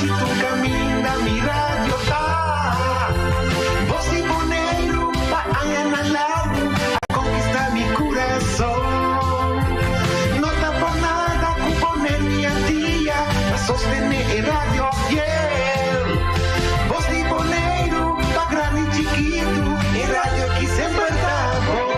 Dushi tur kaminda mi radio ta. Bos di Boneiru pa añanan largu a konkistá mi kurason. No ta por nada ku Boneiru i Antia ta sostené e radio fiel. Bos di Boneiru pa grandi i chikitu, e radio ki semper ta bon.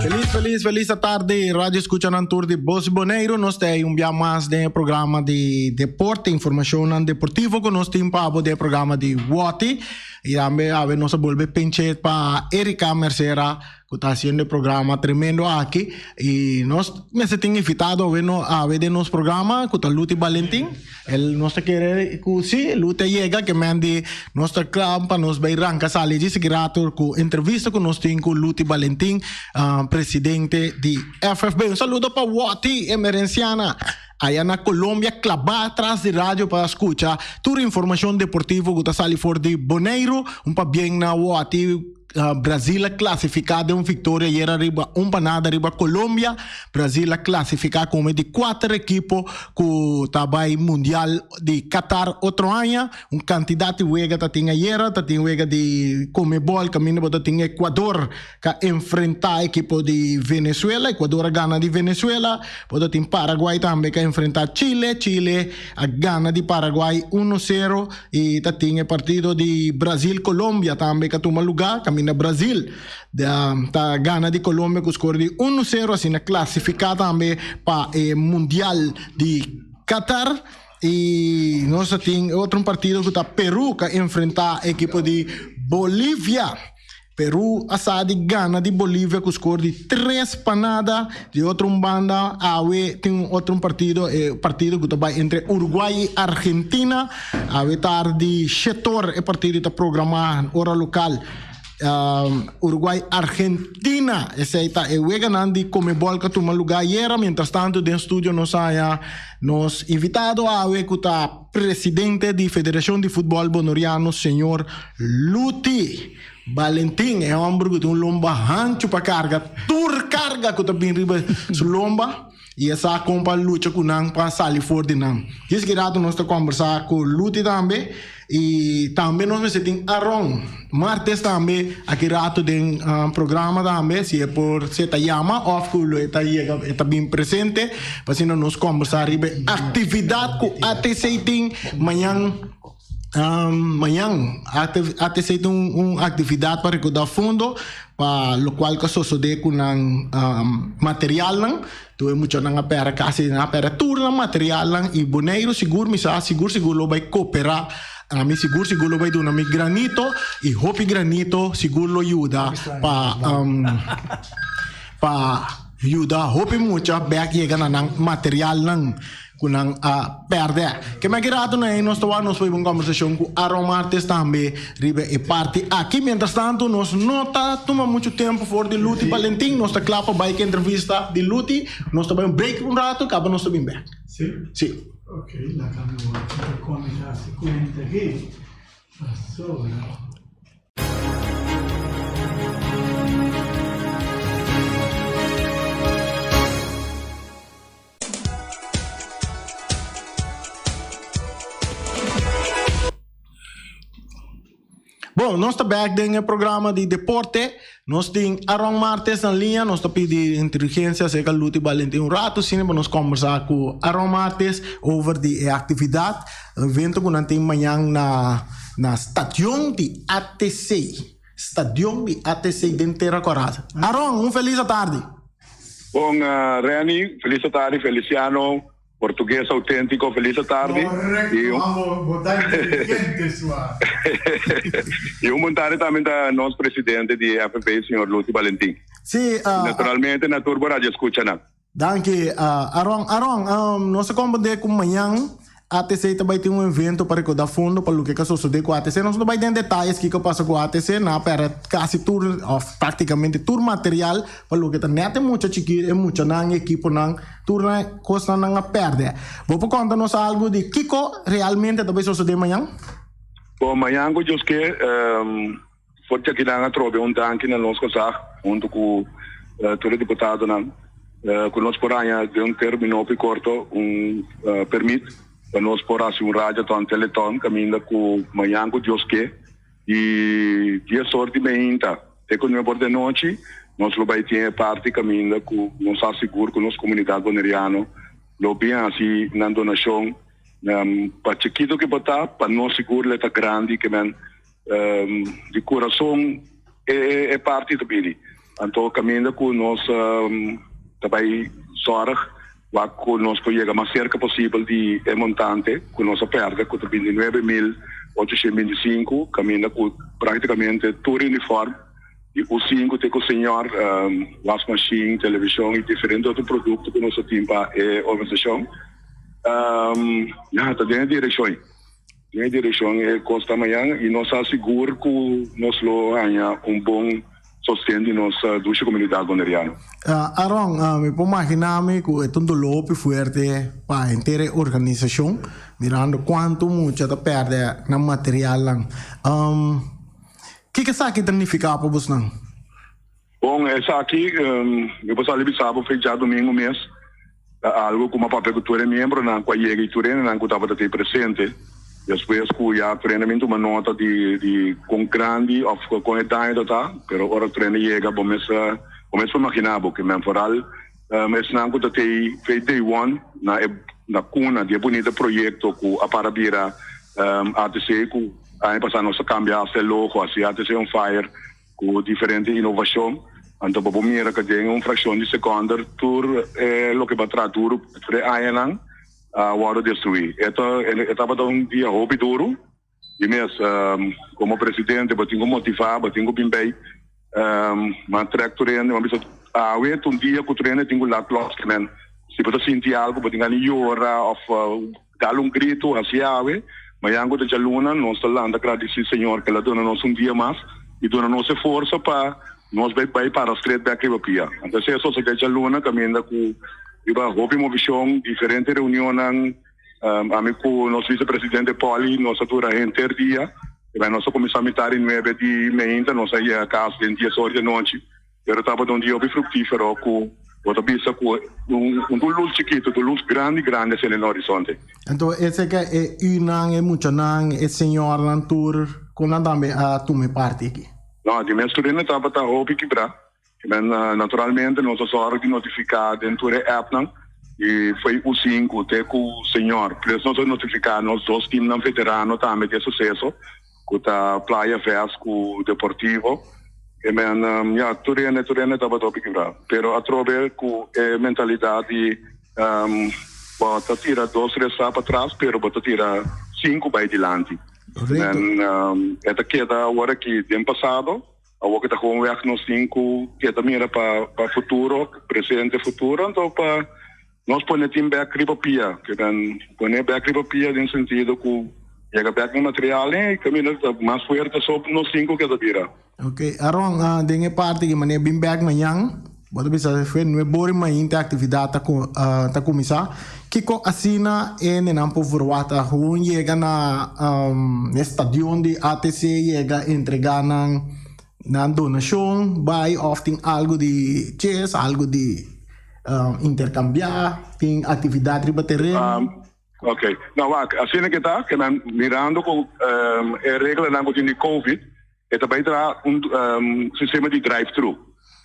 Feliz, feliz, feliz tarde, Radio Escucha nan Tour de Bos Boneiro. Nos te un bia mas den programa de deporte, información deportivo con nos team pabo de programa de Wati. Y tambe awe nos a bolbe pinche pa Erika Mercera ku ta hasiendo e programa tremendo aki. Y nos mester tin invitado awe no awe den nos programa ku ta Luti Valentin. El nos ta kere ku si Luti a yega ke men di nos ta kla pa nos bai ranka sali djis ki rato ku entrevista ku nos tin ku Luti Valentin, presidente di FFB. Un saludo pa Wati Emerenciana. Aya na Colombia klabá tras di radio pa skucha tur informashon deportivo ku ta sali for di Boneiru. Un pabien na Wati. Brazil a klasifiká den un viktoria ayera riba un pa nada riba Colombia. Brazil a klasifiká komo e di kuater ekipo ku ta bai Mundial di Qatar otro aña. Un kantidat di wega ta tin ayera, ta tin wega di Conmebol kaminda bo ta tin Ecuador Ka enfrentá ekipo di Venezuela. Ecuador a gana di Venezuela. Bo ta tin Paraguay tambe ka enfrentá Chile. Chile a gana di Paraguay uno sero. I ta tin e partido di Brazil-Colombia tambe ka tuma lugá. Kaminda Brazil ta gana di Colombia ku skor di uno sero. Asina klasifiká tambe pa e Mundial di Qatar. I nos ta tin otro partido ku ta Peru ka enfrentá ekipo di Bolivia. Peru a sa di gana di Bolivia ku skor di tres pa nada. Di otro un banda awe tin un otro un partido, e partido ku ta bai entre Uruguay i Argentina. Awe tardi shetor e partido ta programá ora lokal. Uruguay Argentina esei ta e weganan di Conmebol ku a tuma lugá ayera. Mientras tanto den studio nos haña nos invitado awe ku ta Presidente di Federacion di Futbol Bonoriano señor Luti Valentin, e homber cu tin un lomba hancho pa carga tur carga cu ta bin riba su lomba y e sa con pa lucha cu nan pa sali for di nan. Djis ki rato nos ta combersa cu Luti tambe y tambe nos mester tin Aron Martes tambe aki rato den programa tambe si e por si e ta yama of cu lo e ta yega e ta bin presente pa asina nos combersa riba e actividad cu ATC tin mañan mañan ATC tin un actividad pa recorda fondo pa locual cu a sosode cu nan materialnan tur e muchanan a perde casi nan a perde tur nan materialnan y Boneiru sigur mi sa sigur sigur lo bay coopera Ami sigur sigur lo bai duna mi granito y hopi granito sigur lo yuda pa pa yuda hopi mucha bek yega na nan materialnan cu nan a perde. Ke meki rato na ey nos ta wak nos por hiba un conversacion cu Aaron Martes tambe riba e parti aki. Mientras tanto nos no ta tuma mucho tempo for di Luti Valentin, nos ta cla pa bai cu entrevista di Luti. Nos ta bai un break un rato caba nos ta bin bek. Si. Ok, laga mi wak si ta come ta hasi cuenta aki. Pasobra. Bon, nos ta bek den e programa di deporte. Nos tin Aaron Martes na liña. Nos ta pidi inteligencia acerca Luti Valentin un rato asina pa nos conversa cu Aaron Martes over di e actividad, evento cu nan tin mañan na na stadion di ATC. Stadion di ATC den Tera Coraza. Aaron, un feliz atardi. Bon, Renny, feliz atardi, Feliciano. Portugues autentico, feliz atardi. Correcto, amo, bo ta inteligente sua. Y un bon tardi tambe ta nos presidente di FFA, señor Lucy Valentin. Sí, uh, naturalmente na tur bo radio escucha nan. Danki, uh, Aaron. Aaron, um, nos a comprende cu mañan. ATC ta bai tin un evento pa rekoudá fondo pa loke ka sosodé ku ATC. Nos no bai den detayes kiko a pasa ku ATC, nan a pèrdè kasi tur òf praktikamente tur material pa loke ta nèt e mucha chikí, e muchanan, e ekiponan, tur nan kosnan nan a pèrdè. Bo por konta nos algu di kiko realmente ta bai sosodé mañan? Bon, mañan ku Dios ke, for di akinan atrobe un danki na nos gezag huntu ku tur e diputadonan ku nos por haña den un término hopi korto un permit pa nos por hasi un radioton, teleton kaminda ku mañan ku Dios ke di dies or di meinta te ku nuebe or di anochi nos lo bai tin e parti kaminda ku nos a sigur ku nos komunidat boneriano lo bin hasi nan donashon pa chikito ke por ta pa nos sigur lo ta grandi ke men Di kurason e parti ta bini. Anto kaminda ku nos ta bai sòrg wak ku nos por yega mas serka posibel di e montante ku nos a pèrdè ku ta 29.825, kaminda ku praktikamente tur uniform di U5 te ku señor, wasmashin, televishon i diferente otro produkto ku nos a tin pa e organisashon. Ya, ta den e direkshon ei. Den e direccion e cos ta mañan y nos ta sigur cu nos lo haña un bon sosten di nos dushi comunidad Boneriano. Aaron, mi por magina mi cu e ta un dolor hopi fuerte pa henter e organisacion, mirando cuanto mucha ta perde nan materialnan. Kiko esaki ta nifica pa bosnan? Bon, esaki mi por sali bisa bo fe djadomingo mes ta algo ku mi a papia ku tur e miembronan ku a yega i tur hendenan ku tabata te presente. Despues ku ya tur hende a bin tuma nota di di kon grandi òf kon e daño ta ta, pero ora tur hende yega bo mes bo mes por imaginá bo ke men foral esnan ku ta te fe day one na e na kuna di e bunita proyekto ku a para bira ATC ku aña pasá nos a kambia hasta e logo hasi ATC on fire. Ku diferente inovashon, anto bo por mira ku den un frakshon di sekònder tur e loke bo a traha duru tur e añanan a wòrdu destruí. E ta e tabata un dia hopi duru di mes. Komo presidente bo tin ku motivá, bo tin ku bin bei mas trèk tur hende. Bo a bisa awe ta un dia ku tur hende tin ku lak lòs ke men. Si bo ta sinti algu bo tin gana di yora òf Dal un gritu hasi awe, mañan ku ta djaluna nos ta lanta gradisí Señor ku el a duna nos un dia mas i duna nos e forsa pa nos bai bai para stret bek riba pia. Anto esei a sosodé djaluna kaminda ku riba hopi movishon, diferente reunionnan, ami ku nos visepresidente Polly nos a dura henter dia, i nos a kuminsá mitar di nuebe di meinta nos a yega kas den dies or di anochi. Pero tabata un dia hopi fructífero cu bo ta bisa cu un un luz chikito, un luz grandi grandi asina den horizonte. Anto esei ke e yunan, e muchanan, e señornan tur cu nan tambe a tuma e parti aki? No, di mes tur hende tabata hopi kibrá. Men naturalmente nos a sòru di notifiká den tur e appnan i foi U sinku te ku señor. Plus nos a notifiká nos dos teamnan veterano tambe di e suseso. Ku ta Playa Vest ku Deportivo. E men, ya, tur hende, tur hende tabata hopi kibrá. Pero atrobe ku e mentalidat di bo ta tira dos tres stap atras, pero bo ta tira sinku bai dilanti. Men, e ta keda awor aki den pasado, awor ku ta gewoon weg nos tin ku keda mira pa pa futuro, presente, futuro, anto pa Nos pone tin bek riba pia, ke nan pone bek riba pia den sentido ku yega bek na material e kaminda ta mas fuerte so nos tin ku keda bira. Ok, Aron, den e parti ki manera bin bek mañan, bo ta bisa fue nuebe ora mainta e aktividat ta ta kuminsá. Kiko asina e hendenan por verwachta? Gewoon yega na e stadion di ATC, yega entregá nan nan donashon, bai òf tin algu di ches, algu di. Interkambiá, tin aktividat riba tereno. Ok. No, wak, asina ke ta, ke nan mirando ku e reglanan ku tin di Covid, e ta bai traha un sistema di drive thru.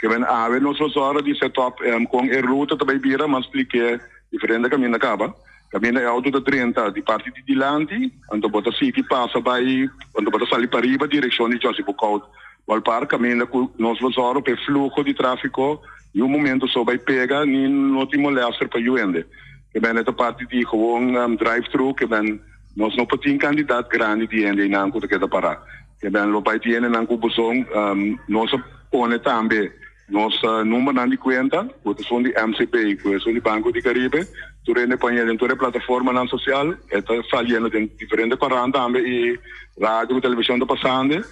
Ke men awe nos lo sòru di set up kon e ruta ta bai bira, mas splik'é diferente kaminda kaba. Kaminda e outo ta drenta di parti di dilanti, anto bo ta sigui pasa bai, anto bo ta sali pariba direkshon di Josie Boekhout Ballpark, kaminda ku nos lo sòru pa e fluho di tráfiko ni un momento so bai pega ni no tin molèster pa yu hende. Ke men e ta parti di gewoon drive thru, ke men nos no por tin kantidat grandi di hende einan ku ta keda pará. Ke men lo bai tin hendenan ku buzon. Nos a pone tambe. Nos numbernan di kuenta, ku ta esun di MCB ku esun di Banco di Caribe, tur hende paña den tur e plataformanan sosial, e ta saliendo den diferente korant tambe i radio ku televishon ta pasando.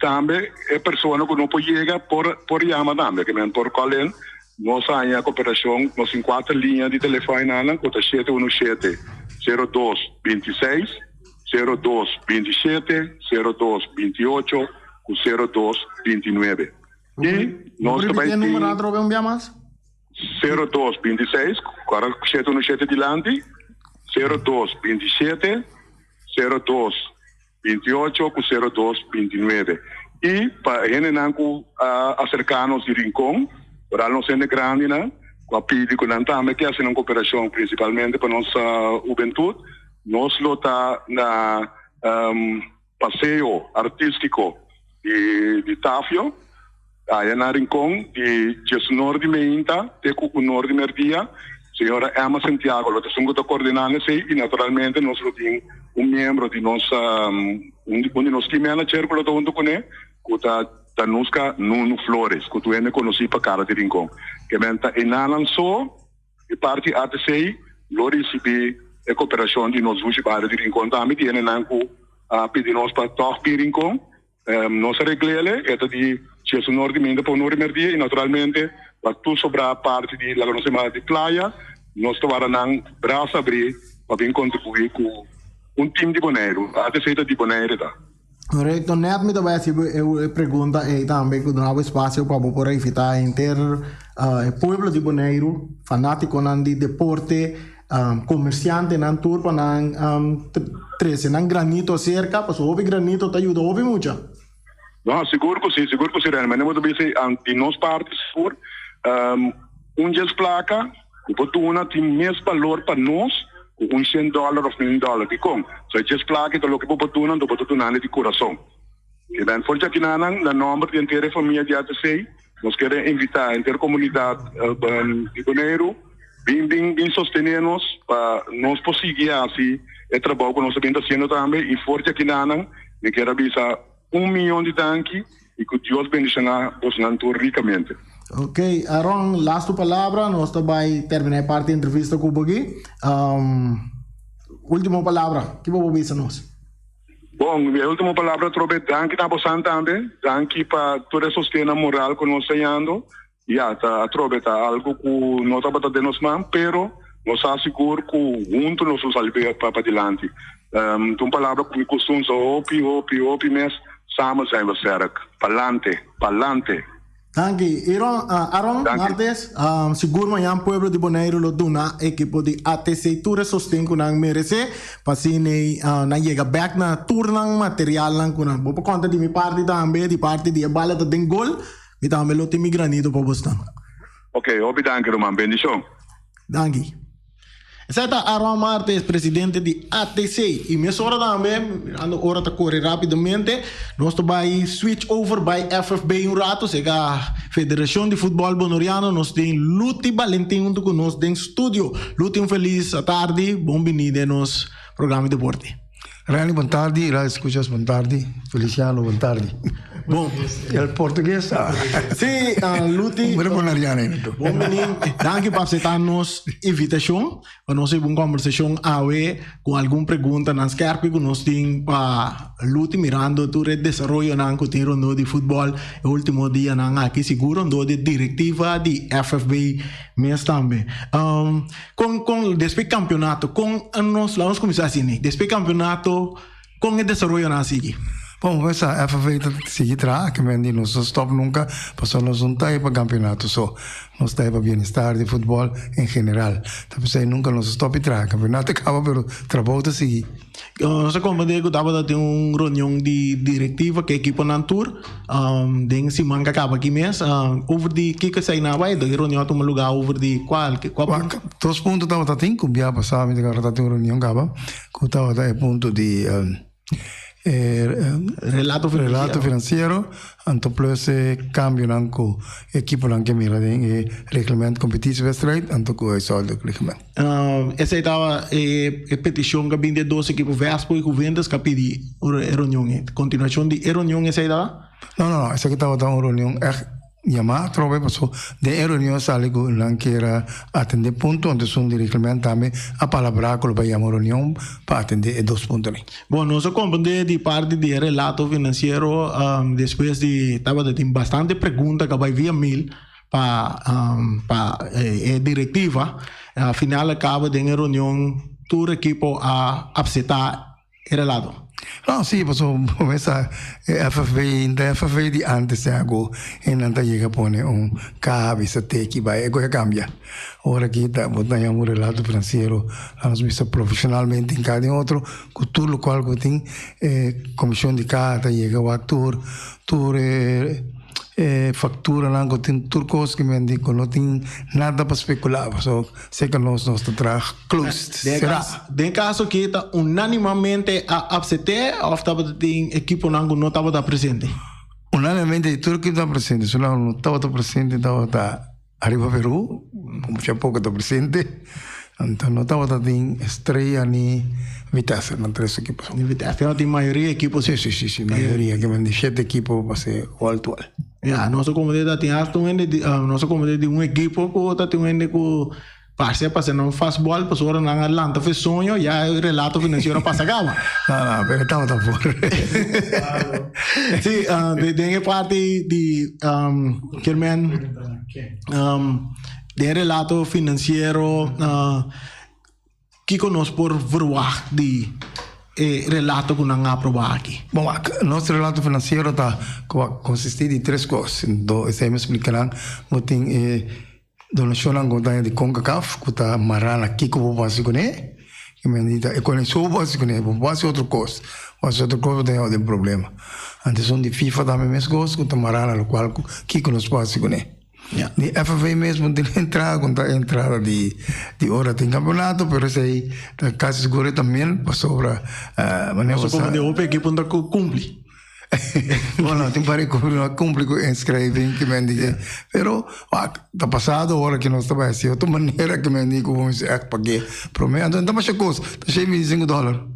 Tambe e persona ku no por yega por por yama tambe, ke men por call in. Nos haña koperashon, nos tin kuater liña di telefòn einan ku ta shete unu shete, sero dos, binti seis, 02 27, 02 28 ku 02 29. I nos ta bai tin. Numero atrobe un bia mas? 02 26, ku ora 717 dilanti, 02 27, 02 28 ku 02 29. I pa hendenan ku a aserká nos di Rincon, foral nos hende grandinan, ku a pidi ku nan tambe ke hasi nan koperashon, prinsipalmente pa nos hubentut, Nos lo ta na Paseo Artístiko di Tafio, aya na Rincon, di diesunor di meinta te ku unor di merdia. Señora Emma Santiago lo ta esun ku ta koordinando esei i naturalmente nos lo tin un miembro di nos, un di nos team manager ku lo ta huntu kuné, ku ta Danuska Nunu Flores, ku tur hende konosí pa Kara di Rincon. Ke men ta enanan so. E parti ATC lo risibí e koperashon di nos dushi bario di Rincon tambe di hendenan ku a pidi nos pa tòg bin Rincon. Nos a regl'ele, e ta di djes unor di minta pa unor di merdia i naturalmente pa tur sobrá parti di laga nos yama di playa nos ta wara nan bras abrí pa bin kontribuí ku un tim di Boneiru. ATC ta di Bonaire ta. Correcto, net mi ta bai haci e pregunta ey tambe cu duna bo espacio pa bo por invita henter e pueblo di Boneiru, fanaticonan di deporte, comerciantenan tur pa nan trece nan granito acerca pasobra hopi granito ta yuda hopi mucha. No, sigur cu si, sigur cu si Rene. Manera bo ta bisa di nos parti sigur un djes placa cu bo duna tin mes balor pa nos ku un shen dòler òf mil dòler. Dikon? So e djes plaka ta loke bo por duna, anto bo ta dunando di kurason. E ben for djakinanan, na nòmber di henter e famia di ATC, nos kere invitá henter komunidat di Boneiru, bin bin bin sostené nos pa nos por sigui hasi e trabou ku nos a bin ta hasiendo tambe. I for djakinanan, mi kier a bisa un miyon di danki i ku Dios bendishoná bosnan tur rikamente. Ok, Aaron, lastu palabra, nos ta bai terminá e parti di entrevista ku bo aki. Ultimo palabra, ki bo por bisa nos? Bon, mi ultimo palabra atrobe, danki na bosan tambe, danki pa tur e sostennan moral ku nos ta yando. Ya, ta atrobe ta algu ku no tabata den nos man, pero nos sa sigur ku huntu nos lo sali pa padilanti. Ta un palabra ku mi kustum sa hopi, hopi, hopi mes, Samen zijn we sterk. Palante, palante! Danki, Iron, Aron Martes. Sigur mañan pueblo di Boneiru lo duna ekipo di ATC tur e sosten ku nan meresé pa asina nan yega bèk na tur nan materialnan ku nan. Bo por konta di mi parti tambe, di parti di e bala ta den gol. Mi tambe lo tin mi granito pa bosnan. Ok, hopi danki ruman. Bendishon. Danki. Esei ta Aaron Martes, presidente di ATC. I mesora tambe, mirando ora ta kore rapidamente, nos ta bai switch over bai FFB un rato, sega Federashon di Futbòl Bonoriano, nos tin Luti Balentin huntu ku nos den studio. Luti un felis atardi, bon bini den nos programa di deporte. Randy bon tardi, Radio Escuchas bon tardi, Feliciano bon tardi. Bon. El portugues. Sí, Luti. Bueno bonariano ainda tu. Bon bini. Danki pa acepta nos invitacion. Pa nos hiba un conversacion awe cu algun preguntanan skerpi cu nos tin pa Luti mirando tur e desaroyonan cu tin rondó di futbol e ultimo dianan aki, sigur rondó di directiva di FFB mes tambe. Kon kon despues kampionato kon nos laat nos kuminsá asina despues kampionato kon e desaroyonan a sigui? Bon bo sa FFA ta sigui traha ke men di nos no stop nunka pasobra nos no ta e pa kampionato so nos ta e pa bienestar di futbòl en general ta p'esei nunka nos a stop di traha kampionato a kaba pero trabou ta sigui. Nos a comprende cu tabata tin un reunion di directiva cu equiponan tur den siman cu a caba aki mes. Over di kico esey nan a bay? E reunion a tuma lugar over di cual? Cua punto? Dos punto tabata tin cu bia pasa mi ta acorda tabatin un reunion caba cu tabata e punto di Relato financiero. Relato financiero, anto plus e cambionan cu equiponan ke mira den e reglement competitiewedstrijd, anto cu e huishoudelijk reglement. Esey tawa e peticion cu a bin di e dos equipo Vespo y Juventus cu a pidi e reunion ey. Continuacion di e reunion esey tawa? No, no, no, esaki tabata un reunion echt. Yama atrobe paso den e reunion a sali ku nan kier a atende punto, anto esun di reglement tambe a palabrá ku lo bai yama un reunion pa atende e dos puntonan. Bon, nos a komprendé di parti di e relato finansiero despues di tabata tin bastante pregunta ku a bai via mail pa pa e direktiva. Al final a kaba den e reunion tur ekipo a apseptá E relato. No, sí, pasobra bo mester sa e FFB, ta FFB di antes ya ku hendenan ta yega pone un kaha bisa teki bai, e koe a kambia. Ora aki ta bo ta haña un relato finansiero, laga nos bisa profeshonalmente hinká den otro, ku tur lokual ku tin e komishon di kaha ta yega wak tur tur e e fakturanan ku tin tur kos ku men di ku no tin nada pa spekulá pasobra Seka nos nos ta traha closed, será. Den kaso aki ta unanimamente a apsept'é òf tabata tin ekiponan ku no tabata presente? Unanimamente di tur ekipo tabata presente, su nan no tabata presente tabata Arriba Peru, mucha poko ta presente, anto no tabata tin Estrella ni Vitesse, nan tres ekipo. Ni Vitesse, pero tin mayoria ekipo si. Si, si, si, mayoria, ke men di shete ekipo pa se wal to wal. Ya, nos a komprendé ta tin hasta un hende di, nos a komprendé di un ekipo ku ta tin un hende ku parse a pasa nan fastball pasobra nan a lanta for e soño, ya e relato finansiero a pasa kaba. No, no, pero e tabata for. Sí, den e parti di Kermen, den e relato finansiero, Kiko nos por verwagt di e relato ku nan a aprobá aki? Bon, nos relato finansiero ta konsistí di tres kos. Anto esei mi splika nan, bo tin e donashonnan ku bo ta haña di Concacaf ku ta mará na kiko bo por hasi kuné. I mi di ta e kos so bo por hasi kuné, bo no por hasi otro kos. Bo hasi otro kos bo ta haña den problema. Anto esun di FIFA tambe meskos ku ta mará na lokual ku kiko nos por hasi kuné. Di FFA mesmo tin entrada ku ta entrada di di ora tin kampeonato pero esei ta kasi sigur e ta mil pasobra manera bo sa. Pasobra di hopi ekipo no ta kumpli. Bueno tin par ekipo no a kumpli ku inskriving ki men di pero wak ta pasado ora ki nos ta bai hasi otro manera ki men di ku bo mester ègt pag'é prome anto no ta masha kos ta shei 25 dòler.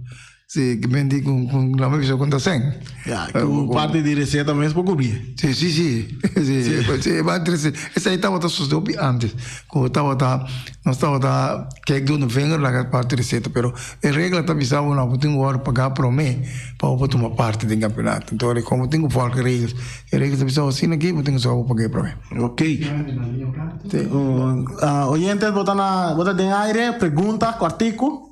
Si, ki men di ku ku la mi bisa ku ta sen. Ya, ku parti di receta mes por kubri. Si, si, si. Si, si, e ba trese. Esei tabata sosode hopi antes. Ku tabata, nos tabata kek duna vinger laga parti receta, pero e regla ta bisa bo no bo tin ku wòrdu pagá promé pa bo por tuma parti den kampeonato. Enton ora komo tin ku vòlge regels, e regels ta bisa bo asina aki bo tin ku sa bo pag'é promé. Ok. Oyentes bo ta na, bo ta den aire, pregunta kòrtiku.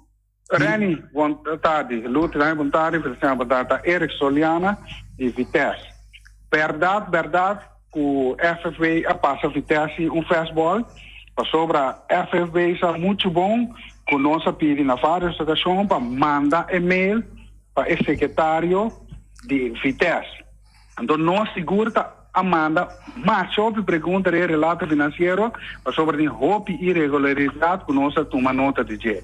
Renny, bon tardi. Luther tambe bon tardi. Feliciano bon tardi. Ta Eric Soliana di Vitesse. Berdad, berdad ku FFB a pasa Vitesse un fastball pasobra FFB sa muchu bon ku nos a pidi na varios okashon pa manda e mail pa e sekretario di Vitesse. Anto nos sigur ta a manda masha hopi pregunta den e relato finansiero pasobra tin hopi iregularidat ku nos a tuma nota di dje.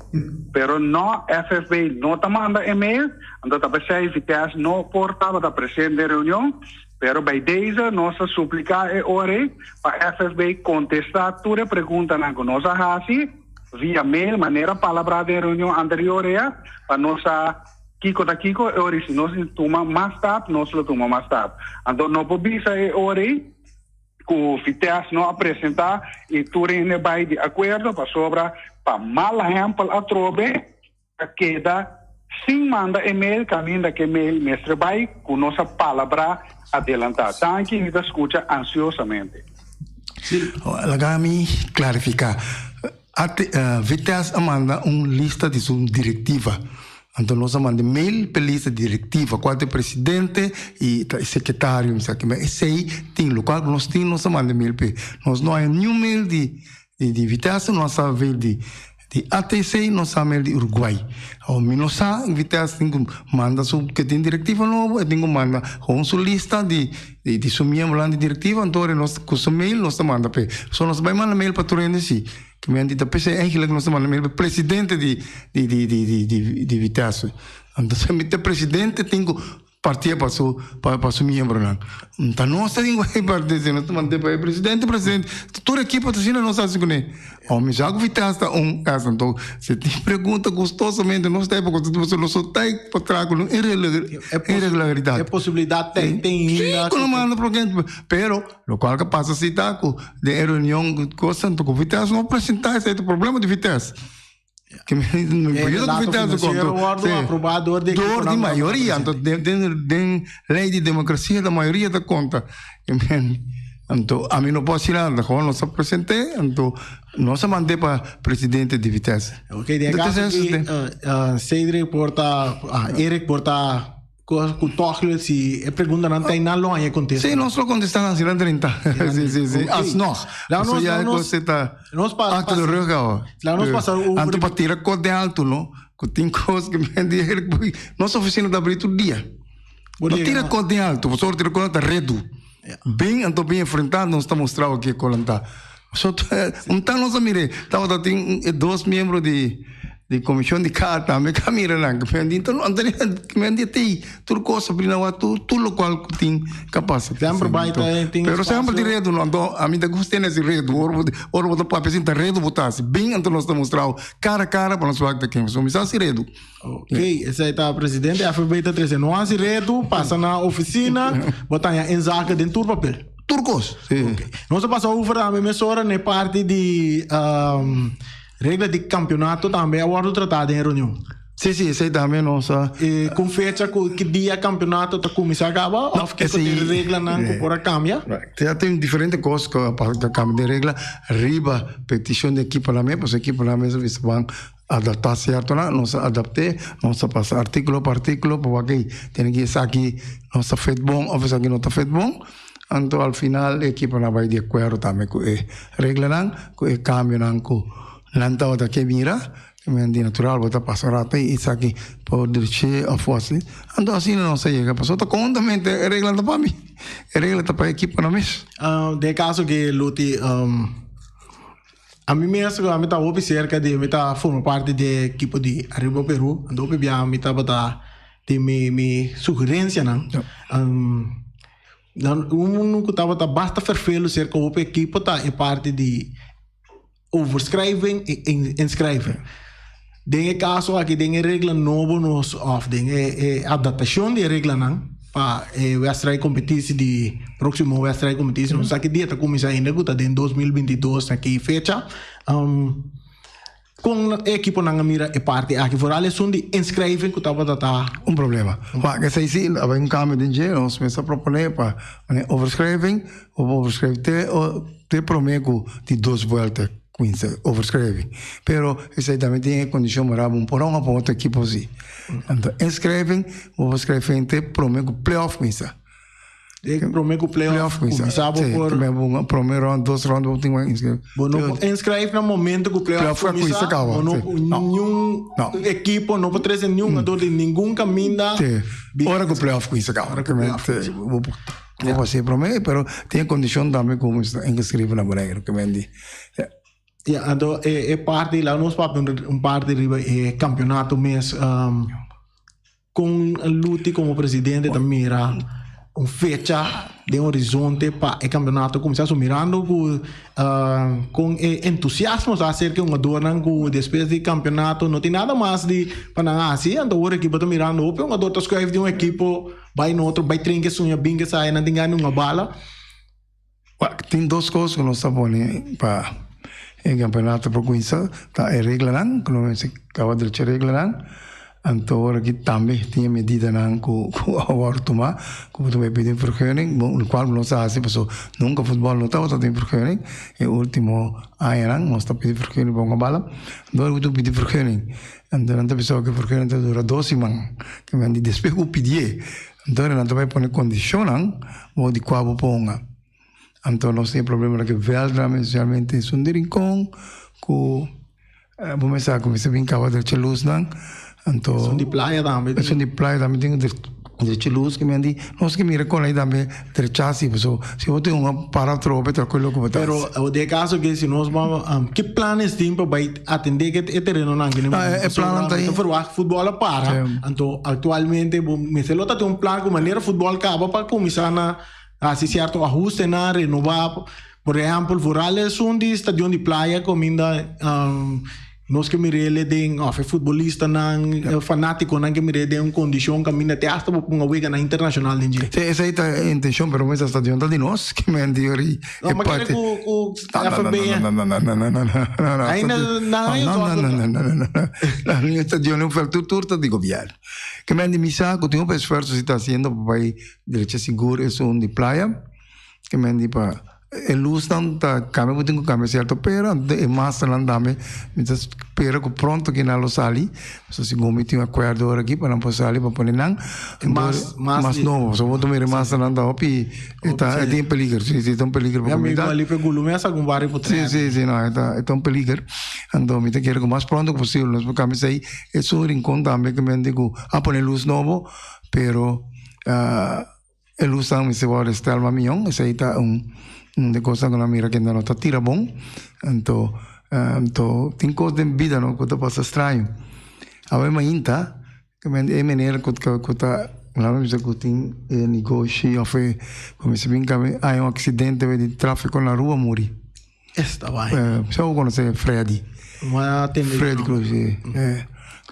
Pero no, FFB no ta manda e mail, anto ta p'esei Vitesse no por tabata presente den reunion, pero bij deze nos ta supliká e ora ei pa FFB kontestá tur e preguntanan ku nos a hasi via mail manera palabrá den reunion anterior ea pa nos sa Kiko ta kiko e ora ei? Si nos tin tuma mas stap, nos lo tuma mas stap. Anto no por bisa e ora ei ku Vitesse no a presentá i tur hende bai di akuerdo pasobra pa mal ehèmpel atrobe a keda sin manda e mail kaminda ku e mail mester bai ku nos a palabrá adelantá. Danki, mi ta skucha ansiosamente. Laga mi klarifiká. Vitesse a manda un lista di su directiva. Anto nos a manda mail p'e lista di directiva, cual ta e presidente y ta e secretario, mi sa ki. Ma esey tin, locual cu nos tin nos a manda mail p'e. Nos no haya niun mail di di Vitesse, no a sa mail di di ATC, no sa mail di Uruguay. Awor mi no sa, Vitesse tin cu manda su, ke tin directiva nobo, e tin cu manda gewoon su lista di di su miembronan di directiva, anto ora nos cu su mail nos ta manda p'e. So nos ta bay manda mail pa tur hende si. Ki men di ta p'esei eigenlijk nos ta manda mail pa presidente di di di di di di Vitesse. Anto mi ta presidente tin cu. Partié pa su pa pa su miembronan. Ta nos ta tin ku parti si nos ta mant'é pa e presidente, presidente tur ekipo ta asina nos hasi kuné. O mi sa ku Vitesse ta un kas anto si tin pregunta gustosamente nos ta ei pa kontestá pasobra nos no ta ei pa traha ku irregularidat. E posibilidat ta ei tin ainda. Si ku no manda pero lokual ku pasa si ta ku den e reunion ku kos anto ku Vitesse no presentá esei ta problema di Vitesse. E relato financiero wordo aproba door di Door di mayoria, anto den den den ley di democracia ta mayoria ta conta. Anto ami no por haci nada, gewoon nos a presente, anto nos a mande pa presidente di Vitesse. Ok, den e caso aki Cedric por ta, Eric por ta Ku tòg lo si e preguntanan ta einan lo haña e kontesta. Sí, nos lo kontestá nan si nan drenta. Sí, sí, sí. Alsnog. Pasobra ya e kos e ta akto de rug awo. Laga nos pasa over. Anto pa tira kos den alto no, ku tin kos ku men di nos ofisina ta abrí tur dia. No tira kos den alto, pasobra tira kos ta redu. Bin anto bin enfrentá nos ta mustra bo ke kos nan ta. Un tan nos a mir'é, tabata tin e dos miembro di di komishon di ka tambe ka mira nan. Men di tei tur kos a brinda wak tur tur lokual ku tin ka pasa. Semper bai ta tin Pero semper tin redu no, anto ami ta gusta tene esi redu. Ora bo ora bo ta papia asin ta redu bo ta hasi. Bin anto nos ta mustra bo kara kara pa nos wak ta ken. So mi sa hasi redu. Ok, esei ta presidente FB ta trese. No hasi redu, pasa na oficina, bo ta haña inzake den tur papel. Tur kos, si. Ok. Nos a pasa over tambe mesora na e parti di regla di campeonato tambe a wordo trata den e reunion. Si, si, esei tambe nos a. E con fecha cu ki dia campeonato ta cuminsa caba of kiko ta e reglanan cu por a cambia? Ya tin diferente kos cu a cambia den regla riba peticion di ekiponan mes, pasobra ekiponan mes a bisa ban Adaptá siertonan, nos a adapt'é, nos a pasa artíkulo pa artíkulo pa wak ei tene ki esaki nos ta fet bon òf esaki no ta fet bon. Anto al final e ekiponan a bai di akuerdo tambe ku e reglanan, ku e kambionan ku nan tabata ke mira. Men di natural bo ta pasa rato ei esaki por dreché òf wak así. Anto asina nos a yega pasobra ta kontamente e regla no ta pa mi, e regla ta pa e ekiponan mes. Den e kaso ke Luti. Ami mes ku ami ta hopi serka di mi ta forma parti di e ekipo di Arriba Peru anto hopi bia mi tabata tin mi mi sugerencianan dan unu ku tabata basta fervelo serka hopi ekipo ta e parti di overschrijving i inschrijving. Den e kaso aki den e regla nobo nos òf den e adaptashon di e reglanan pa e wèstrai kompetisi di próksimo wèstrai kompetisi no sa ki dia ta kuminsá ainda ku ta den 2022 na ki fecha kon e ekiponan a mira e parti aki foral esun di inschrijving ku tabata ta Un problema. Wak esei si a bai un kambio den dje nos mester a proponé pa overschrijving bo por overschrijf te te promé ku di dos buelta. Cuminsa overschrijving. Pero esey tambe tin e condicion mara bo por hunga pa otro equipo si. Anto inschrijving bo por schrijf hende prome cu playoff cuminsa. E prome cu playoff cuminsa bo por. Si, prome prome round dos round bo tin cu inschrijf. Bo no por inschrijf na momento cu playoff cuminsa caba. Bo no por niun equipo no por trece niun hungador di ningun caminda. Si, ora cu playoff cuminsa caba. Ora cu playoff cuminsa. Bo por haci prome pero tin e condicion tambe cu bo inschrijf na Bonaire. Ja, anto e, e parti, laat nos papia un, un parti riba e campeonato mes. Um, con Luti como presidente ta mira un fecha den horizonte pa e campeonato cuminsa. So mirando cu uh, con e entusiasmo sa acerca e jugadornan cu despues di campeonato no tin nada mas di pa nan haci. Anto ora ekipo ta mirando hopi jugador ta schuif di un ekipo bay na otro, bay trinke suña bin ke sa nan tin gana hunga bala. Wak, tin dos kos ku nos ta pone pa e kampeonato por kuminsá, ta e reglanan, ku nos mester kaba drecha e reglanan, anto ora ki tambe tin e medidanan ku ku a wòrdu tumá, ku bo ta bai pidi un vergunning, bon lokual nos a hasi pasobra nunka futbòl no tabata tin vergunning, e último añanan nos ta pidi vergunning pa hunga bala, anto ora ku bo ta pidi vergunning, anto nan ta bisa bo ku e vergunning ta dura dos siman, ke men di despues ku bo pidié. Anto nan ta bai pone kondishonnan bo di kua bo ponga. Anto nos tin e problema di ke vèldnan espesialmente esun di Rincon ku bo mester a kuminsá bin kaba drecha lusnan. Anto Esun di playa tambe. Esun di playa tambe tin ku. Drecha luz ke men di, nos ke mira kon ei tambe drecha si, paso si bo tin un para trope ta loke bo ta Pero hasi. den e kaso ke si nos ban, ke planes tin pa bai atende ke e terenonan ke No, e plannan ta Ta ei. verwacht futbòl a para, Sí. anto aktualmente bo mester lo ta tin un plan ku manera futbòl kaba pa kuminsá na hasi sierto ahustenan, renobá. Por ehèmpel, vooral esun di stadion di playa kaminda Nos ke mir'é den, òf e futbolistanan, e fanátikonan ke mir'é den un kondishon kaminda te asta bo ponga weganan internashonal den dje. Sí, esei ta e intenshon, pero mester stadion ta di nos, ke men di ori No, e ma kere parti. ku ku No, no, no, FB. no, no, no, no, no, no, no, no, no, Ainda stadion, nan no, a no, zorg no, ku no, no, no, no, no, no, e stadion e tur tur ta di gobièrnu. Ke men di mi sa ku tin hopi esfuerso si ta hasiendo pa bai drecha sigur esun di playa, ke men di pa E lusnan ta cambia bo tin cu cambia cierto pero anto e masternan tambe mi ta spera cu pronto ki nan lo sali pasobra segun mi tin un acuerdo ora aki pa nan por sali pa pone nan Mas mas mas nobo pasobra bo ta mira e masternan ta hopi e ta e tin peliger si si ta un peliger pa Mi amigo comunidad ali pe Gulu mesa cu un barrio por si traer. si si no e ta e ta un peliger anto mi ta kere cu mas pronto posibel nos por cambia esey esun rincon tambe cu mente cu a pone luz nobo pero. E lusnan mester wòrdu stel mas mion, esei ta un un di kosnan ku nan mira kende no ta tira bon. Anto anto tin kos den bida no ku ta pasa straño. Awe mainta e meneer ku ku ta laga mi bisa ku tin e negoshi òf e ku mester bin kaba hay un aksidente di trafiko na rua muri. Esta bai. Sa bo konosé Freddy? Ma tende Freddy Cruz, si.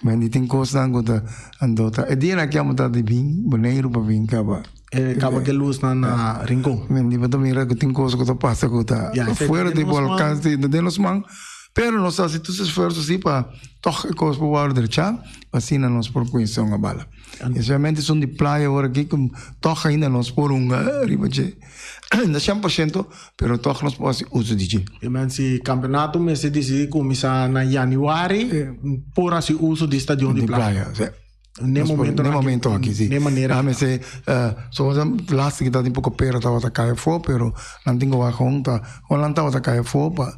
Men di tin kosnan ku ta anto ta e dianan aki amo ta di bin Boneiru pa bin kaba. E kaba ke lusnan na Rincon. Men di bo ta mira ku tin kos ku ta pasa ku ta fuera di bo alkanse, ta den nos man. Pero nos ta hasi tur esfuerso si pa tòg e kos por wòrdu drechá, pa asina nos por kuminsá un bala. Espesialmente esun di playa awor aki ku tòg ainda nos por hunga riba dje. No 100%, pero toch nos por hasi uso di dje. E men si campeonato mester dicidi cuminsa na januari, por hasi uso di stadion di playa. Di playa, si. Ne momento Ne momento aki, si. Ne manera. A mester, so laatste ki tabatin poco pera tabata cay afo, pero nan tin cu wak gewoon ta, gewoon nan tabata cay afo pa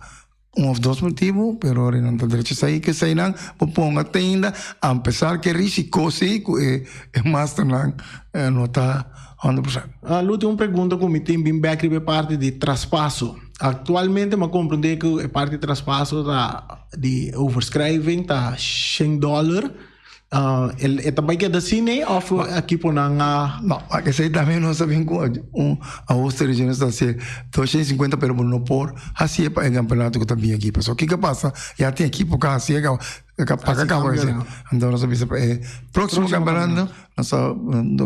un of dos motibu, pero ora nan ta drecha esei, ke eseinan bo ponga tenda, a pesar ke risico si ku e masternan no ta 100%. L'ultimo pregunta ku mi tin bin bek riba e parti di traspaso. Aktualmente mi a komprende ku e parti di traspaso ta di overschrijving ta shen dòler. E ta bai keda asina ei of ekiponan a. No, esei tambe nos a bin ku un ahuste di nos ta hasi 250 pero bo no por hasié pa e kampeonato ku ta bin aki. Pasobra kiko a pasa ya tin ekipo ku a hasié kaba paga kaba esei. Anto nos a bisa pa e próksimo kampeonato nos a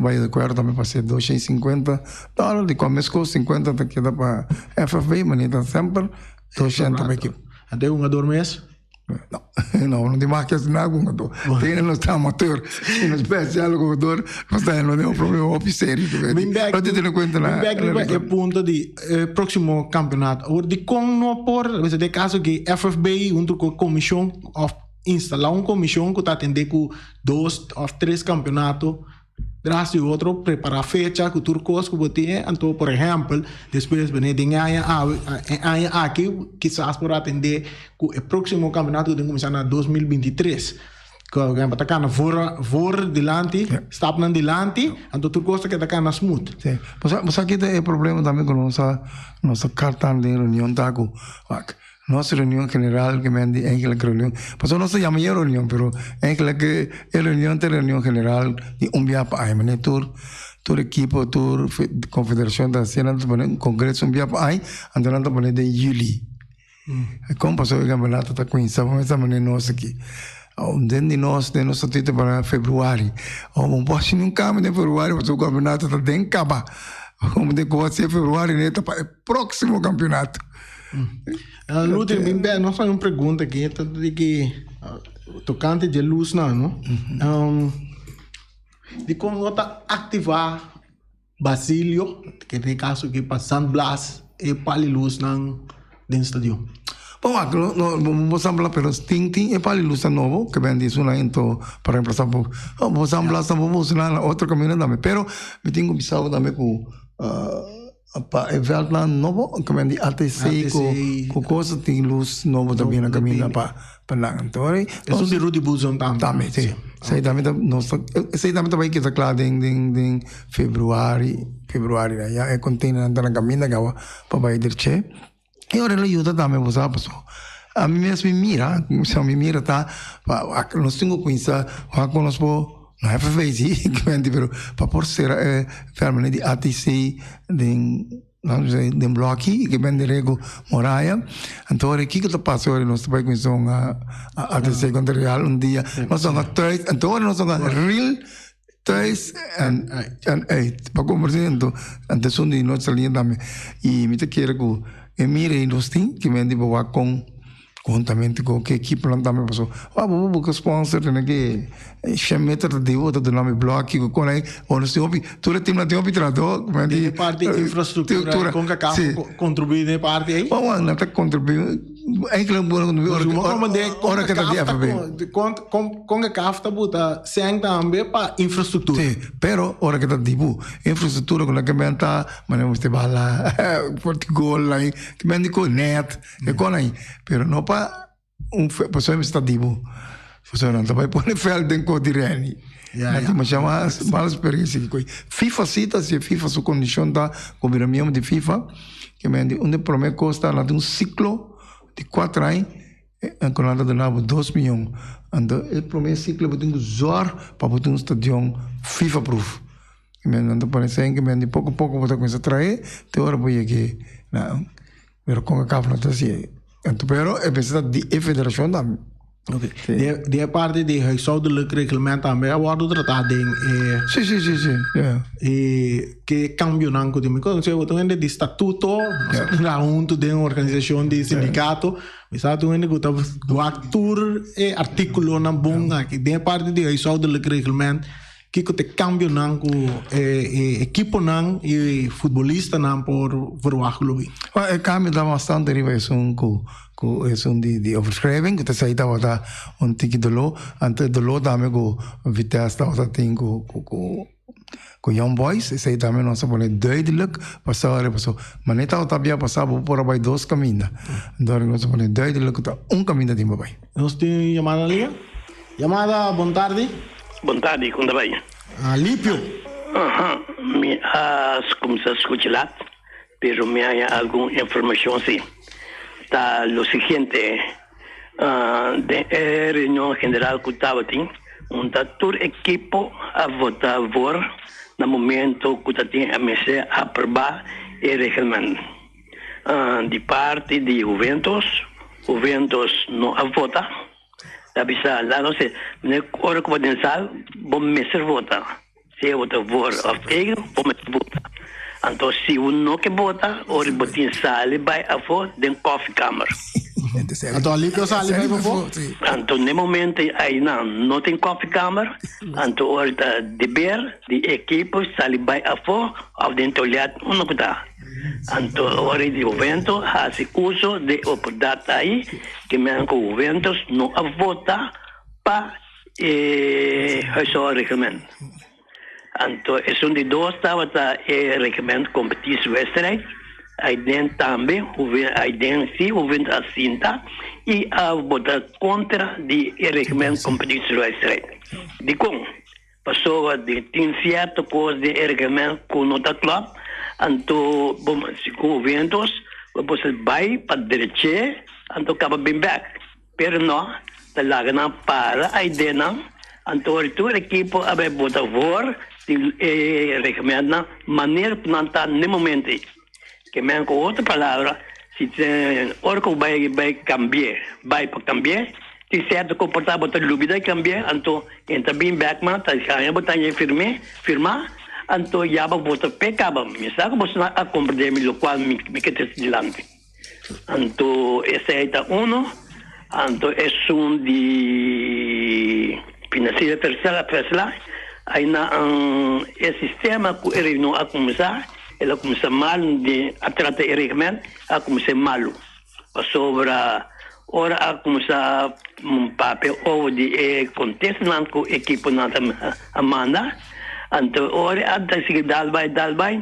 bai di akuerdo tambe pa hasié 250 dòler di kua meskos 50 ta keda pa FFB manera ta semper 200 pa ekipo. Anto e hungador mes? No, no, no tin mas ke nada ku hungador. Tene nos ta amateur. Si nos spesial hungador, nos ta no tin un problema hopi serio. Bin bek, No te tene cuenta na. Bin bek riba e punto di e próximo campeonato. Awor dikon no por, mester den caso ki FFB hunto ku e komishon of instalá un komishon ku ta atendé ku dos of tres campeonato Tras di otro prepara fecha ku tur kos ku bo tin, anto por ehèmpel despues bini den e aña awe e aña aki kisas por atendé ku e próksimo kampionato ku tin kuminsá na 2023 ku ta kana for for dilanti stapnan dilanti anto tur kos ta keda kana smooth. Sí, bo sa bo sa kita e problema tambe ku nos a nos a karta den reunion ta ku wak Nos reunion general ke men di eigenlijk reunion, pasobra nos ta yama e reunion, pero eigenlijk e reunion ta reunion general di un bia pa aña, manera tur tur ekipo, tur konfederashon ta hasi, nan ta pone un kongreso un bia pa aña, anto nan ta pone den juli. Kon pasobra e kampeonato ta kuminsá pa mester manera nos aki. Den di nos, den nos statuto para februari. Bo no por hasi niun kambio den februari pasobra e kampeonato ta den kaba. Bo tin ku hasi februari neta pa e próksimo kampeonato. Luther, mi bè, nos hay un pregunta aki, ta di ki tocante dje lusnan, no? Dikon no ta aktivá Basilio, ke den e kaso aki pa San Blas, e pali lusnan den stadion? Bon, wak, no, no, bo San Blas, pero tin, tin e pali lusnan nobo ke ben di esuna ento pa reemplasa bo, bo San Blas tampoco funciona na otro kaminda tambe, pero mi tin ku bisa bo tambe ku. Pa e veldnan nobo, ke men di ATC ku ku kosa tin lus nobo ta bini na kaminda pa pa nan. Anto ora ei Esun di Rudy Buzon tambe. Tambe, si. Esei tambe ta nos ta esei tambe ta bai keda kla den den den februari, februari nan ya e containernan ta na kaminda kaba pa bai derche. E ora el a yuda tambe bo sa paso ami mes mi mira, sa mi mira ta pa nos tin ku kuminsa wak ku nos por no FFA si pero pa por sera e fermene di ATC den den bloki ke bende rego muraya anto ora kiko ta pasa ora nos ta bai kuminsa un ATC kontra Real un dia nos a hunga thuis anto ora nos a hunga real Thuis en en uit. Pa komprendé anto, anto esun di nos salia tambe. I mi ta kere ku e mira ei nos tin ki men di bo wak kon huntamente ku ke ekiponan tambe paso wak bo por buska sponsor tene ke shen meter ta di bo ta duna mi bloki ku kon ei bo nos tin hopi tur e timnan tin hopi trahadó ku men di Den e parti infrastruktura Concacaf kontribuí den e parti ei? Bon nan ta kontribuí. Eigenlijk bueno ora ora que ta di FB. Concacaf ta buta sèn tambe pa infrastructura. Sí, pero ora que ta di bu infrastructura ku nan ke men ta manera mester bala for di gol ahí, ke men di ku net e kon ahí, pero no pa un pasobra mester ta di bu. Pasobra nan ta bai pone veld den kos di Renny. Ja, ja. Nan tin mas mal experiencia ki koi. FIFA si ta si FIFA su kondishon ta ku bira miembro di FIFA. Ke men di un di prome kos ta nan tin un siklo di kuater aña en ku nan ta duna bo dos miyon. Anto e prome siklo bo tin ku zòrg pa bo tin un stadion FIFA proof. Ke men nan ta pone esei ke men di poko poko bo ta kuminsá trahe te ora bo yega na Pero Concacaf no ta hasi. Anto pero e mester ta di e federacion tambe. Ok. Di, di e parti di huishoudelijk reglement tambe a wordo tratá den e... Sí, sí, sí, sí. Ja. E ke cambionan ku tin. Mi konosé otro hende di statuto, nos a traha huntu den organisacion di sindicato. Mi sa tur hende ku ta wak tur e artíkulonan bon aki. Den e parti di huishoudelijk reglement Kiko ta e kambionan ku e ekiponan i futbolistanan por verwagt lo bin? Well, e kambio ta bastante riba esun ku ku esun di di overschrijving, ku ta esei tabata un tiki doló. Anto e doló tambe ku Vitesse tabata tin ku ku ku ku Young Boys, esei tambe nos a pone duidelijk pasá riba so. Manera tabata bia pasá bo por a bai dos kaminda. Anto nos a pone duidelijk ku ta un kaminda tin pa bai. Nos tin yamada na liña. Yamada, bon tardi. Bon tardi, kon ta bai? Ah, lipio. Aha, mi a kuminsá skucha lat, pero mi haña algun informashon si. Ta lo sigiente, den e reunion general ku tabatin, unda tur ekipo a vota voor na momento ku ta tin a mester aprobá e reglement. Di parti di Juventus, Juventus no a vota. Ta bisa la no se, meneer ora ku bo den sal bo mester vota. Sea bo ta voor of tegen bo mester vota. Anto si bo no ke vota ora bo tin sali bai afo den koffiekamer. Anto Alipio sali bai pafó? Anto n'e momento einan no tin koffiekamer, anto ora ta deber di ekipo sali bai afo of den toilet unda ku ta. Anto ora di Juventus hasi uso di e oportunidat ei, ke men ku Juventus no a vota pa e huishoudreglement. Anto esun di dos tabata e reglement competitiewedstrijd. Aiden tambe aiden si Juventus a sinta i a vota kontra di e reglement competitiewedstrijd. Dikon? Pasobra di tin sierto kos den e reglement ku no ta klòp, anto bo si ku Juventus bo por ser bai pa dreché anto kaba bin bèk. Pero no, ta laga nan para aidenan, anto ora tur ekipo a bai bota voor di e reglementnan manera ku nan ta n'e momento ei. Ke men ku otro palabra, si tin ora ku bai bai kambi'é, bai pa kambi'é, tin sierto komportá bo ta lubidá kambi'é, anto e ta bin bèk mas, ta haña bo ta haña firm'é, firmá, anto ya bo vota p'e kaba. Mi sa ku boso a komprendé mi lokual mi mi ke trese dilanti. Anto esei ta uno, anto esun di Financiera Tercera Presla, aina e sistema ku e reunion a kuminsá, El a kuminsá mal di a trata e regiment a kuminsá malu pasobra ora a kuminsá papia over di e kontestanan ku ekiponan ta a manda anto ora a ta sigui dal bai dal bai.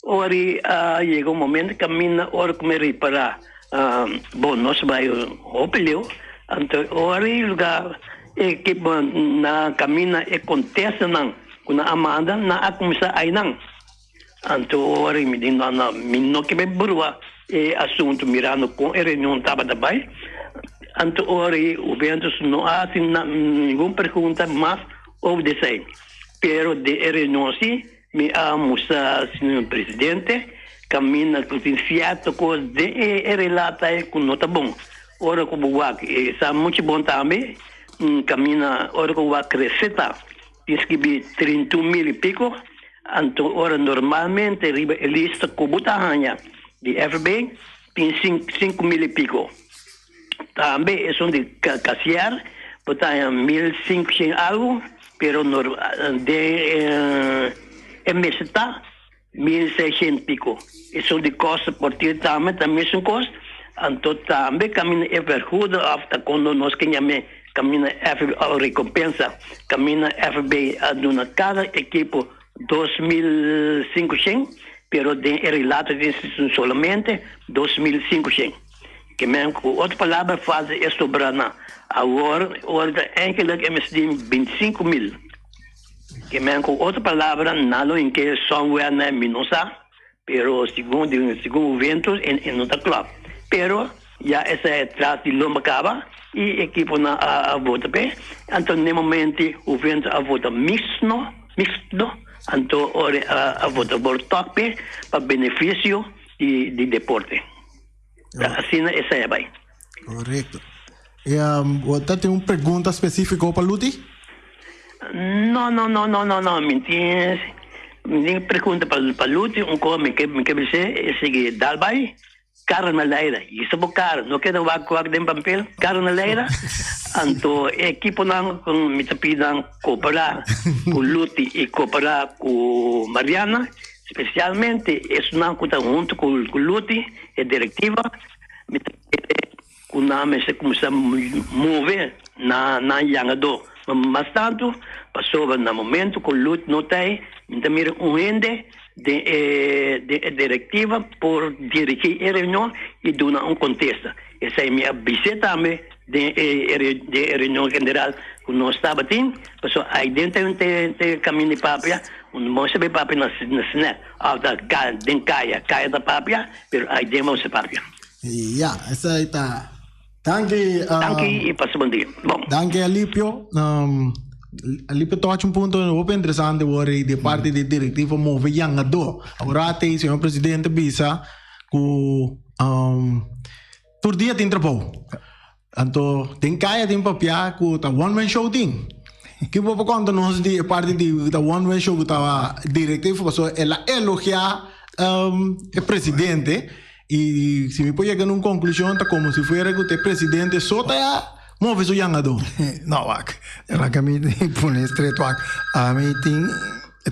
Ora a yega un momento caminda ora cu mi ripara, bon nos bai hopi leu, anto ora e lugar ekipo na caminda e contestanan cu nan a manda nan a cuminsa aynan. Anto ora mi di no no mi no ke bai brua e asunto mirando con e reunion tabata bai, anto ora Juventus no a haci ningun pregunta mas over di esey, pero den e reunion si Mi a mustra señor presidente caminda cu tin cierto cos den e relato ay cu no ta bon. Ora cu bo wak e sa mucho bon tambe, caminda ora cu bo wak receta tin scribi 31 mil y pico, anto ora normalmente riba e lista cu bo ta haya di FB tin 5 mil y pico. Tambe esun di casier bo ta haña 1500 algo, pero den e mester ta 1600 pico. Esun di kosten portier tambe ta mesun kos. Anto tambe caminda e vergoeden of ta cuando nos ke yam'e caminda FB of recompensa, caminda FB a duna cada ekipo 2500, pero den e relato tin solamente 2500. Ke men ku otro palabra falta e sobra na awor ora ta eigenlijk e mester tin 25 mil. Ke men ku otro palabra nan lo hinke somewhere na mi no sa, pero segun Juventus e no ta klop. Pero ya esei tras di lomba kaba i ekiponan a vota p'e. Anto n'e momento Juventus a vota mixto, mixto, anto ora a vota por tok p'e pa benefisio di deporte. Asina esei a bai. Korekto. Bo ta tin un pregunta spesífiko pa Luti? No, no, no, no, no, no. Mi tin pregunta pa Luti. Un kos mi ke bis'é e sigui dal bai. Kara na laira. Hisa bo kara. No keda wak wak den papel. Kara na laira. Anto e ekiponan ku mi ta pidi nan kooperá ku Luti i kooperá ku Mariana. Spesialmente esunnan ku ta huntu ku Luti, e direktiva, mi ta kere ku nan mester kuminsá move nan yangadó mas tantu, pasobra na momento ku Luti no ta ei, mi ta mira un hende den e direktiva por dirigí e reunion i duna un kontesta. Esei mi a bis'é tambe den e reunion general ku nos tabatin, pasobra aiden ta e kaminda di papia, un bo sabe papia na snèk òf ta den kaya, kaya ta papia, pero aiden bo sa papia. Ya, esei ta. Danki. Danki i pasa bon dia. Bon. Danki, Alipio. Alipio toca un punto hopi interesante wor di parti di direktiva move yangadó. Awor te señor presidente bisa ku tur dia tin trabou. Anto den kaya tin papia ku ta one man show tin. Ki bo por konta nos di parti di ta one man show ku ta direktiva, pasobra el a elogiá e presidente i si mi por yega na un konklushon ta komo si fuera ku e presidente so ta move su yangadó. No, wak. Laga mi pone straight, wak. Ami tin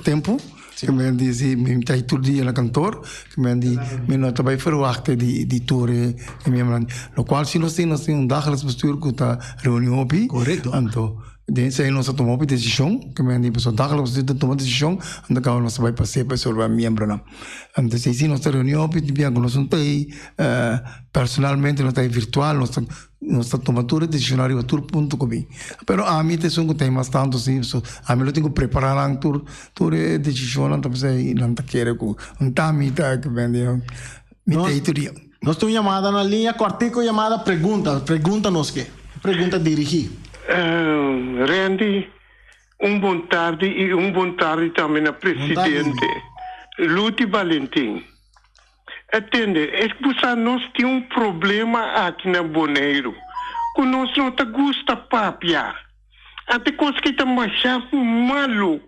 tempu ku mi di si mi ta tur dia na kantoor, ku mi di mi no ta bai verwachten di tur e miembronan. Lokual si nos tin un dagelijks bestuur ku ta reuni hopi. Anto den esei nos a tuma hopi desishon, ku mi di pasobra dagelijks bestuur ta tuma desishon, anto kaba nos ta bai pas'é pa e miembronan. Anto esei si nos ta reuni hopi tin bia ku nos no ta ei personalmente, nos ta ei virtual, nos ta tuma tur e desishon ariba tur punto ku bin. Pero ami ta esun ku ta ei mas tantu si, so ami lo tin ku prepará nan tur e desishonnan, ta p'esei nan ta kere ku un ta mi ta ku mi ta ei tur dia. Nos tin un yamada na liña, kòrtiku yamada, pregunta, pregunta nos ke. Pregunta dirigí. Randy, un bon tardi i un bon tardi tambe na presidente Luti Valentin. Atende, e ku sa nos tin un problema aki na Boneiru, ku nos no ta gusta papia. Ante kos ki ta masha malu.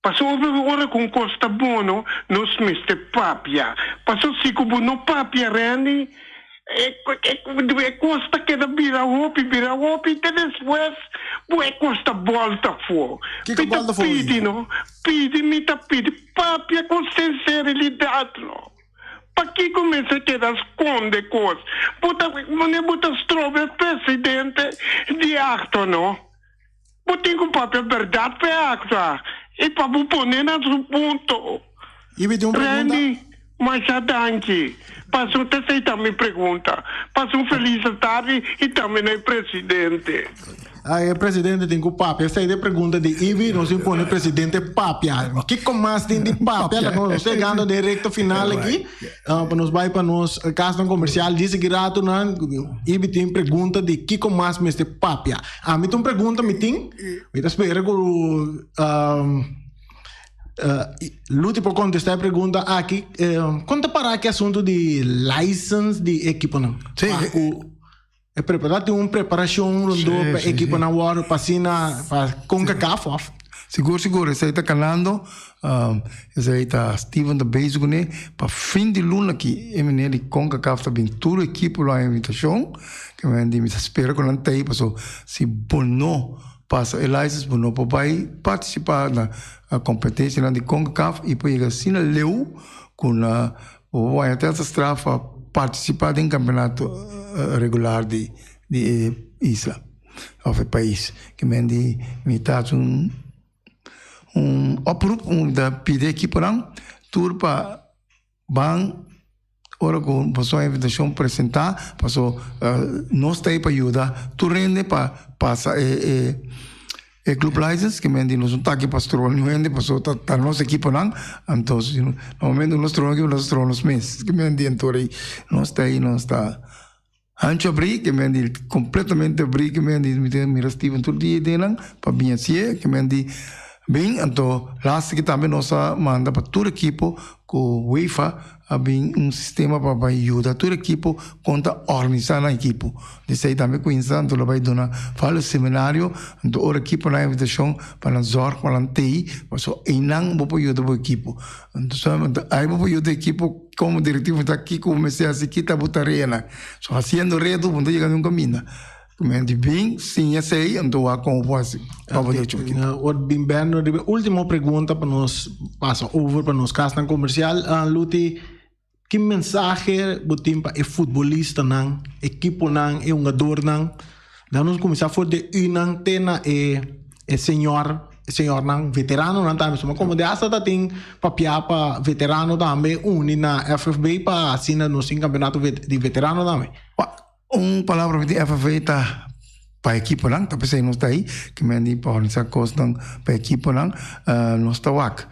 Pasobra ora ku un kos ta bono, nos mester papia. Paso si ku bo no papia, Randy, e kos ta keda bira hopi, bira hopi, te despues bo e kos ta bòlta afó. Kiko Mi ta bòlta afó? pidi, no? Pidi, mi ta pidi, papia ku sinseridat, no? Pakiko mester keda skonde kos? Bo ta, wanneer bo ta strobe presidente di akto, no? Bo tin ku papia bèrdat pa e akto i pa bo pone na su punto. I mi tin un pregunta. Randy. Masha danki. Pasa un esei ta mi pregunta. Pasa un felis tardi i tambe na e presidente. Ai e presidente tin ku papia. Esei ta e pregunta di Ivy. Nos tin pone presidente papia. Kiko mas tin di papia? Ta nos yegando den recta final aki. Pa nos bai pa nos kasnan komersial. Djis aki ratonan Ivy tin pregunta di kiko mas mester papia. Ami ta un pregunta mi tin. Mi ta spera ku Luti por contesta e pregunta aki. Kon ta para ki asunto di license di ekiponan? Sí. Pa ku e prepara tin un preparacion rondó Sí, pa sí, ekiponan wòrdu pa asina pa Concacaf òf? Sigur, sigur. Esei ta kanando. Esei ta Steven ta bezig kuné. Pa fin di luna aki e meneer di Concacaf ta bin tur ekipo lo haña invitashon. Ke men di mi ta spera ku nan ta ei paso si bo no Pasa e license bo no por bai participa na competencianan di Concacaf y por yega asina leu cu na bo por waya te hasta straf pa participa den campeonato regular di di e isla of e pais. Ke men di mi ta haci un un oproep un ta pidi ekiponan tur pa Ban ora ku boso a invitashon presentá, paso nos ta ei pa yuda tur hende pa pasa e e e club license, ke men di nos no ta aki pa stroba niun hende paso ta ta nos ekiponan, anto si na momento ku nos stroba un ekipo nos ta stroba nos mes, ke men di anto ei nos ta ei nos ta hancho abrí, ke men di kompletamente abrí, ke men di mi ta mira Steven tur dia den nan pa bin hasié, ke men di bin anto laatste ke tambe nos a manda pa tur ekipo ku UEFA a bin un sistema pa bai yuda tur ekipo kon ta organisá nan ekipo. Esei tambe kuinsa anto lo bai duna varios seminario anto ora ekiponan invitashon pa nan zòrg pa nan tei pasobra einan bo por yuda bo ekipo. Anto ai bo por yuda ekipo. Komo direktivo ta kiko bo mester hasi, ki ta bo tareanan. So hasiendo reto bo no ta yega niun kaminda. Menti bin siña esei anto wak komo bo hasi pa bo derecho aki. Ora bin bèn riba e ultimo pregunta pa nos pasa over pa nos kasnan komersial. Luti, ki mensahe bo tin pa e futbolistanan, ekiponan, e hungadornan? Dan nos kuminsá for di e unan te na e e señor, e señornan veteranonan tambe. Suma komo di asta ta tin papiá pa veterano tambe uni na FFB pa asina nos tin kampeonato di veterano tambe. Un palabra mi tin FFB ta pa ekiponan, ta p'esei nos ta ei, ke men di pa organisá kosnan pa ekiponan. Nos ta wak.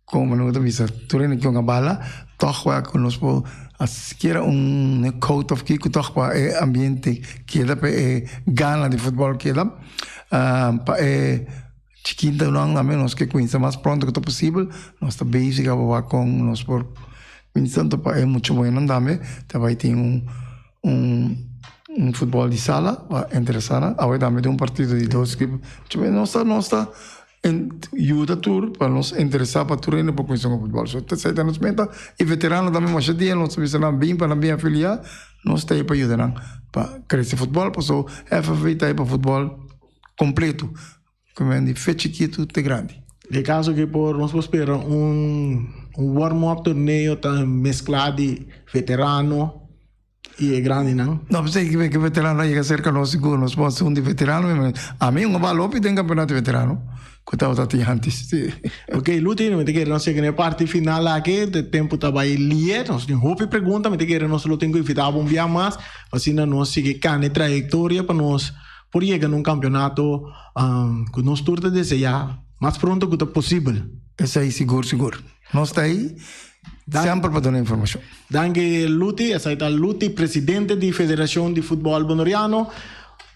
Como nos ta bisa tur hende kion a bala, tog wak cu nos por haci sikiera un coat of kico tog pa e ambiente keda, pa e gana di futbol keda, pa e chikintonan tambe nos ke cuminsa mas pronto cu ta posibel, nos ta bezig aba wak con nos por cuminsa anto pa e mucha buenan tambe ta bay tin un un un futbol di sala pa interesa nan, awe tambe tin un partido di dos ekipo, nos ta nos ta. En yuda tur pa nos interesá pa tur hende por kuminsá ku futbòl. So esei ta nos meta i veterano tambe masha dia nos ta bisa nan bin pa nan bin afiliá, nos ta ei pa yuda nan pa krese futbòl paso FFV ta ei pa futbòl kompleto, ku men di fe chikitu te grandi. Den kaso ke por nos por spera un un warm up torneo ta mesklá di veterano I e grandinan? No, p'esei ke ke veterano a yega serka nos sigur nos por hasi un di veterano mi ami un a bal hopi den kampeonato di veterano ku tabata tin antes si. Ok Luti, mi ta kere nos yega na e parti final aki, e tempu ta bai lie, nos tin hopi pregunta, mi ta kere nos lo tin ku invita bo un bia mas, pa asina nos sigui kana e trayektoria pa nos por yega na un kampeonato ku nos tur ta desea mas pronto ku ta posibel. Esei sigur sigur. Nos ta ei semper pa duna informashon. Danki Luti, esai ta Luti presidente di Federacion di Futbol Bonoriano.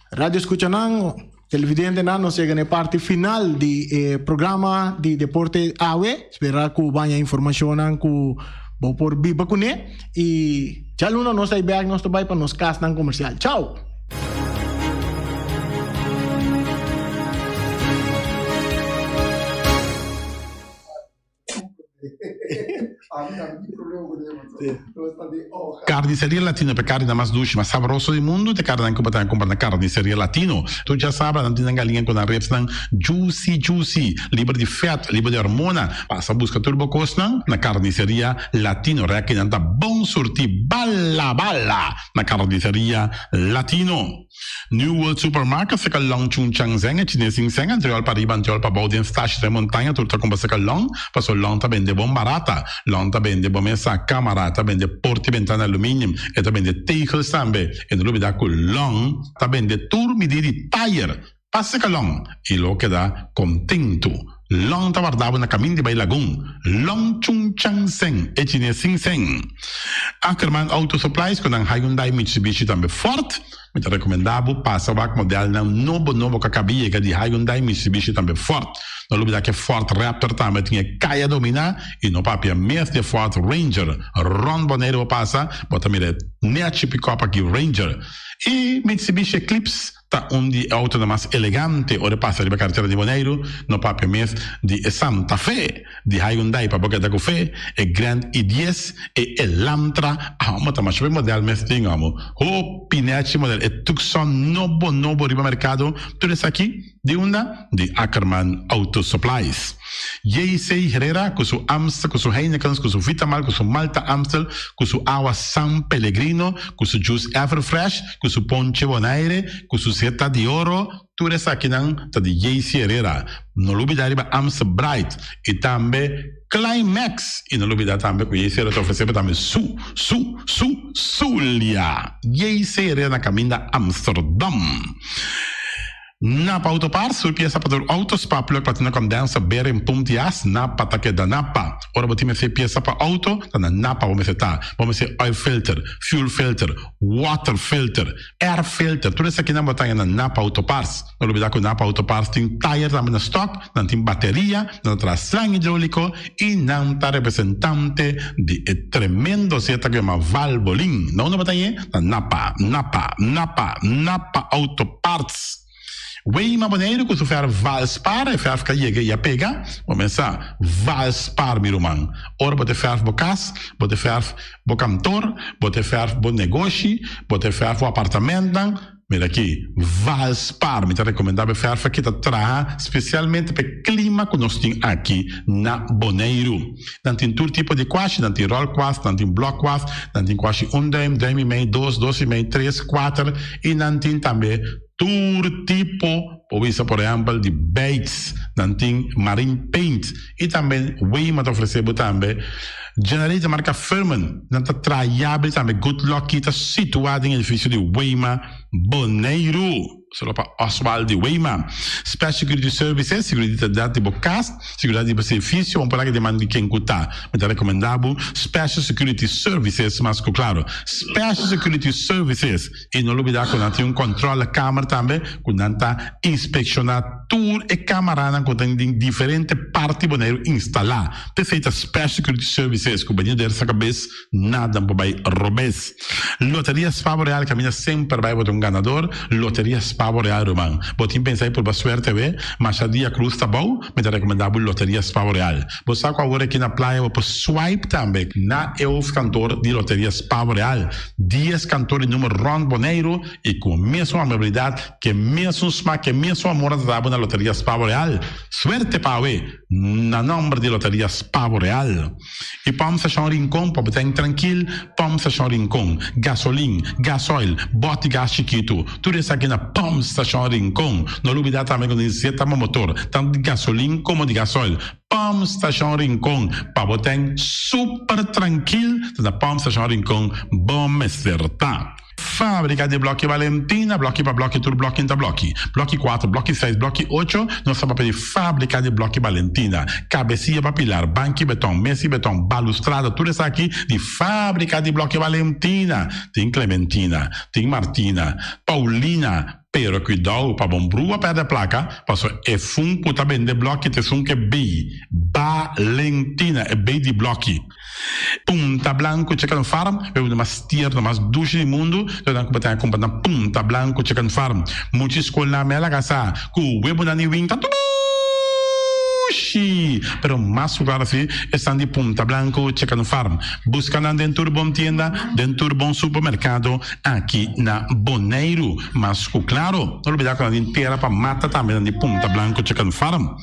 Radio escuchanan, televidentenan nos yega na e parti final di e programa di Deporte Awe. Spera cu baña informacionnan cu bo por biba cune. Y djaluna nos ta ei bek, nos ta bay pa nos casnan comercial. Chao! Carniceria Latino pa e carninan mas dushi, mas sabroso di mundu ta e carninan cu bo ta cumpra na Carniceria Latino. Tur djasabra nan tin nan galiña cu nan ribsnan juicy juicy, liber di vet, liber di hormona. Pasa busca tur bo cosnan na Carniceria Latino. Rekinan ta bon surti bala bala na Carniceria Latino. New World Supermarket seka Long Chun Chang Zeng e chines sin seng antriol pa riba antriol pa bou den stashi den montaña tur ta kumpra seka Long paso Long ta bende bon barata Long ta bende bo mesa kamara ta bende porta i bentana aluminium e ta bende tegels tambe e no lubida ku Long ta bende tur midi di tayer pa seka Long i lo keda kontentu Long ta warda bo na kamin di bai Lagun Long Chun Chang Seng e chines sin seng Ackerman Auto Supplies ku nan Hyundai Mitsubishi tambe Ford Mi ta rekomendá bo pasa wak modelnan nobo nobo ku a kaba yega di Hyundai, Mitsubishi tambe Ford. No lubidá ku e Ford Raptor tambe tin e kaya dominá i no papia mes di e Ford Ranger. Rònt Boneiru bo pasa, bo ta mira e nèchi pikòp aki Ranger. I Mitsubishi Eclipse ta un di e outonan mas elegante ora e pasa riba karetera di Boneiru. No papia mes di e Santa Fe. Di Hyundai pa bo keda ku fe, e Grand i dies, e Elantra, amo ta masha hopi model mes tin amo. Hopi nechi model, e Tucson nobo nobo riba merkado, tur esaki di unda? Di Ackerman Auto Supplies. JC Herrera ku su Amstel, ku su Heinekens, ku su Vitamal, ku su Malta Amstel, ku su awa San Pellegrino, ku su juice Everfresh, ku su ponche Bonaire, ku su Zeta di Oro, Tur esakinan ta di JC Herrera. No lubida riba Amstel Bright y tambe Climax. Y no lubida tambe cu JC Herrera ta ofrece bo tambe su, su, su, Zulia. JC Herrera na caminda Amsterdam. Napa Auto Parts, tur pieza pa tur auto, spark plug, platina condenser, bearing, pump di as, Napa ta keda Napa. Ora bo tin mester pieza pa auto, ta na Napa bo mester ta. Bo mester oil filter, fuel filter, water filter, Air filter, tur esakinan bo ta haña na Napa Auto Parts. No lubida ku Napa Auto Parts tin tayer tambe na stock, nan tin bateria, nan ta traha slang hidroliko i nan ta representante di e tremendo zeta ku yama Valvoline. Na unda bo ta hañ'e? Na Napa, Napa, Napa, Napa Auto Parts. Weima Boneiru ku su fèrf Valspar, e fèrf ka yega i a pega. Bo mesa Valspar mi ruman. Ora bo te fèrf bo kas, bo te fèrf bo kantor, bo te fèrf bo negoshi, bo te fèrf bo apartamentnan, mira aki, Valspar. Mi ta rekomendá bo e fèrf aki ta traha spesialmente pa e klima ku nos tin aki na Boneiru. Nan tin tur tipo di kwashi, nan tin ròl kwas, nan tin blòk kwas, nan tin kwashi un dùim, dùim i mei, dos, dos i mei, tres, kuater i nan tin tambe Tur tipo, por bisa por ehempel di baits, nan tin marine paint y tambe Wema ta ofrece bo tambe generator marca Firman, nan ta traha yabri tambe Good Lucky ta situa den edificio di Wema Boneiru. Solo pa Oswald di Wema. Special Security Services, seguridad di bo cas, seguridad di bo servicio, un por di man di ken cu ta. Mi ta recomenda bo Special Security Services mas cu claro. Special Security Services. I no lubidá ku nan tin un kòntròlekamer tambe ku nan ta inspekshoná tur e kamaranan ku tin den diferente parti Boneiru instalá. P'esei ta Special Security Services ku bania der sa kabes nada por bai robes. Loteria Spa Boreal kaminda semper bai bo ta un ganador. Loteria Spa Boreal ruman. Bo tin pensa di purba suerte awe? Masha dia krus ta bou, mi ta rekomendá bo Loteria Spa Boreal. Bo sa ku awor aki na playa bo por swipe tambe na e hoofdkantoor di Loteria Spa Boreal. Dies kantoor di numer rònt Boneiru i ku mesun amabilidat, ku e mesun smak, ku e mesun amor nan ta dabo na Loteria Spa Boreal. Suerte pa awe na nòmber di Loteria Spa Boreal. I Pòmp Stashon Rincon pa bo ten trankil, Pòmp Stashon Rincon, gasolin, gasoil, bòt di gas chikitu, tur esaki na Pòmp Stashon Rincon. No lubidá tambe ku nesesita bo motor, tantu di gasolin komo di gasoil. Pòmp Stashon Rincon, pa bo ten super trankil, ta na Pòmp Stashon Rincon bo mester ta. Fábrika di Blòki Valentina, blòki pa blòki, tur blòki ta blòki. Blòki kuater, blòki seis, blòki ocho, nos ta papia di Fábrika di Blòki Valentina. Kabesia pa pilar, banki beton, mesi beton, balustrada, tur esaki di Fábrika di Blòki Valentina. Tin Clementina, tin Martina, Paulina, pero kuidou pa bon brua pèrdè plaka, paso e fun ku ta bende blòki ta esun ku e bei Valentina, e bei di blòki. Punta Blanco Chicken Farm, e bebida mas tierno, mas dushi di mundu, lo nan ku bo ta kumpra na Punta Blanco Chicken Farm. Mucha skolnan mi a laga sa ku webonan di win ta dushi! Pero mas ku klaro si esnan di Punta Blanco Chicken Farm. Buska nan den tur bon tienda, den tur bon supermerkado aki na Boneiru. Mas ku klaro, no lubida ku nan tin tera pa mata tambe nan di Punta Blanco Chicken Farm.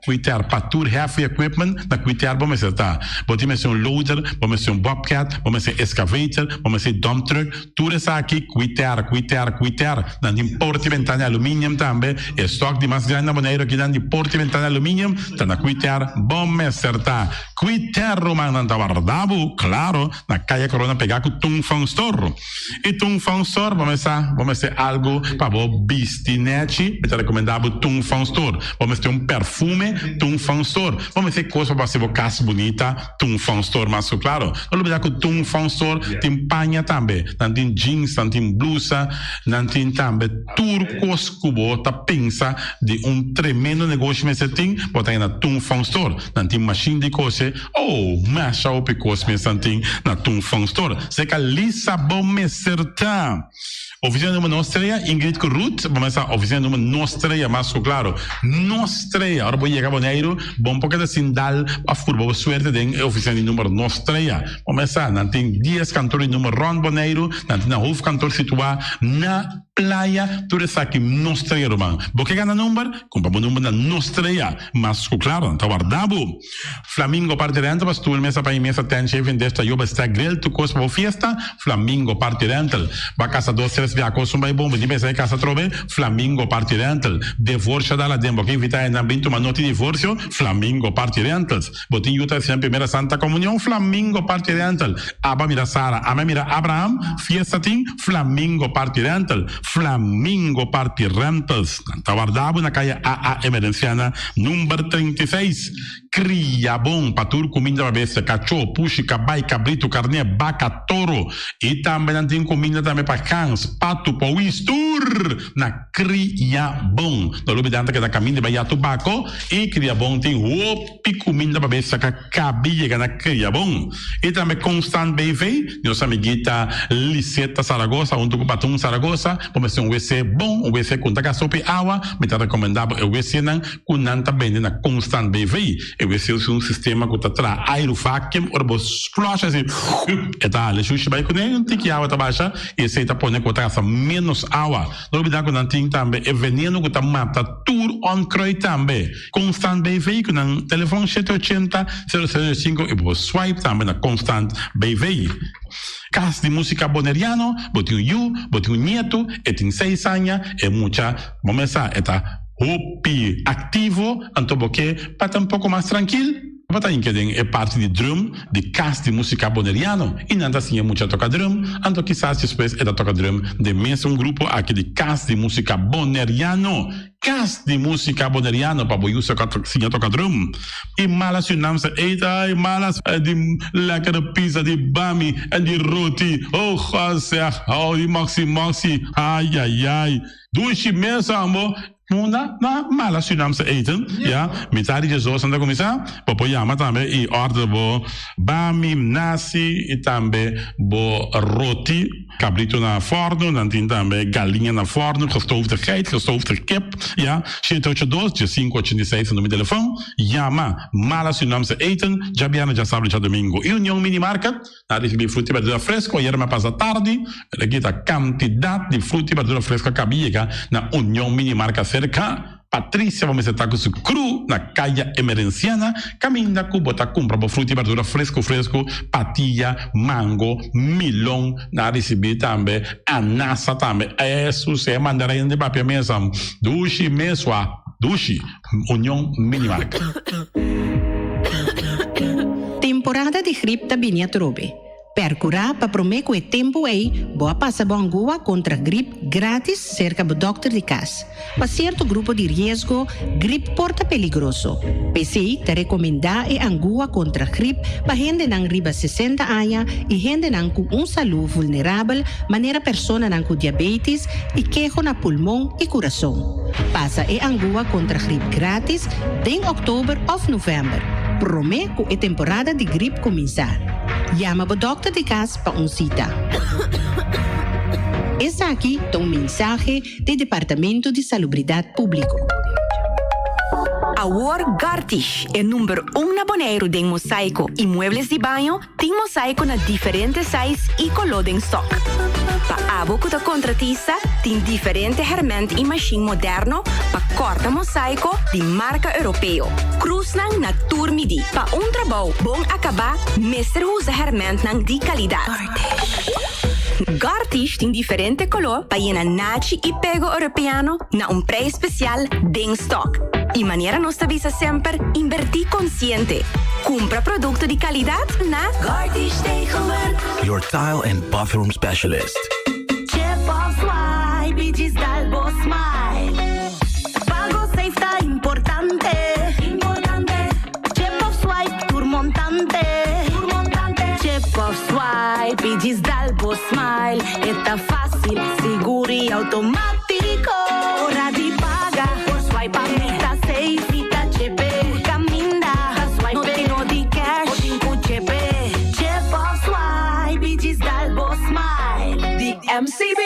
Quiter pa tur heavy equipment na Quiter bo mester ta. Bo tin mester un loader, bo mester un bobcat, bo mester excavator, bo mester dump truck, tur esaki Quiter, Quiter, Quiter. Nan tin porta y bentana aluminium tambe. E stock di mas grandi na Boneiru akinan di porta y bentana aluminium ta na Quiter bo mester ta. Quiter rumannan ta warda bo, claro, na Kaya Corona pega cu Tung Fong Store. Y Tung Fong Store bo mester bo mester algo pa bo bisti nechi, mi ta recomenda bo Tung Fong Store. Bo mester un perfume, Tung Fong Store. Bo mester cos pa bo haci bo cas bunita, Tung Fong Store mas cu claro. No lubida cu Tung Fong Store tin paña tambe, nan tin jeans, nan tin blusa, nan tin tambe tur cos cu bo ta pensa di un tremendo negoshi mester tin, bo ta na Tung Fong Store. Nan tin machine di cose, oh, masha hopi cos mes nan tin na Tung Fong Store. Seca Lisa bo mester ta. Oficina numero nos trea, Ingrid cu Ruth, bo mester oficina numero nos trea, mas cu claro. Nos trea, ora bo yega Boneiru, bo no por keda sin dal pa furba bo suerte den e oficina di numero nos trea. Bo mester, nan tin dies kantoor di numero rond Boneiru, nan tin nan hoofdkantoor situa na Playa, tur esaki nos trea ruman. Bo ke gana number? Kumpra bo number na nos trea. Mas ku klaro, nan ta warda bo. Flamingo Party Rental pa stoel, mesa pa i mesa, tent, shaving dish, tayo, bestek, grill, tur kos pa bo fiesta. Flamingo Party Rental. Ba kasa dos tres bia kos un bai bon, bo tin pensa e kasa atrobe? Flamingo Party Rental. Devorsio dal aden, bo ke invita hendenan bin tuma noti divorsio? Flamingo Party Rentals. Bo tin yu ta hasinan primera santa komunion? Flamingo Party Rental. Aba mira Sara, ame mira Abraham, fiesta tin? Flamingo Party Rental. Flamingo Party Rentals. Nan ta warda bo na kaya AA Emerenciana number 36. Kria bon pa tur kuminda pa bestia, kachó, pushi, kabai, kabritu, karné, baka, toro. I tambe nan tin kuminda tambe pa gans, patu, powis, tur na Kria bon. No lubida nan ta keda kaminda bai ya tobako i kria bon tin hopi kuminda pa bes saka kabi yega na kria bon. I tambe Constant BV, nos amiguita Liseta Zaragoza huntu ku Patun Zaragoza bo mester un wc bon, un wc ku no ta gasta hopi awa. Mi ta rekomenda bo e wcnan ku nan ta bende na Constant BV. E wc usa un sistema ku ta traha airu vacuum ora bo flush asi e ta hala e shushi bai kuné un tiki awa ta basha i esei ta pone ku bo ta gasta menos awa. No olbida ku nan tin tambe e veneno ku ta mata tur onkruid tambe. Constant BV ku nan telefon shete ochenta, sero sero sinku i bo por swipe tambe na Constant BV. Kas di Musika Boneriano, bo tin un yu, bo tin un nietu, e tin seis aña, e mucha bo mes sa e ta hopi aktivo, anto bo ke pa ta un poko mas trankil? Bo ta hinka den e parti di drum di Kas di Musika Boneriano i nan ta siña mucha toka drum, anto kisas despues e ta toka drum den mesun grupo aki di Kas di Musika Boneriano. Kas di Musika Boneriano pa bo yu siña toka drum. I mala Surinaamse eten, ai malas di lekkere pizza di bami en di roti, oh God zeg, oh di moxi moxi, ai ai ai. Dushi mes ambo. Munda na mala Surinaamse eten, ya, mitad di djesdos nan ta kuminsá, bo por yama tambe i order bo bami, nasi i tambe bo roti, kabritu na fòrnu, nan tin tambe galiña na fòrnu, gestoofde geit, gestoofde kip, ya, shete ocho dos, diesinku ochenta i seis ta numero di telefòn, yama Mala Surinaamse eten, djabièrnè, djasabra i djadumingu. I Union Mini Market. Na ricibi fruta y berdura fresco ayer me pasa tardi, pero aki ta cantidad di fruta y berdura fresco a caba yega na Union Mini Marca cerca Patricia bo mester ta cu su crew na Caya Emerenciana caminda cu bo ta cumpra bo fruta y berdura fresco fresco, patilla, mango, milon, na ricibi tambe anasa tambe, Jesus e mandarina di papia mesa dushi mesua dushi. Union Mini Marca. Temporada di grip ta bini atrobe. Percura pa prome cu e tempo ey bo a pasa bo angua contra grip gratis cerca bo dokter di cas. Pa cierto grupo di riesgo, grip por ta peligroso. P'esey ta recomenda e angua contra grip pa hendenan riba 60 aña y hendenan cu un salud vulnerabel manera personanan cu diabetes y keho na pulmon y curason. Pasa e angua kontra grip gratis den òktober òf novèmber, promé ku e temporada di grip kuminsá. Yama bo dòkter di kas pa un sita. Esaki ta un mensahe di Departamento di Salubridat Públiko. Awor Gartish, e number un na Boneiru den mosaiko i muebles di baño, tin mosaiko na diferente size i koló den stock. Pa abo ku ta kontratista, tin diferente hèrmènt i mashin moderno pa kòrta mosaiko di marka europeo. Krusnan na tur midí. Pa un trabou bon akabá mester usa hèrmèntnan di kalidat. Gartish tin diferente koló pa yena nachi i pego europeano na un preis spesial den stòk. I manera nos ta bisa semper, inbertí konsiente. Kumpra produkto di kalidat na Gartish Tegelwerk. Your tile and bathroom specialist. Chip of swipe i djis dal bo smile. Pago safe ta importante. Importante. Chip of swipe tur montante. Tur montante. Chip of swipe i djis dal bo smile. E ta fácil, sigur i automátiko. Ora di paga por swipe a mi ta safe. Mi ta chepe. Tur kaminda ta swipe. No tin no di cash. Bo tin ku chepe. Chip of swipe i djis dal bo smile. Di MCB.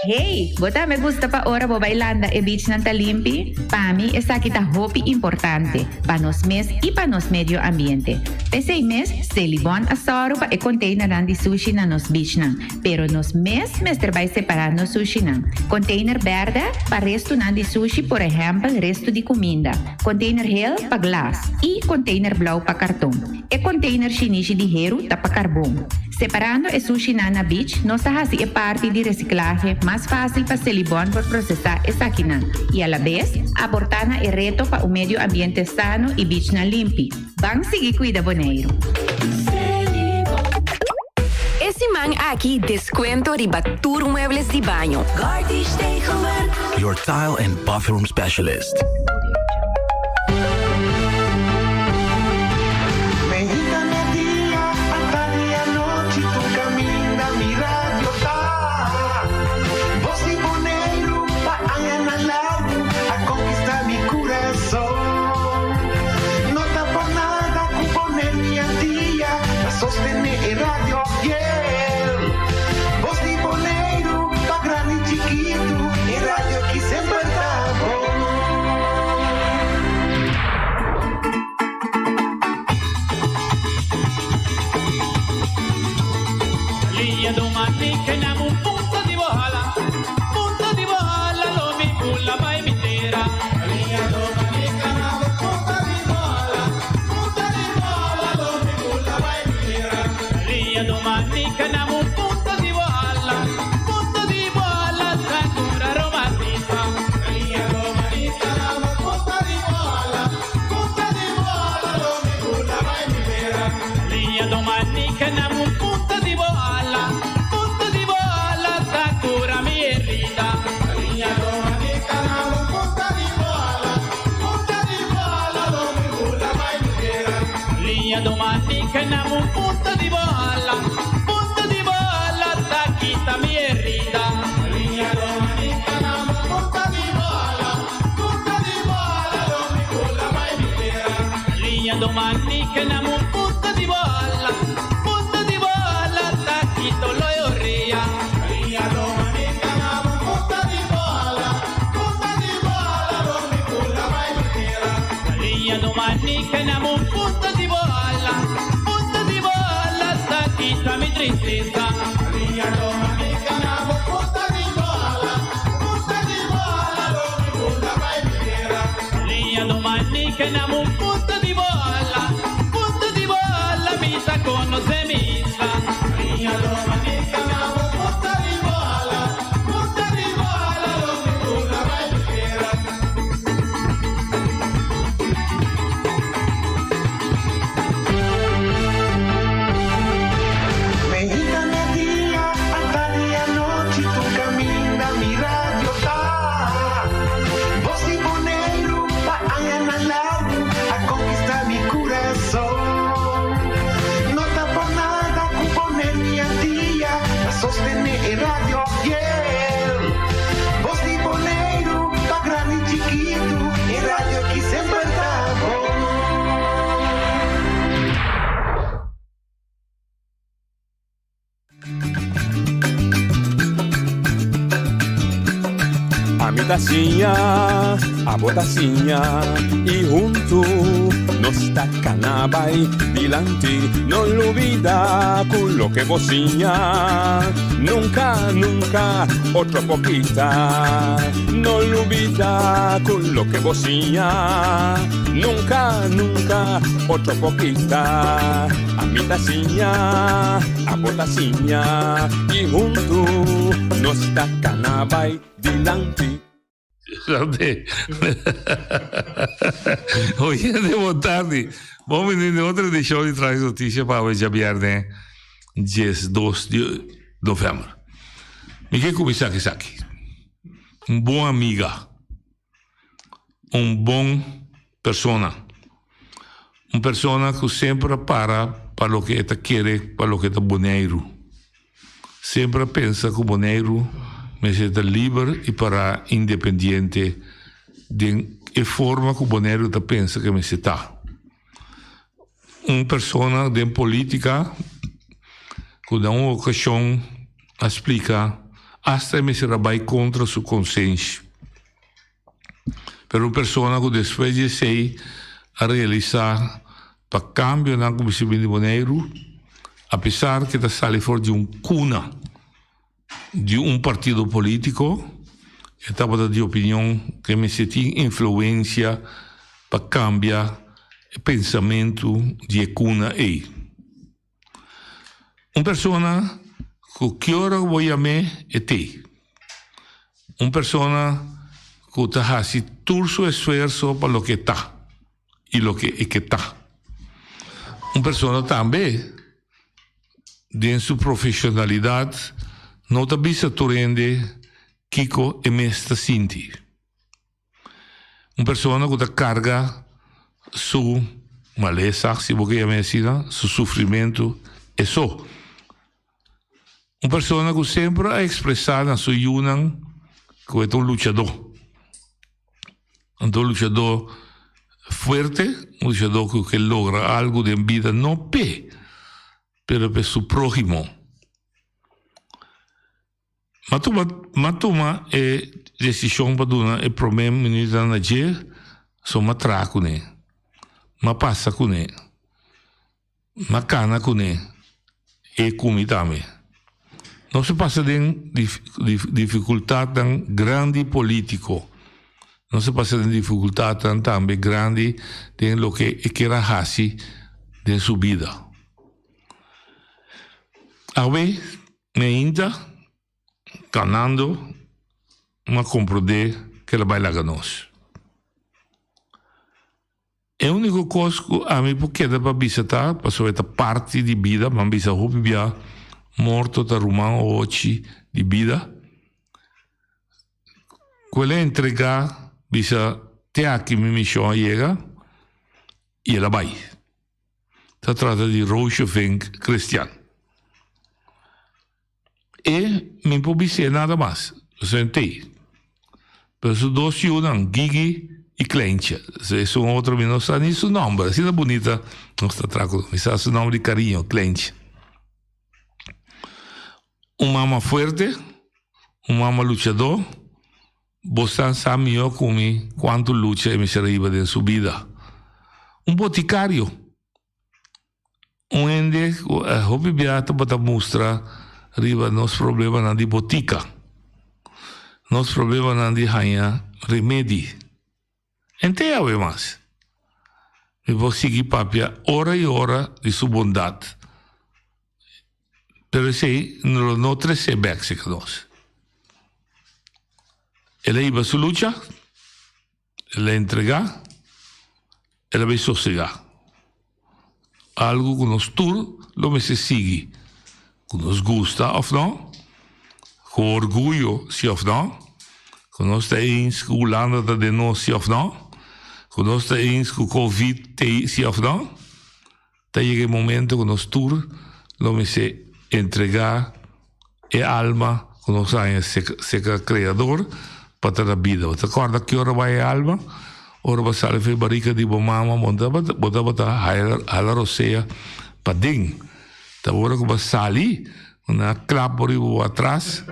Hey, bo tambe gusta pa ora bo bai landa e beachnan ta limpi? Pa mi esaki ta hopi importante, pa nos mes i pa nos medio ambiente. P'esei mes, Selibon a sòru pa e containernan di sushi na nos beachnan, pero nos mes mester bai separá nos sushinan. Container bèrdè pa restunan di sushi, por ehèmpel restu di kuminda, container hel pa glas i container blou pa karton. E container shinishi di heru ta pa carbon. Separando e sushinan na beach, nos ta haci e parti di reciclahe mas facil pa Selibon por procesa esakinan y alabes aporta na e reto pa un medio ambiente sano y beachnan limpi. Ban sigui cuida Boneiru! E siman aki descuento riba tur muebles di baño. Your tile and bathroom specialist. Ami ta siña, abo ta siña i huntu nos ta kana bai dilanti. No lubida ku loke bo siña. Nunca, nunca, otro poquita. No lubida cu loke bo siña. Nunca, nunca, otro poquita. Ami ta siña, abo ta siña. Y hunto nos ta cana bay dilanti. Oyente, bon tardi. Bon bini den otro edicion di Trash Noticia pa awe djabierne 12 di november. Mi ke kuminsá ku esaki. Un bon amiga, un bon persona, un persona ku semper a para pa loke e ta kere, pa loke ta Boneiru. Semper a pensa ku Boneiru mester ta liber i pará independiente den e forma ku Boneiru ta pensa ku e mester ta. Un persona den politica ku na un okashon a splika asta e mester a bai kontra su konsenshi. Pero un persona ku despues di esei a realisá pa kambionan ku mester bini di Boneiru, apesar ku e ta sali for di un kuna di un partido polítiko, e tabata di opinion ku e mester tin influensia pa kambia e pensamentu di e kuna ei. Un persona ku ki ora ku bo yam'é e t'ei. Un persona ku ta hasi tur su esfuerso pa loke e ta i loke e ke ta. Un persona tambe den su profeshonalidat no ta bisa tur hende kiko e mes ta sinti. Un persona ku ta karga su malesa, si bo ke yam'é asina, su sufrimentu e so. Un persona ku semper a ekspresá na su yunan ku e ta un luchadó. Anto un luchadó fuerte, un luchadó ku ke logra algu den bida no p'e, pero p'e su próhimo. M'a tuma m'a tuma e desishon pa duna e promé minuutnan na dje, so m'a traha kuné, m'a pasa kuné, m'a kana kuné, e ku mi tambe. Nos a pasa den difikultatnan grandi polítiko, nos a pasa den difikultatnan tambe grandi den loke e kier a hasi den su bida. Awe. Mi ainda kanando m'a komprondé ku el a bai laga nos. E úniko kos ku ami por keda pa bisa ta, pasobra e ta parti di bida, mi a bisa hopi bia, morto ta ruman ochi di bida, ku el a entregá bisa te aki mi mishon a yega i el a bai. Ta trata di Roosje Vink Christian. E mi por bis'é nada mas, pasobra e t'ei. Pero su dos yunan, Gigi i Kleintje, esun otro mi no sa ni su nomber, asina bunita nos ta traha ku mi sa su nomber di kariño, Kleintje. Un mama fuerte, un mama luchadó. Bosnan sa mihó ku mi kuantu lucha e mester a hiba den su bida. Un botikario, un hende ku a hopi bia tabata mustra riba nos problemanan di botika, nos problemanan di haña remedi. Henter awe mas. Mi por sigui papia ora i ora di su bondat, pero esei lo no trese bek serka nos. El a hiba su lucha, el a entregá, el a bai sosegá. Algu ku nos tur lo mester sigui, ku nos gusta òf no, ku orguyo si òf no, ku nos ta eens ku Hulanda ta den nos si òf no, ku nos ta eens ku Covid t'ei si òf no, ta yega e momento ku nos tur lo mester entregá e alma ku nos haña serka Kreador pa ta na bida. Bo ta kòrda ki ora bai e alma? Ora bo sali for e barika di bo mama, bo tabata bo tabata hala rosea paden. Ta ora ku bo a sali, nan a klap bo riba bo atras,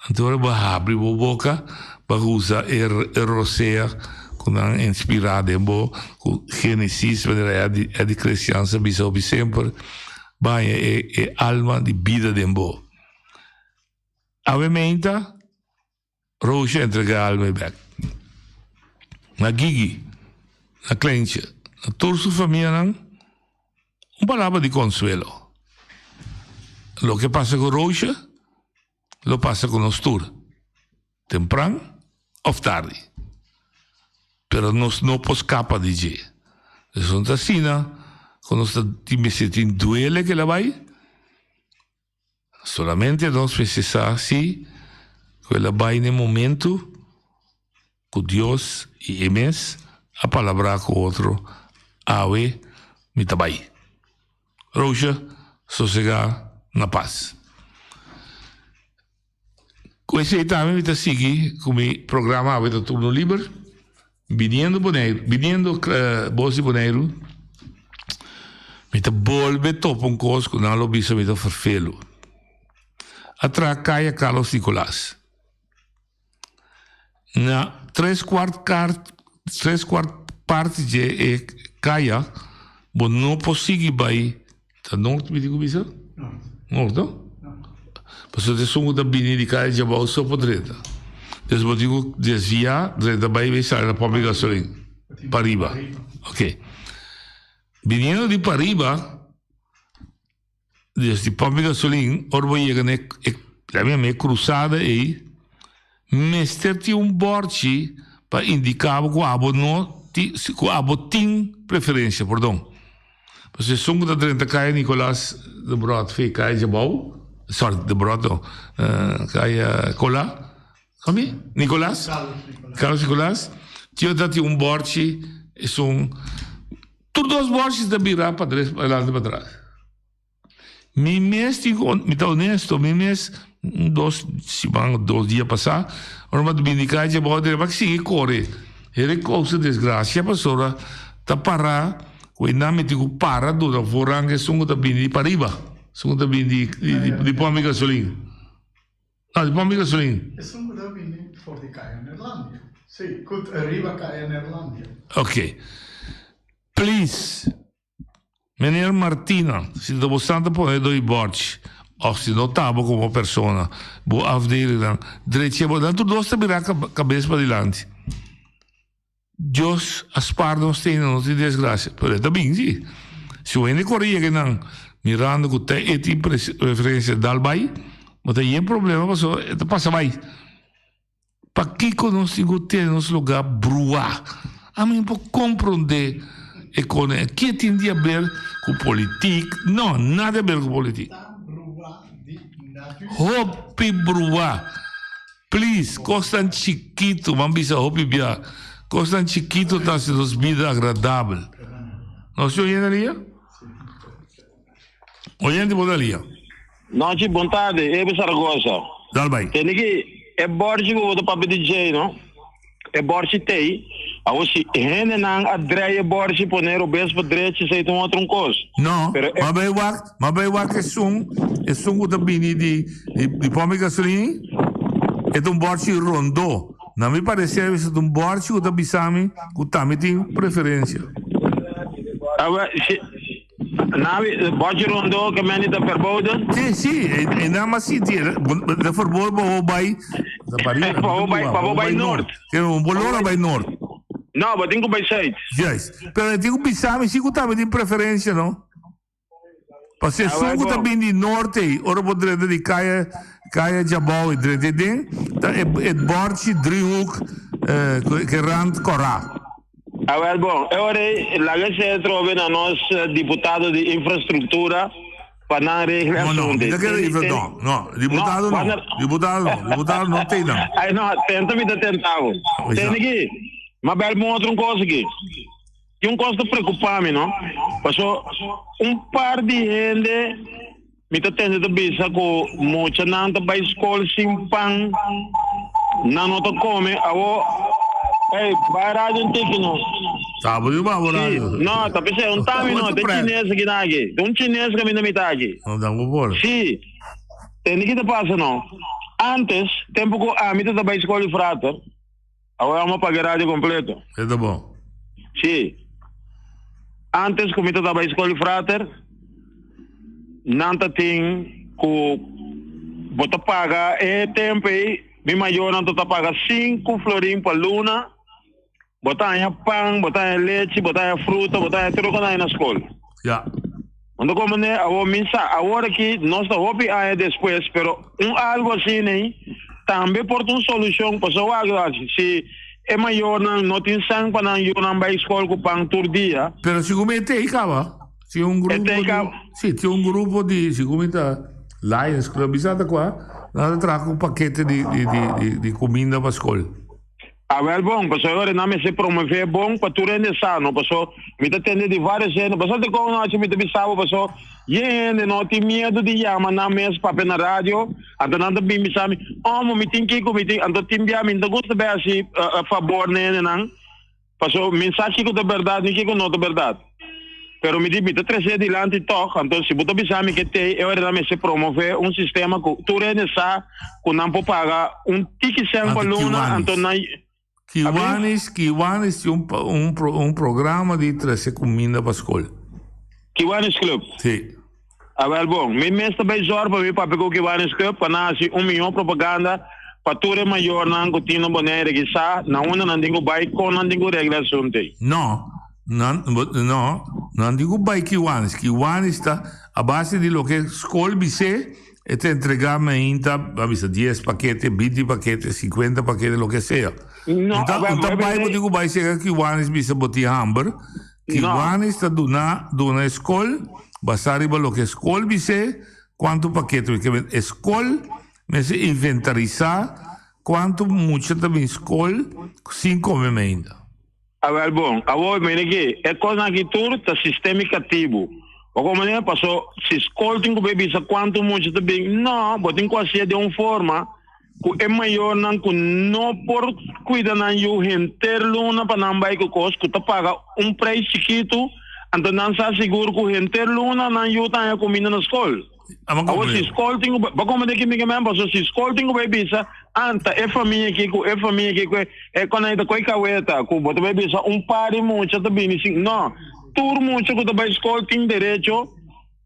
anto ora bo a habri bo boka bo a usa e rosea ku nan a inspirá den bo, ku Génesis, manera Eddie Christian sa bisa hopi semper. Baña e e alma di bida den bo. Awe meinta, Roosje a entregá alma bek. Na Gigi, na Kleintje, na tur su famianan, un palabra di konsuelo. Loke pasa ku Roosje, lo pasa ku nos tur, tempran òf tardi. Pero nos no por skapa di dje. Nos no ta asina ku nos ta tin mester tin duele ku el a bai. Solamente nos mester sa si ku el a bai na e momentu ku Dios i e mes a palabrá ku otro, Awe mi ta bai. Roosje, sosegá na pas. Ku esei tambe mi ta sigui ku mi programa Awe ta Turno Liber, biniendo Boneiru, biniendo Bos di Boneiru, mi ta bolbe topa un kos ku nan lo bisa mi ta ferfelu. A traha Kaya Carlos Nicolaas. Na tres kuart kart, tres kuart parti dje e kaya, bo no por sigui bai, ta nort mi tin ku bisa? Nort, no? Pasobra esun ku ta bini di kaya djabou so por drenta. Des bo tin ku desviá, drenta bai bai sali na pòmp di gasolin, pariba. Ok. Biniendo di pariba, Des di pòmp di gasolin, ora bo yega na e, laga mi yama e krusada ei, mester tin un bòrchi pa indiká bo ku abo no tin, ku abo tin preferensia, pordon. Pasobra esun ku ta drenta kaya Nicolas de Brot fe kaya Djabou, sorry, de Brot no, kaya Kola, kòmi? Nicolas? Carlos Nicolas, tin ta tin un bòrchi esun. Tur dos bòrchi ta bira pa tres pa adelante pa tras. Mi mes tin ku, mi ta honesto, mi mes un dos siman, dos dia pasá, ora mi a bini kai dje bòrchi, mi a sigui kore. Hende kousa desgrasia pasobra ta pará ku e nan mi tin ku para duna voorrang esun ku ta bini di pariba, esun ku ta bini di di pòmp di gasolin. No, di pòmp di gasolin. Esun ku ta bini for di Kaya Neerlandia. Sí, ku riba Kaya Neerlandia. Ok. Please, meneer Martina, si ta bo santa pone doi bòrchi, òf si no ta bo komo persona, bo afdelingnan, drechi bo, nan tur dos ta bira kabes padilanti. Dios a spar nos tene nos di desgracia, pero e ta bin si. Si un hende kore yega nan mirando ku ta e tin preferencia dal bai, bo ta yen problema pasobra e ta pasa bai. Pakiko nos tin ku tene nos lugar bruá? Ami no por kompronde e kone. Ke tin di haber ku politik? No, nada di haber ku politik. Hopi bruá. Please, kosnan chikitu, man bisa hopi bia, kosnan chikitu ta hasi nos bida agradabel. Nos tin oyente alia? Oyente bo ta alia? Nochi, bon tarde, Ebe Zaragoza. Dal bai. Tende ki e borchi ku bo ta papia di djei, no? E borchi tei, awor si hendenan a drei e borchi pone robes pa drechi esei ta un otro un kos. No, Pero e. ma bai wak, ma bai wak esun, esun ku ta bini di, di, di pòmp di gasolin, e ta un bòrchi rondó. Na mi pareser esei ta un bòrchi ku ta bisa mi ku tambe tin preferensia. Awor, si, na mi, bòrchi rondó ke mende ta verboden? Si, si, e, e nan a sinti, e, e verboden pa bo bai, ta pariba, Pa bo bai, pa bo bai nort. Ke bo lora bai nort. No, bo tin ku bai zuid. Juist. Pero e tin ku bisa mi si ku tambe tin preferencia, no? Pasobra esun ku ta bin di norte ei, ora bo drenta di kaya, kaya Djabou i drenta den, ta e, e bòrchi driehoek ku e rand kòrá. Awel bon, e ora ei laga esei atrobe na nos diputado di infrastruktura pa nan regla e No, no, asuntu. mi ta kere infra, no, no, diputado no, diputado no, diputado no tei nan. Ai no, tenta mi ta tenta bo. Tende aki, m'a bel muestra un kos aki. Tin un kos ta preocupa mi no, paso un par di hende mi ta tende ta bisa ku muchanan ta bai skol sin pan, nan no ta kome, awo ey bai radio un tiki no. Tabo di babo radio. Si, no, ta p'esei un tami no, ta chines aki na aki, ta un chines kaminda mi ta aki. No ta ku por. Si, tende ki ta pasa no, antes tempu ku ami ta ta bai skol di frater, Awor amo paga e radio completo. E ta bon. Si. Antes cu mi ta bai scol di frater, nan ta tin cu Bo ta paga e tempu ei, mi mayornan ta paga sinku florin pa luna. Bo ta haña pan, bo ta haña lechi, bo ta haña fruta, bo ta haña tur loke nan haña na skol. Ja. Anto komo ne awor mi sa awor aki nos ta hopi aña despues pero un algo asina ei tambe por ta un solushon pasobra wak wak si e mayornan no tin san pa nan yunan bai skol ku pan tur dia. Pero si ku mi e tei kaba tin un grupo di si tin un grupo di si ku mi ta Lions Club bisa ta kua nan ta traha ku pakete di di di di kuminda pa skol. Awel bon, pasobra ora nan mester promové bon pa tur hende sa, no? Paso mi ta tende di varios hende, paso te kon nochi mi ta bisa bo, paso yen hende no tin miedu di yama nan mes papia na radio, anto nan ta bin bisa mi, omo mi tin kiko, mi tin, anto tin bia mi no ta gusta bai hasi fabor na hendenan, paso mi sa kiko ta berdad ni kiko no ta berdad. Pero mi di mi ta trece dilanti toch, anto si bo ta bisa mi ke tey e ora nan mester promove un sistema ku tur hende sa ku nan por paga un tiki cen pa luna, anto nan Kiwanis, Kiwanis tin un un un programa di trece cuminda pa scol. Kiwanis Club? Si. Awel bon, mi mes ta bay zorg pa mi papia ku Kiwanis Club pa nan haci un miho propaganda pa tur e mayornan ku tin na Bonaire kisa na unda nan tin ku bay, kon nan tin ku regla asunto ey. No, Nan, no, nan di ku bai Kiwanis. Kiwanis ta a base di loke skol bis'é, e ta entregá mainta, a bisa dies pakete, binti pakete, sinkuenta pakete, loke sea. No, Un ta, un ta bai bo di ku bai sega Kiwanis bisa bo tin hamber. Kiwanis ta duna, duna e skol, basá riba loke skol bis'é, kuantu pakete. E skol mester inventarisá kuantu mucha ta bin skol sin kome mainta. Awel bon, awor mira aki, e kosnan aki tur ta sistema i katibu. Bo komo manera? Paso si skol tin ku bay bisa kuantu mucha ta bin, no, bo tin ku hasié den un forma ku e mayornan ku no por kuida nan yu henter luna pa nan bay ku kos ku ta paga un preis chikitu, anto nan sa sigur ku henter luna nan yu ta haña kuminda na skol. Awor si skol tin ku bo komprende ki mi ke men pasobra si skol tin ku bai bisa anta e famia aki ku e famia aki ku e kon ta koi kaweta ku bo ta bai bisa un par di mucha ta bini sin no tur mucha ku ta bai skol tin derecho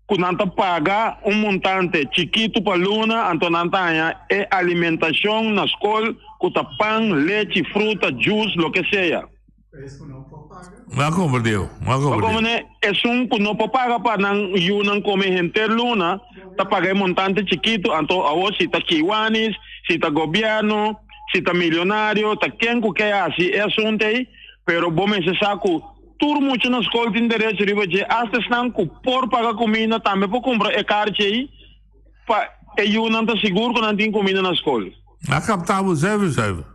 ku nan ta paga un montante chikitu pa luna anto nan ta haña e alimentashon na skol ku ta pan lechi fruta juice loke sea. M'a comprendeu, m'a comprendeu. Como ne, esun cu no por paga pa nan yunan come henter luna, ta paga e montante chikito, anto awor si ta Kiwanis, si ta gobierno, si ta milionario, ta ken cu ke haci e asunto ey, pero bo mester sa cu tur mucha na scol tin derecho riba dje, hasta esnan cu por paga cuminda tambe por cumpra e karchi ey pa e yunan ta sigur cu nan tin cuminda na scol. A capta bo zuiver zuiver.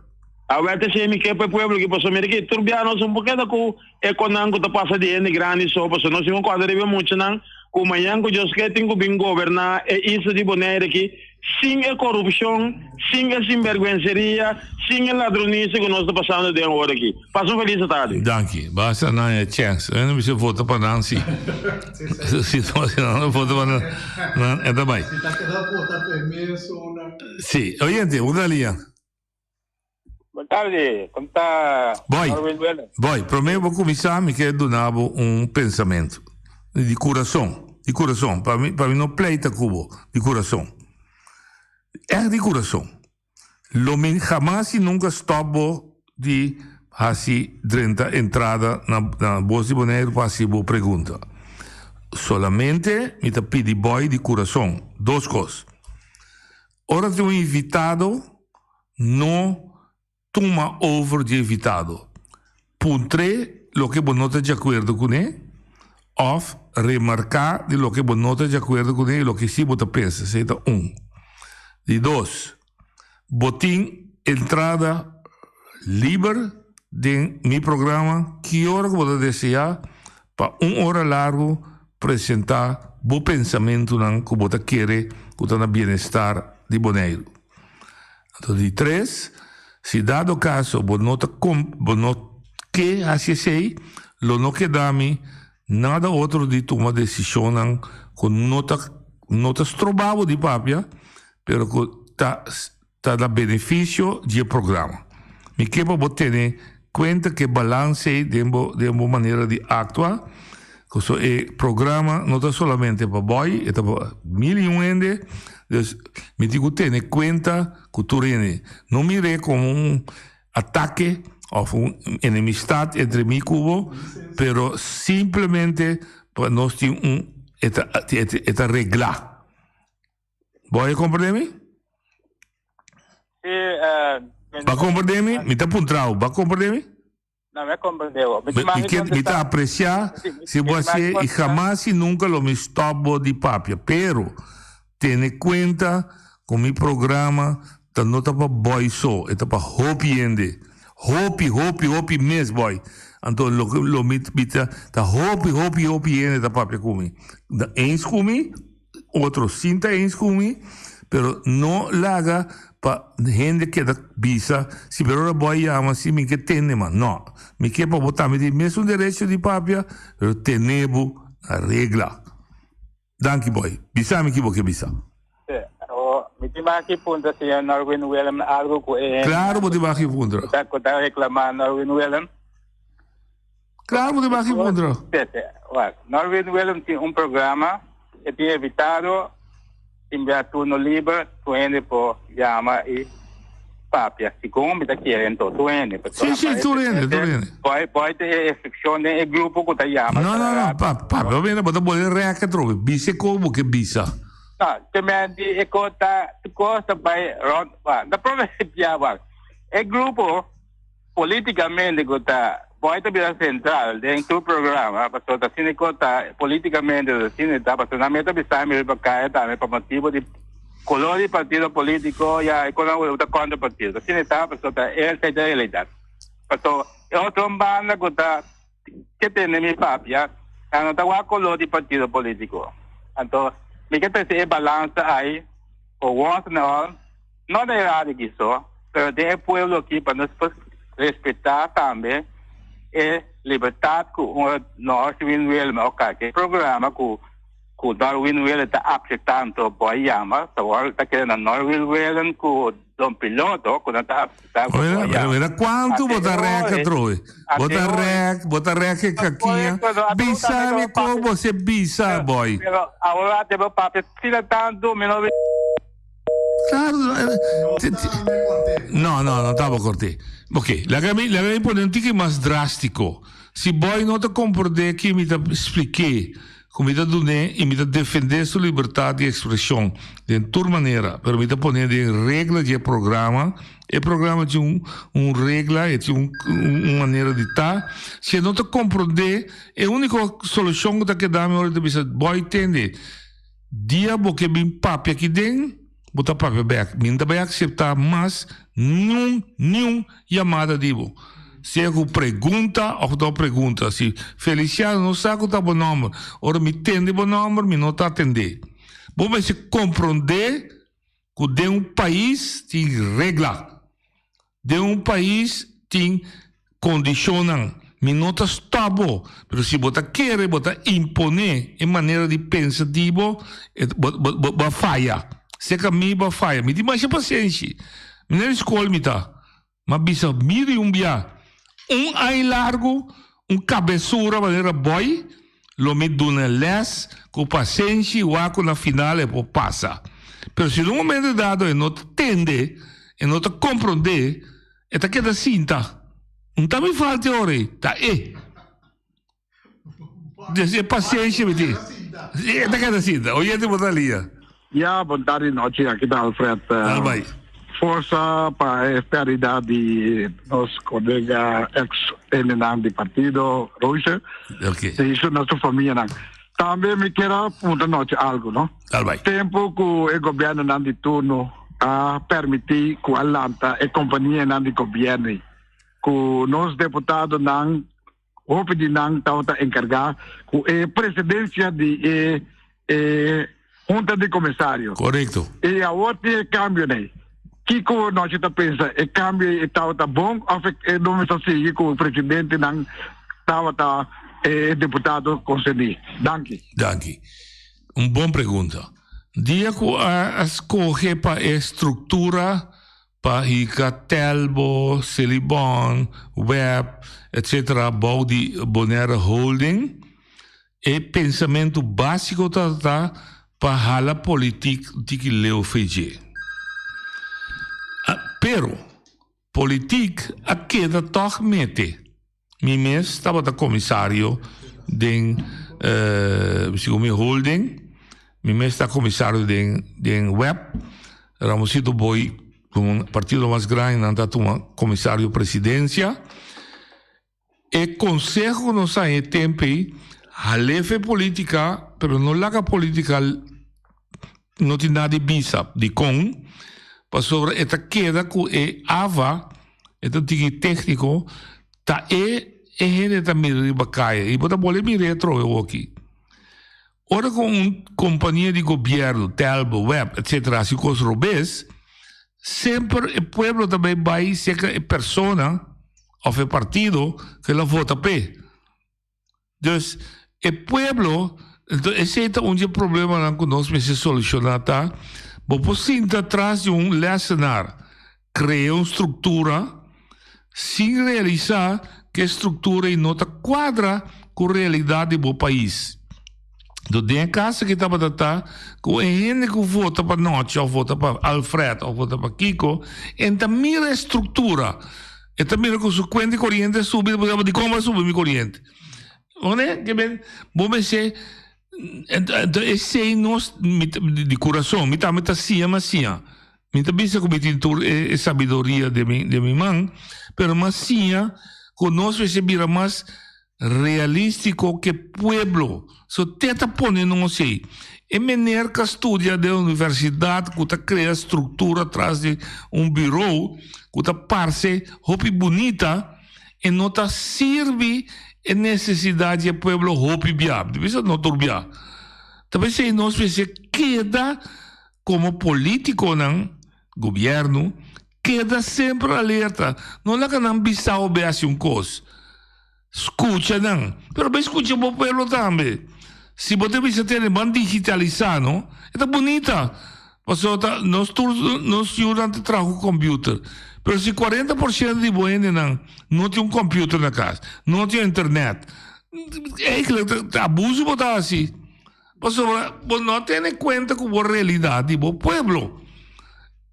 Awel ta esei mi ke pa e pueblo aki, pasobra mira ki tur bia nos un por keda ku e konan ku ta pasa di hende grandi so, pasobra nos tin ku kòrda riba e muchanan ku mañan ku Dios ke tin ku bin goberná e isla di Bonaire aki sin e korupshon, sin e sinbergwenseria, sin e ladronisia ku nos ta pasando den ora aki. Pasa un felis tardi. Danki. Basta nan e chèns. Nan bisa vota pa nan si. Si nan no vota pa nan, nan e ta bai. Si ta keda vota pa e mesun. Si. Oyente, un ta liña. Bon tardi, kon ta Boy, Norwin Welle? boy, prome bo kuminsá mi ke duna bo un pensamentu di kurason, di kurason, pa mi pa mi no pleita ku bo, di kurason. Ègt di kurason. Lo mi hamas i nunka stòp bo di hasi drenta entrada na na Bos di Boneiru pa hasi bo pregunta. Solamente mi ta pidi boy di kurason dos kos. Ora tin un invitado, no tuma over dje invitado. Puntr'é loke bo no ta di akuerdo kuné òf remarká di loke bo no ta di akuerdo kuné i loke sí bo ta pensa. Esei ta un. Di dos, bo tin entrada liber den mi programa ki ora ku bo ta deseá pa un ora largu presentá bo pensamentunan ku bo ta kere ku ta na bienestar di Boneiru. Anto di tres, si dado kaso bo no ta bo no ke hasi esei, lo no keda mi nada otro di tuma desishonnan ku no ta no ta stroba bo di papia, pero ku ta ta na benefisio di e programa. Mi ke pa bo tene kuenta ku e balanse ei den bo den bo manera di aktua. Koso e programa no ta solamente pa boy, e ta pa mil i un hende. Dus mi tin ku tene kuenta ku tur hende. No mir'é komo un atake òf un enemistad entre mi ku bo, pero simplemente pa nos tin un e ta e ta reglá. Bo a comprende mi? Sí, eh, Ba comprende mi? Mi ta puntrao, ba comprende mi? No, mi a comprende bo. Mi, mi, ke, mi ta aprecia si bo hacié y jamás y nunca lo mi stop bo di papia. Pero, tene cuenta cu mi programa ta no ta pa boy so, e ta pa hopi hende. Hopi, hopi, hopi mes boy. Anto lo, lo mi, mi ta, ta hopi, hopi, hopi hende ta papia cu mi. Eens cu mi, Otro sin ta eens cu mi, pero no laga pa hende keda bisa si pero ora bo a yama si mi ke tende mas. No, mi ke pa bo tambe tin mesun derecho di papia, pero tene bo na regla. Danki boy. Bisa mi ki bo ke bisa. Sí, o mi tin mas ki puntra señor Norwin Willem algo cu e hende Claro bo tin mas ki puntra. cu ta cu ta reclama Norwin Willem. Claro bo tin mas ki puntra. Sí, sí. Wak, Norwin Willem tin un programa e tin evitado tin bia turno liber tur hende por yama y papia. Segun mi ta kere ento tur hende. Sí, sí, tur hende, tur hende. Boy, boy ta e excepcion den e grupo cu ta yama. No, no, no, pa, papia, bo bo ta bole rek atrobe. Bisa e ko bo ke bisa. No, te men di e ko ta, tu kos ta bai rond, wak, ta prome bia wak. E grupo Politicamente cu ta boy ta bira central den tur programa pasobra ta asina cu ta politicamente ta asina ta pasobra nan mester bisa mi riba caya tambe pa motibo di color di partido politico ya e cu nan ta contra partido ta asina ta pasobra ta esey ta realidad pasobra e otro banda cu ta ke tende mi papia nan no ta wak color di partido politico anto mi ke trece e balansa ay for once and all. No den radio aki so, pero den e pueblo aki pa nos por respetá tambe e libertad ku un Norwin Wilma o kalke programa ku ku Norwin Willen ta akseptá anto bo a yama ta wòrdu ta keda na Norwin Willen ku Don Piloto ku nan ta akseptá ku bo a yama. Mira kuantu bo ta rèk atrobe. Bo ta rèk, bo ta rèk e kakia. Bisa mi kon bo se bisa, boy. Pero awor ate bo papia asina tantu mi no. Claro, no, no, no taba corté. Ok, laga mi, laga mi pone un tiki mas drástico. Si boy no ta comprende ki mi ta expliqué, ku mi ta duné y mi ta defendé su libertad di expresion den tur manera, pero mi ta pone den regla di e programa, e programa tin un, un regla, e tin un, un manera di ta. Si e no ta comprende, e único solucion ku ta keda mi ora ta bisa, boy tende, Dia bo ke bin papia aki den, bo ta papia bek. Mi no ta bai akseptá mas niun, niun yamada di bo. Sea ku pregunta òf no pregunta. Si Feliciano no sa ku ta bo nòmber, ora mi tende bo nòmber, mi no ta atendé. Bo mester komprondé ku den un pais tin regla. Den un pais tin kondishonnan. Mi no ta stòp bo, pero si bo ta kere bo ta imponé e manera di pensa di bo, bo bo bo a faya. Serka mi bo a faya. Mi tin masha pasenshi. Mi na di skol mi ta. M'a bisa mira i un bia, un aña largu un kabesura manera bòi lo mi duna lès ku pasenshi wak ku na final e por pasa. Pero si na un momento dado e no ta tende, e no ta komprondé, e ta keda sinta. Un ta mi falta e ora ei, ta e. Des e pasenshi mi tin. E ta keda sinta. Oyente bo ta lia. Ya, bon tardi nochi, aki ta Alfred. Dal bai. Forsa pa e perdida di nos colega ex hendenan di partido Royce. Ok. Y su na su famianan. Tambe mi kier a puntra nochi algo, no? Dal bai. Tempo cu e gobiernonan di turno a permiti cu a lanta e companianan di gobierno ey, cu nos deputadonan Hopi di nan tabata enkargá ku e presidensia di e e Hunta di Komisario. Korekto. I awor tin e kambio nei. Kiko nochi ta pensa? E kambio ei tabata bon òf e no mester sigui ku presidentenan tabata e deputado konserní? Danki. Danki. Un bon pregunta. Dia ku a skohe pa e struktura Pa hika Telbo, Selibon, Web, etc. Bou di Bonaire Holding. E pensamentu básiko ta ta pa hala politik tiki leu fe dje. Pero, politik a keda tòg mete. Mi mes tabata komisario den segun mi holding, mi mes ta komisario den den web. Ramosito Boy komo partido mas grandi nan ta tuma komisario presidensia. E conseho cu nos haña e tempo ey, halefe politica, pero no laga politica no tin nada di bisa. Dicon? Pasobra e ta keda cu e ava, e ta tiki tecnico, ta e e hende ta mira riba caya. Y bo ta bole mira e atrobe awoki. Ora cu un compania di gobierno, Telbo, web, etc. Haci cos robes, semper e pueblo ta bay bay cerca e persona of e partido cu el a vota p'e. Dus e pueblo, enton esey ta un di e problemanan cu nos mester soluciona ta, bo por sinta tras di un lessenaar, crea un structura sin realisa cu e structura ey no ta cuadra cu realidad di bo pais. Do den e caso aki tabata ta cu e hende cu vota pa Nochi of vota pa Alfred of vota pa Kiko en ta mira e structura, e ta mira cu su cuenta di coriente a subi, e ta bisa dicon bo a subi mi coriente? Bo ke men bo mester Entonces esey nos di curason mi tambe ta siña mas siña. Mi ta bisa cu mi tin tur e sabiduria den mi den mi man, pero mas siña cu nos mester bira mas realistico ke pueblo. So te ta pone nos ey. E meneer cu a studia den universidad cu ta crea structura tras di un bureau cu ta parce hopi bunita, e no ta sirbi e necesidad di e pueblo hopi bia, mi ta bisa no tur bia. Ta p'esey nos mester keda como politiconan, gobierno, keda semper alerta, no laga nan bisa bo haci un cos, scucha nan, pero bay scucha bo pueblo tambe. Si bo ta bisa tene ban digitalisa no, e ta bunita. Pasobra ta nos tur nos yunan ta traha ku computer. Pero si 40% di bo hendenan no tin un computer na kas, no tin internet, eigenlijk ta abuso bo ta hasi. Pasobra bo no a tene kuenta ku bo realidat di bo pueblo.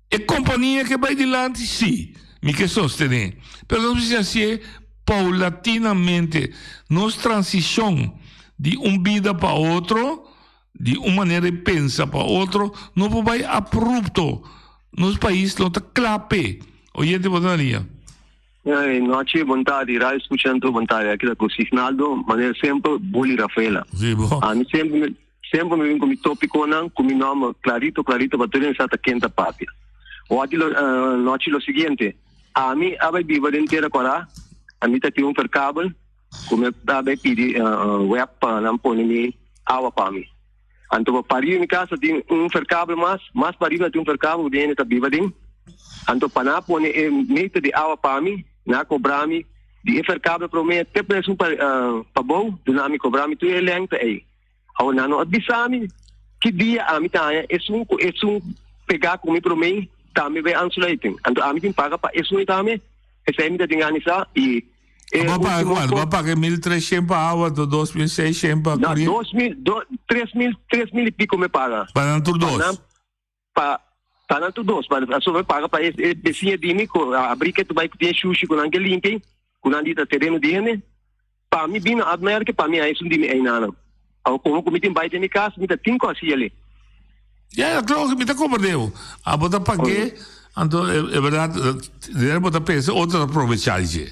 E kompania ke bai dilanti si, mi ke sostené. Pero nos mester hasié paulatinamente. Nos transishon di un bida pa otro. Di un manera di pensa pa otro no por bai abrupto. Nos pais no ta kla p'e. Oyente bo ta na liña. Hey, nochi, bon tardi. Radio escuchando, bon tardi. Aki ta cu Signaldo, manera semper, Bully Rafaela. Sí, bo. Ami semper, semper mi bin cu mi topiconan, cu mi nomber clarito, clarito, pa tur hende sa ta ken ta papia. Waki lo, eh, nochi lo siguiente. Ami a bai biba den Tera Corá, ami ta tin un verkabel, Ku mi a bai pidi web pa nan pone mi awa pa mi. Anto pa pariba mi casa tin un verkabel mas, mas pariba tin un verkabel ku den hende ta biba den. Anto pa nan a pone e meter di awa pa mi, nan a kobra mi di e verkabel prome te pa esun pa bou, duna mi kobra mi tur e lengte ei. Awor nan no a bisa mi ki dia ami ta haña esun ku esun pegá ku mi prome tambe bai aansluiting. Anto ami tin paga pa esun ei tambe, esei mi ta tin gana i E Bo paga último cuanto? Bo paga 1300 pa awa, to 2600 pa No, corriente? 2000, do, 3000, 3000 y pico me paga. Pa nan tur Pa dos? nan, pa, pa nan tur dos. Pa, so me paga pa e, e vecina di mi, cu a abri que tu bai cu tin shushi cu nan ke limpia, cu nan di ta tereno di hende. Pa mi bina admerke, pa mi a esun di mi einanan. Awo como cu mi tin bai den mi cas, mi ta tin cu haci ele. Ja, ja, claro, mi ta comprende. Abo ta pagué, anto e, e verdad, de bo ta pensa, otro ta aprovecha dje.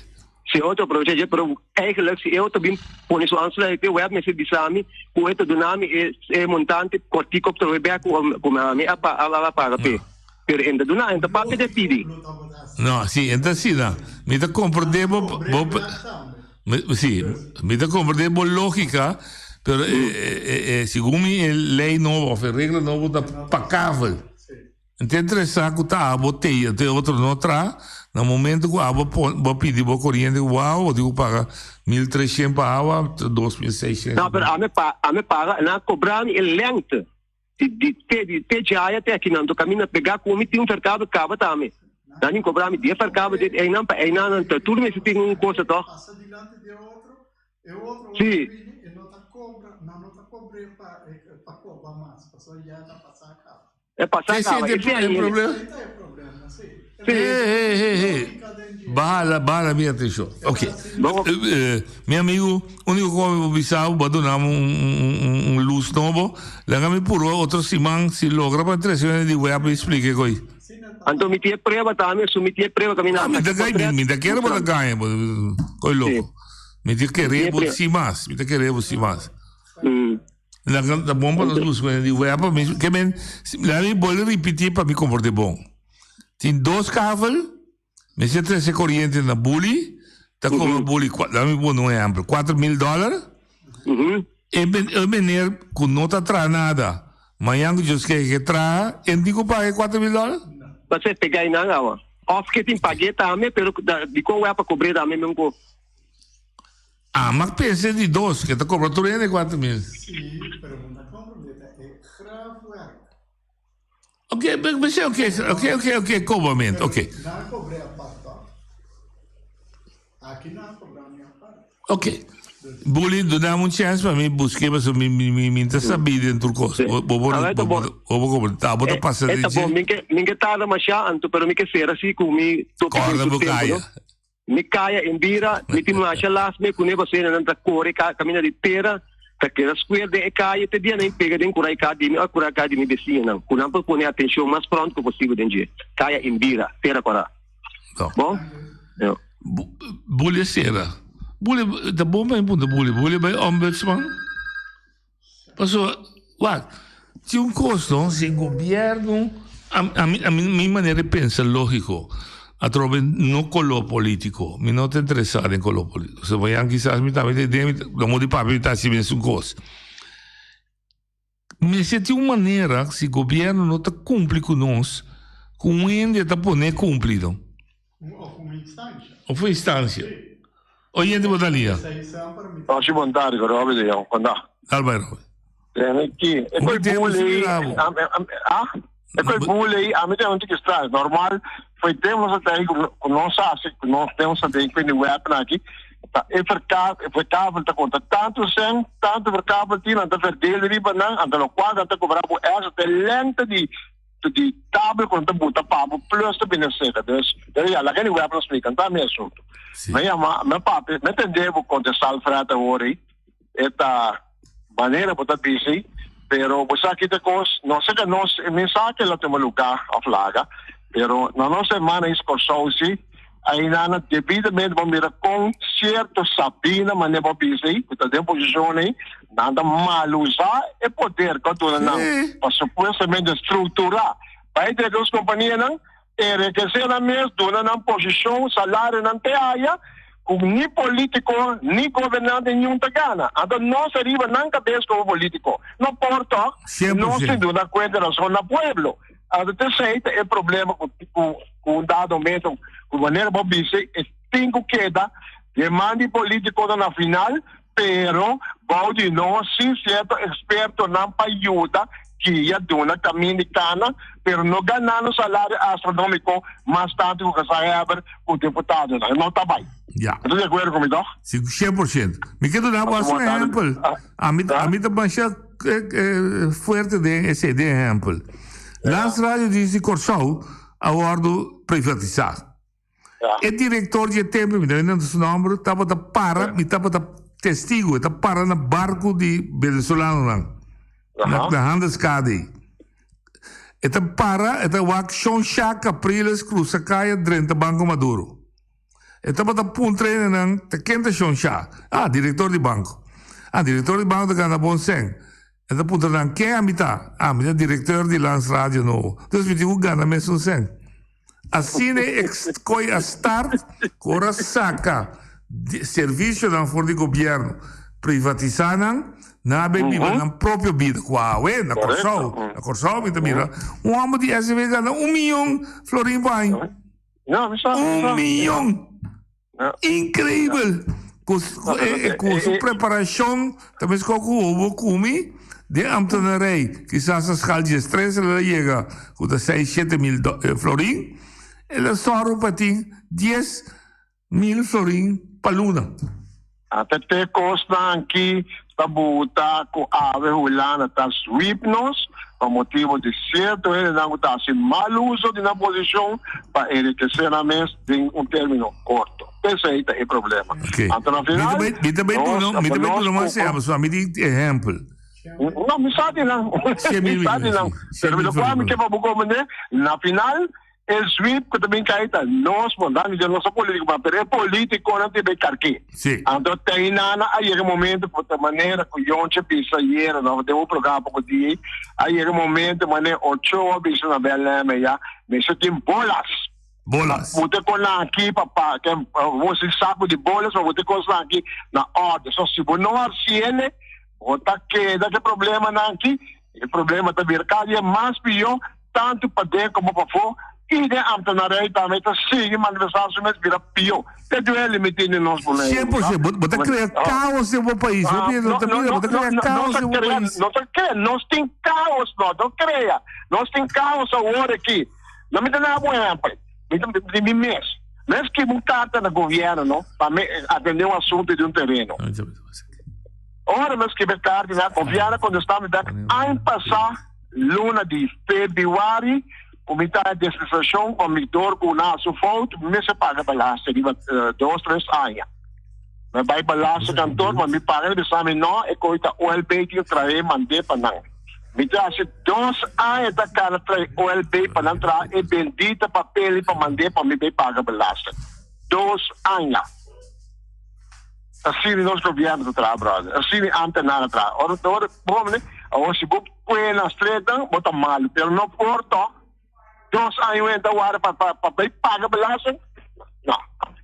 Si otro aprovecha dje, pero eigenlijk si e otro bin pone su aansluiting, web mester bisa mi cu e ta duna mi e, e montante cortico op trowe bek cu, cu mi a, a, a paga p'e. Pero en ta duna, en ta papia de pidi. No, si, en ta asina. Mi ta comprende bo, bo, mi, si, mi ta comprende bo logica, pero e, e, e, segun mi e ley nobo of e regla nobo ta pa kavel. En ta interesa cu ta abo tei, ento e otro no tra, na momento cu abo pon, bo pidi bo coriente cu bo awa, bo tin cu paga 1300 pa awa, 2600. No, pero ami pa, ami paga, nan a cobra mi e lengte. Di di te di te djaya te akinan to kaminda pegá ku mi tin un ferkado kaba tambe. Nan tin kobra mi die ferkado dit einan pa einan nan ta tur mester tin un kosa tòg. E otro Si. bini e no ta cobra, nan no ta cobre pa pa coba mas, pasobra ya ta pasa caba. E pasa Ese caba, e ese e ainda. problema. Ese ta e problema, si. Hey, hey, hey, hey. Baha, baha mi atención. Ok. Mi amigo, único ku mi por bisa bo, bo a duna mi un, un, un, un luz nobo. Laga mi purba otro siman, si logra pa trese mi di web mi explique koi. Anto mi tin e prueba tambe, su mi tin e prueba ku mi Ah, na mi ta saka gai, portret. mi, mi ta kere bo ta gaña, bo, koi loko. Mi ta kere bo si mas, mi ta kere bo si mas. Laga ta bon pa nos busca di web pa mi, ke men, laga mi bolbe ripiti pa mi komporte bon. Tin dos kavel, mester trese koriente na buli, ta kobra buli, laga mi pone un ehempel, 4000 dollar. E men, e meneer ku no ta traha nada, mañan ku Dios kere ke traha, e no tin ku paga e 4000 dollar? Pasobra e pega einan awa. Of ke tin pag'é tambe, pero dikon web a kobr'é tambe men ku. Ah, mak pensa di dos, ke ta kobra tur hende 4000. Si, pero bo ta komprende ta e graafwerk. Ok, be, ok, ok, ok, ok, kobamento, ok. Nan a kobr'é apart toch? Aki nan a kobra mi apart. Ok. Bully, duna mi un chance pa mi busk'é pasobra mi, mi, mi, mi ta sabí den tur kos. Bo, bo por, Ah, bo por, bo por kobra. Ta, bo ta pasa E den ta bon, dje. mi ke, mi ke tarda mashá anto, pero mi ke sera si ku mi topi ku Kòrda su bo tempu, kaya. no? Mi kaya en bira, mi tin masha las me kuné pasobra nan ta kore kaminda di tera, ta keda skuer den e kaya te dia nan pega den kurai ka di mi òf kurai ka di mi besiñanan, ku nan por pone atenshon mas pronto ku posibel den dje. Kaya en bira, tera kòrá. Bon? Yo. Bule sera. Bule, ta bon pa mi puntra bule. Bule bai ombudsman? Pasobra, wak, tin un kos no, si gobierno, ami, ami, mi manera di pensa lógiko, atrobe no koló polítiko, mi no ta interesá den koló polítiko, so mañana kisas mi tambe ta den, lo modo di papia mi ta hasi mesun kos. Mester tin un manera, si gobierno no ta kumpli ku nos, ku un hende ta pone kumpli no. Of un instancia. Of un instancia. Oyente bo ta lia. Ochi bon tardi, Robbie de Jong. Kon ta? Dal bai Robbie. Tene ki. E koi bulei, ah? E koi bulei, ami ten un tiki stress. Normal, foi tempo nos ta ku nos hasi, ku nos tempo sa den ku web aki. Ta e verka, e verkavel ta konta tantu sen, tantu verkavel tin, nan ta verdeel riba nan, anta lo kual nan ta kobra bo extra, te lengte di di tabel ku nan ta buta pa bo plus ta bini seka. Dus, pero ya, laga di web lo splika, no ta mi asuntu. Mi yama, mi papia, mi tende bo kontesta Alfred awor ei, e ta manera bo ta bisi, pero bo sa kita kos, no se ke nos, mi sa ke lo tuma luga of laga, pero na nos hermana is Kòrsou si, Ainana debidamente bo mira kon sierto sabina manera bo bisa ei ku ta den posishon ei, nan ta malusá e poder ku a duna nan pa supuestamente strukturá bai den nos kompanianan, enrekesé nan mes, duna nan posishon, salarionan te haya ku ni polítiko ni gobernante niun ta gana. Anto nos ariba nan kabes komo polítiko. No por tòg, nos tin duna kuenta rason na pueblo. Anto t'esei ta e problema ku ku un dado momento ku manera bo bisa e tin ku keda deman di politikonan na final pero bou di nos sin sierto ekspertonan pa yuda guia duna kamin di kana pero no ganando salario astronomiko mas tantu ku gezaghebber ku deputadonan no ta bai. Ya. Bo ta di akuerdo ku mi tòg? Si, 100%. Mi ke duna bo un ehèmpel. Ami ami ta masha fuerte den esei, den ehèmpel. Las Radio di Kòrsou a wòrdu privatisá. E direktor di e tempu, mi ta mira su nòmber, tabata para, mi tabata testigu, e ta para na barku di venezolanonan, na na Handelskade. E ta para, e ta wak Shon Sha Capriles krusa kaya drenta Banko Maduro. E tabata puntra hendenan ta ken ta Shon Sha. Ah, direktor di banko. Ah, direktor di banko ta gana bon sèn. E ta puntra nan ken ami ta. Ah, mi ta direktor di Lans Radio Nobo. Dus mi tin ku gana mesun sèn. Asina e koi a start ku ora saka servisionan for di gobièrnu, privatisá nan, nan a bay biba nan propio bida. Ku awe na Kòrsou, na Kòrsou mi ta mira un hòmber di SCV gana un miyon florin pa aña. Un miyon! Increibel! Cu su preparacion ta mescor cu hobo cu mi den ambtenarij. Kisas a schaal diestres el a yega cu ta seis, shete mil florin. El a sòru pa tin 10.000 florin pa luna. Ata te kosnan aki ta buta ku awe Hulanda ta sweep nos pa motibo di sierto hendenan ku ta hasi mal uso di nan posishon pa enrikesé nan mes den un término korto. Esei ta e problema. Anto na final, Mi ta bai duna, mi ta bai duna mas ehèmpel, so mi di ehèmpel. No, mi sa di nan. Mi sa di nan. Pero mi lokual mi ke pa bo komprendé, na final E sweep ku ta bin kai ta nos, bon danki Dios nos ta politiko ma pero e politikonan tin bay karke. Sí. Anto teinana a yega e momento ku ta manera ku Yontje bisa ayera no den un programa poko dia a yega e momento manera Ochoa bisa na BLM ya mester tin bolas. Bolas. Pa buta e konan aki pa pa ke bo si saku di bolas pa buta e kosnan aki na orde. So si bo no hasiele bo ta keda ku e problemanan aki. E problema ta bira kada dia mas pió, tantu paden komo pafó, i den ambtenarij tambe ta sigui manifestá su mes bira pió. Te duele mi tin di nos Boneiru. Sien por sien, bo ta krea kaos den bo pais. Bo piensa bo ta mira, bo ta krea kaos den bo pais. No ta krea, nos tin kaos, no, no krea. Nos tin kaos awor aki. Lo mi ta daba un ehèmpel, mi ta di mi mes. Mi a skibi un karta na gobièrnu, no, pa mi atendé un asuntu di un tereno. Ora mi a skibi e karta na gobièrnu a kontestá mi bèk aña pasá luna di febrüari ku mi ta e despensacion pa mi dor ku nan a su fout mi mester paga belasting riba dos tres aña. Mi a bai belastingkantoor pa mi paga nan bisa mi no e koe ta OLB tin trahe mand'é pa nan. Mi ta hasi dos aña ta kana trahe OLB pa nan traha e bendita papel pa mand'é pa mi bai paga belasting. Dos aña. Asina nos gobierno ta traha brother, asina e ambtenaar ta traha. Ora ora bo hombre, awor si bo pue na streetnan bo ta malo, pero no por toch dos aña wenta warda pa pa pa bay paga belasting? No.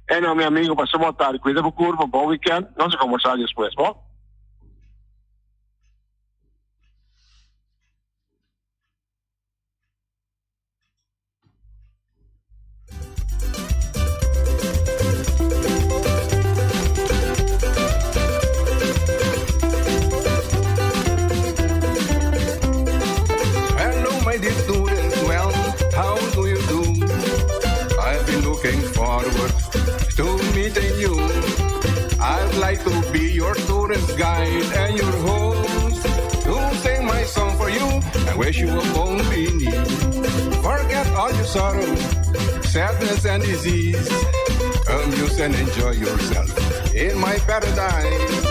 Eno mi amigo pasa bo tarde, cuida bo curpa, bon weekend, nos a conversa despues, bo? Hello, my dear students. Well, how do you do? I've been looking forward to meeting you. I'd like to be your tourist guide and your host. To sing my song for you and wish you a bon bini. Forget all your sorrow, sadness and disease. Amuse and enjoy yourself in my paradise.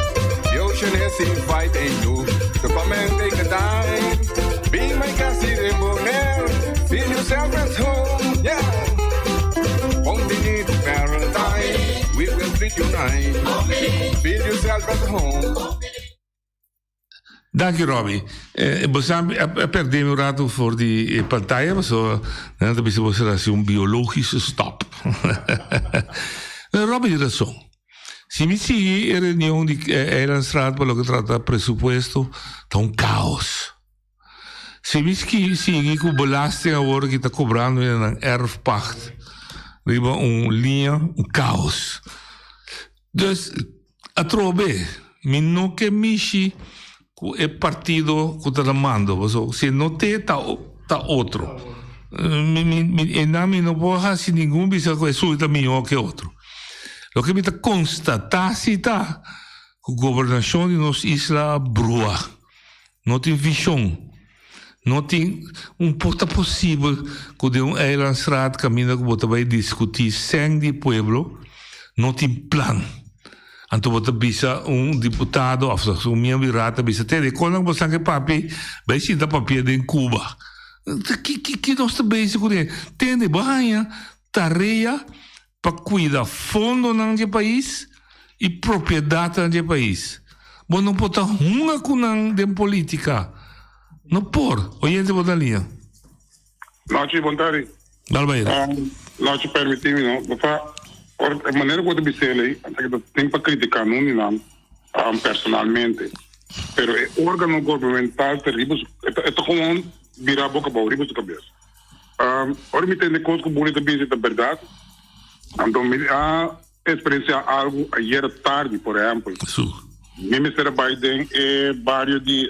The ocean is inviting you to come and take a dive. Be my guest here in Bonaire. Feel yourself at home, yeah. Bom to paradise. We will treat you nice. Feel yourself at home. Danki Robbie. Eh, bo sa a perdé mi un rato for di eh, pantalla, paso nan ta bisa bo ser hasi un biologische stop. Robbie di razón. Si mi sigui e reunion di eh, Eilandsraad pa loke trata presupuesto, ta un caos. Si mi sigui ku belasting awor ki ta kobrando nan erfpacht riba un liña, un caos. Dus Atrobe, mi no ke mishi ku e partido ku ta na mando, paso si e no te ta ta otro. Mi mi mi einan mi no por hasi ningun bisa ku esun ta mihó ke otro. Loke mi ta konstatá si ta ku gobernashon di nos isla a brua, no tin vishon, no tin un por ta posibel ku den un eilandsraad kaminda ku bo ta bai diskutí sèn di e pueblo no tin plan. Anto bo ta bisa un diputado òf un miembro di raad ta bisa tende kon bo san ke papia bai sinta papia den Cuba. Ki ki ki nos ta bezig kuné? Tende bo haña tarea pa cuida fondonan dje pais y propiedadnan dje pais. Bo no por ta hunga cu nan den politica. No por. Oyente bo ta liña. Nochi, bon tardi. Dal bay. Nochi, permiti mi no. Bo sa, ora, e manera cu bo ta bis'el ey, anta cu ta tin pa critica nun di nan personalmente. Pero e organo gubernamental ta riba su, e ta, e ta gewoon bira boca abao riba su cabes. Ora mi tende kos ku Buni ta bisa ta bèrdat, anto mi a eksperensiá algu ayer tardi, por ehèmpel. Mi mester a bai den e bario di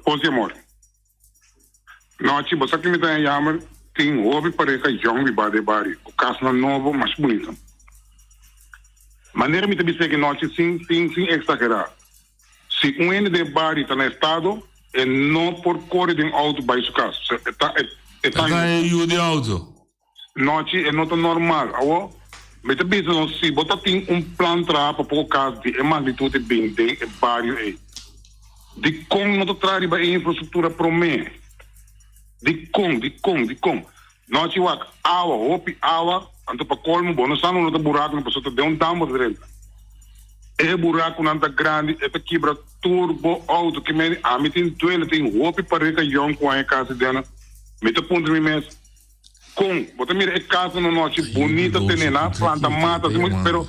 Pos di Amor. Nochi, bo sa ki mi ta haña yamer? Tin hopi pareha yòn biba den e bario, ku kasnan nobo masha bunita. Manera mi ta bisa aki nochi sin sin sin exagera. Si un hende den e bario ta na estado e no por core den auto bay su cas. O sea e ta e E ta ta e yu di auto. Nochi e no ta normal. Awo mi ta bisa nos si bo ta tin un plan traha pa poko cas di e magnitud e bin den e bario ey. Dicon no ta traha riba e infrastructura prome? Dicon, dicon, dicon? Nochi wak awa, hopi awa, anto pa colmo bo no sa no ta buraconan pasobra ta den un dam bo ta drenta. E buraconan ta grandi, e ta kibra tur bo auto. Ke mende ami tin duele, tin hopi pareha yong cu haña casa dena. Mi ta puntra mi mes, con bo ta mira e casa no nochi bunita tene na planta mata, pero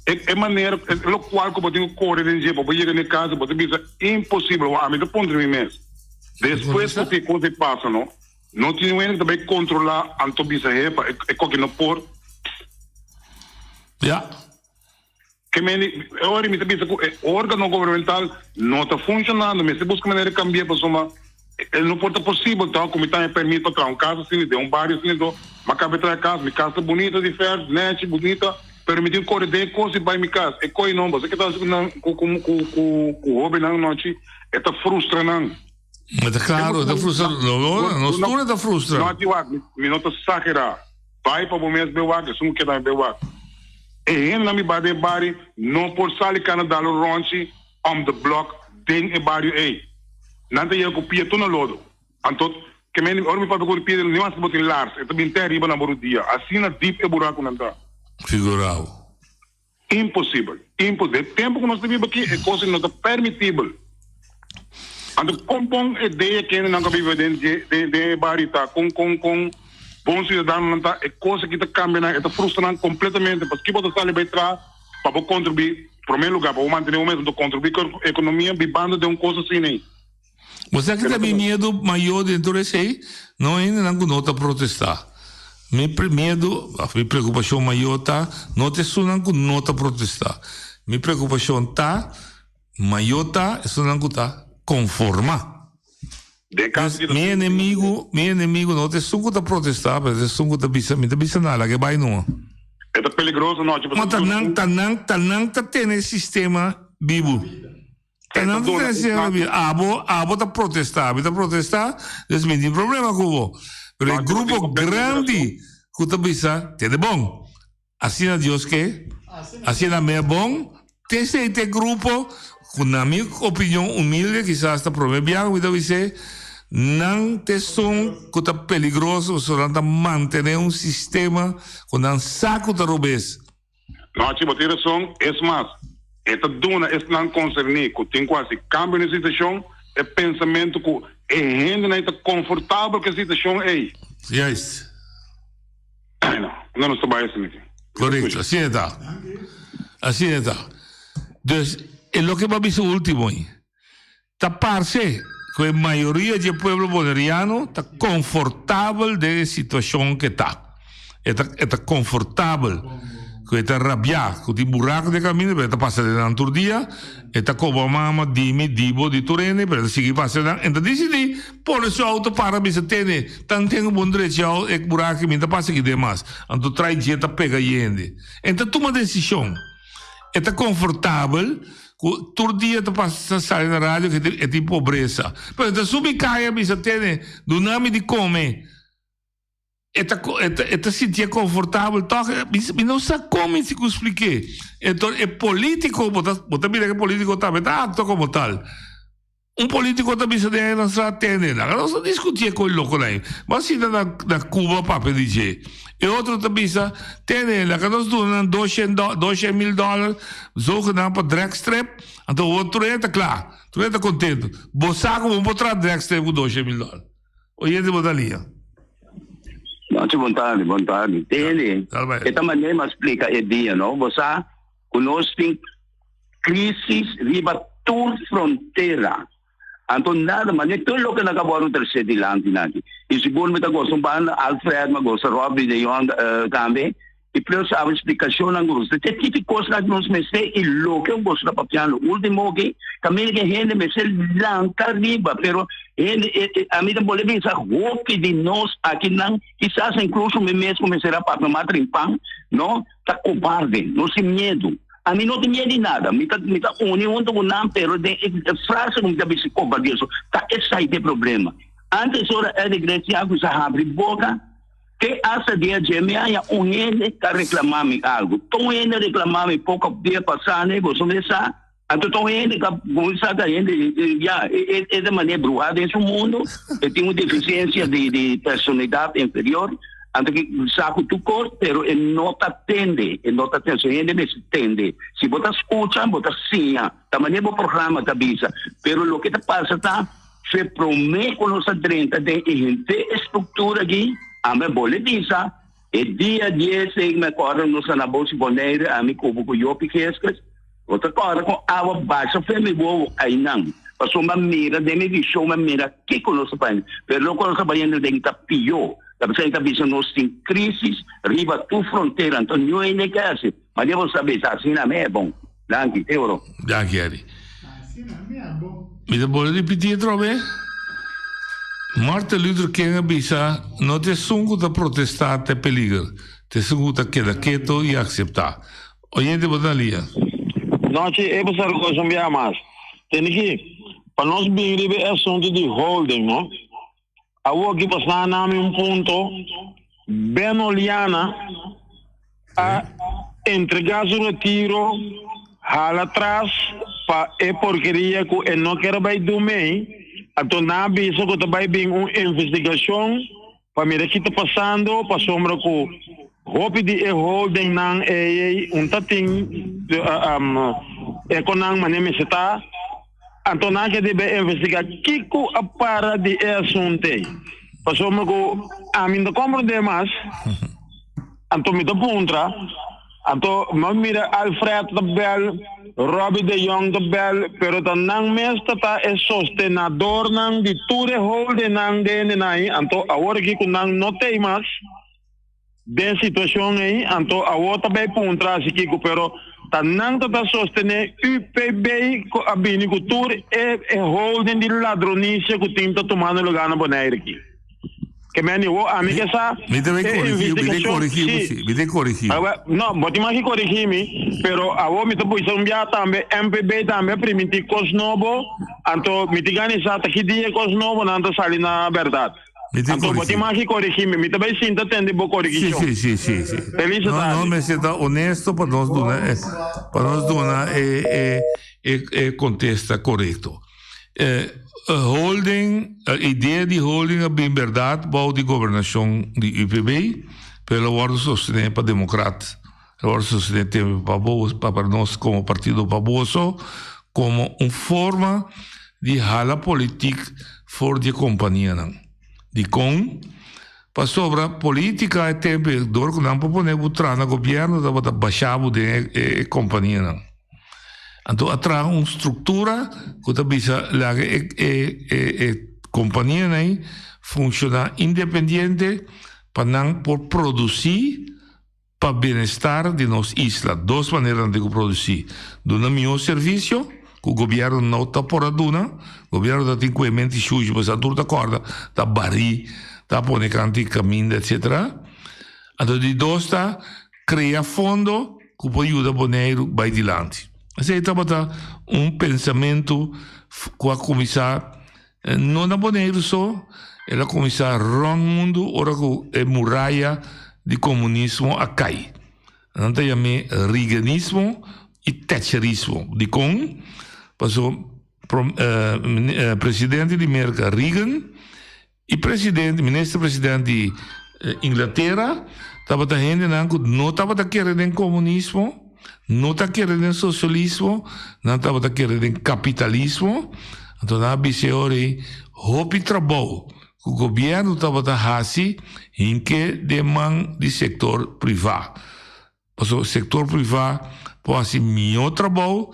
e manera, e locual cu bo tin cu core den dje pa bo yega na e casa, bo ta bisa imposibel. Ami ta puntra mi mes, despues cu ki cosa e pasa no? No tin un hende ku ta bai kontrolá anto bisa hepa e koki no por. Ja. Ke mende, e ora mi ta bisa ku e órgano gubernamental no ta funshonando, mester buska manera di kambia pasobra e no por ta posibel tòg ku mi ta haña pèrmit pa traha un kas asina den un bario asina anto mi a kaba di traha e kas, mi kas ta bunita di fèrs, nèchi, bunita, pero mi tin ku kore den e kos i bai mi kas. E koi no, boso ke ta hasi ku nan ku ku ku hóbennan anochi, e ta frustra nan. Ta claro, ta frustra. No, no, nos tur ta frustra. No, ti wak, mi no ta exagera. Bai pa bo mes be wak, esun ku keda be wak. E hendenan mi bai den e bario no por sali kana dal un ronchi om the block den e bario ei. Nan ta yega ku pia tur na lodo. Anto, ke men, ora mi papia ku pia, ni mas bo tin lars, e ta bin te ariba na bo rudia. Asina dip e burakunan ta. Figurao. Imposibel. Imposibel. E tempo ku nos ta biba aki, e kos no ta permitibel. Anto kon bon e dea kendenan ku a biba den dje den den e bario ta, kon kon kon bon siudadanonan ta, e kos aki ta kambia nan, e ta frustra nan kompletamente. Paski bo ta sali bai traha pa bo kontribuí, promé lugá pa bo mantené bo mes, bo ta kontribuí ku e ekonomia bibando den un kos asina ei. Bo sa ki ta mi miedu mayor den tur esei? No hendenan ku no ta protestá. Mi miedu òf mi preokupashon mayor ta no ta esunnan ku no ta protestá. Mi preokupashon ta mayor ta esunnan ku ta konformá. Mi enemigu, mi enemigu no ta esun ku ta protestá, pero ta esun ku ta bisa, mi ta bisa nada, laga e bai numa. E ta peligroso nochi pasobra. Ma ta nan, ta nan, ta nan ta tene e sistema bibu. Ta nan ta trese abi, abo, abo ta protesta, mi ta protesta, dus mi tin problema ku bo. Pero e grupo grandi ku ta bisa, tende bon, asina Dios ke, asina mi e bon, te esei ta e grupo ku na mi opinion humilde, kisas ta prome biaha ku mi ta bis'é, nan ta esun ku ta peligroso pasobra nan ta mantene un sistema ku nan sa ku ta robes. Nochi, bo tin rason. Es mas, e ta duna esnan konserní ku tin ku hasi kambio na e situashon e pensamentu ku e hendenan ei ta konfortabel ku e situashon ei. Juist. Ai no, unda nos ta bai asina aki? Korekto, asina e ta. Asina e ta. Dus, e loke bo a bisa ultimo ei, ta parse ku e mayoria dje pueblo boneriano ta konfortabel den e situashon ku e ta. E ta e ta konfortabel ku e ta rabiá ku tin buraku den kaminda pero e ta pasa den nan tur dia, e ta koba mama, dimi, dibo, di tur hende pero e ta sigui pasa den nan. E ta disidí pone su outo para bisa tene tan ten ku bon drechi e buraku mi ta pasa aki den mas. Anto trai dje ta pega yende. E ta tuma desishon. E ta konfortabel ku tur dia ta pasa sali na radio ku e tin pobresa. Pero e ta subi kaya bisa tene duna mi di kome. E ta e ta sintié konfortabel tòg. Mi no sa kon mi si ku splik'é. Enton e politiko bo ta bo ta mira ku e politiko tambe ta aktua komo tal. Un politico ta bisa den nan sa tende nan. Nos ta discuti e coi loco nan. Bo a sinta na na Cuba papia di dje. E otro ta bisa tende laga nos duna nan doshen do doshen mil dollar zogenaamd pa dragstrip. Anto awor tur hende ta cla. Tur hende ta contento. Bo sa cu bo no por traha dragstrip cu doshen mil dollar. Oyente bo ta lia. Nochi bon tardi, bon tardi. Tende, e ta manera mi a splica e dia no. Bo sa cu nos tin Crisis riba tur frontera. Anto nada mas, ni tur loke nan ka wòrdu tresé dilanti nan aki. I sigur mi ta gosta un banda Alfred, mi a gosta Robbie de Jong tambe. I plus abo splikashonnan ku ta e tipo kosnan ku nos mester i loke un boso ta papiando ultimo aki kaminda ku hende mester lanta riba pero hende ami ta bolbe bisa hopi di nos akinan kisas inkluso mi mes ku mester a papia mas trimpan no ta kobarde nos tin miedu. Ami no tin miedu di nada. Mi ta mi ta uni huntu ku nan, pero den e frase ku mi ta bisa kompartí eso, ta esei ta e problema. Antes ora Eddie Grecia a kuminsá habri boka, te asta dia dje mi haña un hende ta reklamá mi algu. Tur un hende a reklamá mi poko dia pasá ne, boso mes sa. Anto tur un hende ta kuminsá ta hende ya e e ta manera bruhá den su mundu, e tin un defisiensia di di personalidat inferior. Anto ki sa ku tur kos, pero e no ta tende, e no ta tende. So hende mester tende. Si bo ta skucha, bo ta siña. Ta manera bo programa ta bisa. Pero loke ta pasa ta. Fe promé ku nos a drenta den e henter e struktura aki, ami a bole bisa, e dia dieseis mi a kòrda nos a na Bosi Bonaire, ami ku bo ku Jopi Geskes, bo ta kòrda kon awa basha fe mi wowo einan, pasobra mi a mira den mi vishon, mi a mira kiko nos ta bayendo, pero loke nos ta bayendo den ta pió, ta p'esei ta bisa nos tin krísis riba tur frontera, anto niun hende ke hasi, ma dia bo sa bisa asina mi e bon. Danki, Euro. Danki, Eddie. Mi ta bolbe ripití atrobe. Martin Luther King a bisa, No ta esun ku ta protestá ta e peliger, ta esun ku ta keda keto i akseptá. Oyente bo ta na lia. Nochi, e pasar kos un biaha mas. Tende ki, pa nos bin riba e asuntu di holding, no? Awor ki pasá na mi un punto, Ben Oliana a entregá su retiro hala tras pa e porkeria ku e no ker a bai dumei, anto nan a bisa ku ta bai bin un investigashon pa mira ki ta pasando pasobra ku hopi di e holdingnan ei un ta tin e konan manera mester ta. Anto nan ke debe investiga kiko a para di e asuntu ei. Pasobra ku ami no ta komprondé mas, anto mi ta puntra, anto mi a mira Alfred ta bèl, Robbie de Jong ta bèl, pero ta nan mes ta ta e sostenadornan di tur e holdennan den hendenan ei, anto awor aki ku nan no t'ei mas, Den situacion ey anto awor ta bay puntra haci kico pero ta nan ta ta sostene UPB cu a bini cu tur e e holding di ladronicia cu tin ta tumando lugar na Bonaire aki. Ke men di wo ami ke sa Mi ta bay e corrigi, mi ta investigacion corrigi bo si. si, mi ta corrigi. Awe no bo tin mas ki corrigi mi pero awor mi ta bisa un bia tambe MPB tambe a priminti cos nobo anto mi tin gana di sa ta ki dia e cos nobo nan ta sali na berdad. Mi tin Anto bo tin corrigi. mag corrigi mi. Mi ta bay sinta tende bo Sí, corrigicion. sí, sí, sí, sí. Feliz No, tarde. no mester ta honesto pa nos duna e, pa nos duna e, e, e, e contesta correcto. Eh, holding, e idea di holding a bin berdad bou di gobernacion di UPB, pero el a wordo sostene pa Democrat. El a wordo sostene tempo pa bo, pa, pa nos como partido pa boso, como un forma di hala politiek for di e kompanianan. Dikon? Pasobra politika e tempu ei dor ku nan por pone bo traha na gobièrnu tabata basha bo den e kompanianan. Anto a traha un struktura ku ta bisa laga e e e kompanianan ei funshoná independiente pa nan por produsí Pa bienestar di nos isla, dos manera nan tin ku produsí, duna mihó servisio, ku gobièrnu no ta por a duna, gobièrnu ta tin ku e menti shushi pasobra tur ta kòrda, ta barí, ta pone kanti kaminda etsetera. Anto di dos ta krea fondo ku por yuda Boneiru bai dilanti. Esei tabata un pensamentu ku a kuminsá No na Boneiru so, el a kuminsá rònt mundu ora ku e muraya di komunismo a kai. Nan ta yam'é Reaganismo i Thatcherismo. Dikon? Pasobra presidente di Merka Reagan i presidente, minister president di Inglatera tabata hendenan ku no tabata kere den komunismo, no ta kere den sosialismo, nan tabata kere den kapitalismo. Anto nan a bisa e ora ei hopi trabou ku gobièrnu tabata hasi hinke den man di sektor privá. Pasobra sektor privá por hasi mihó trabou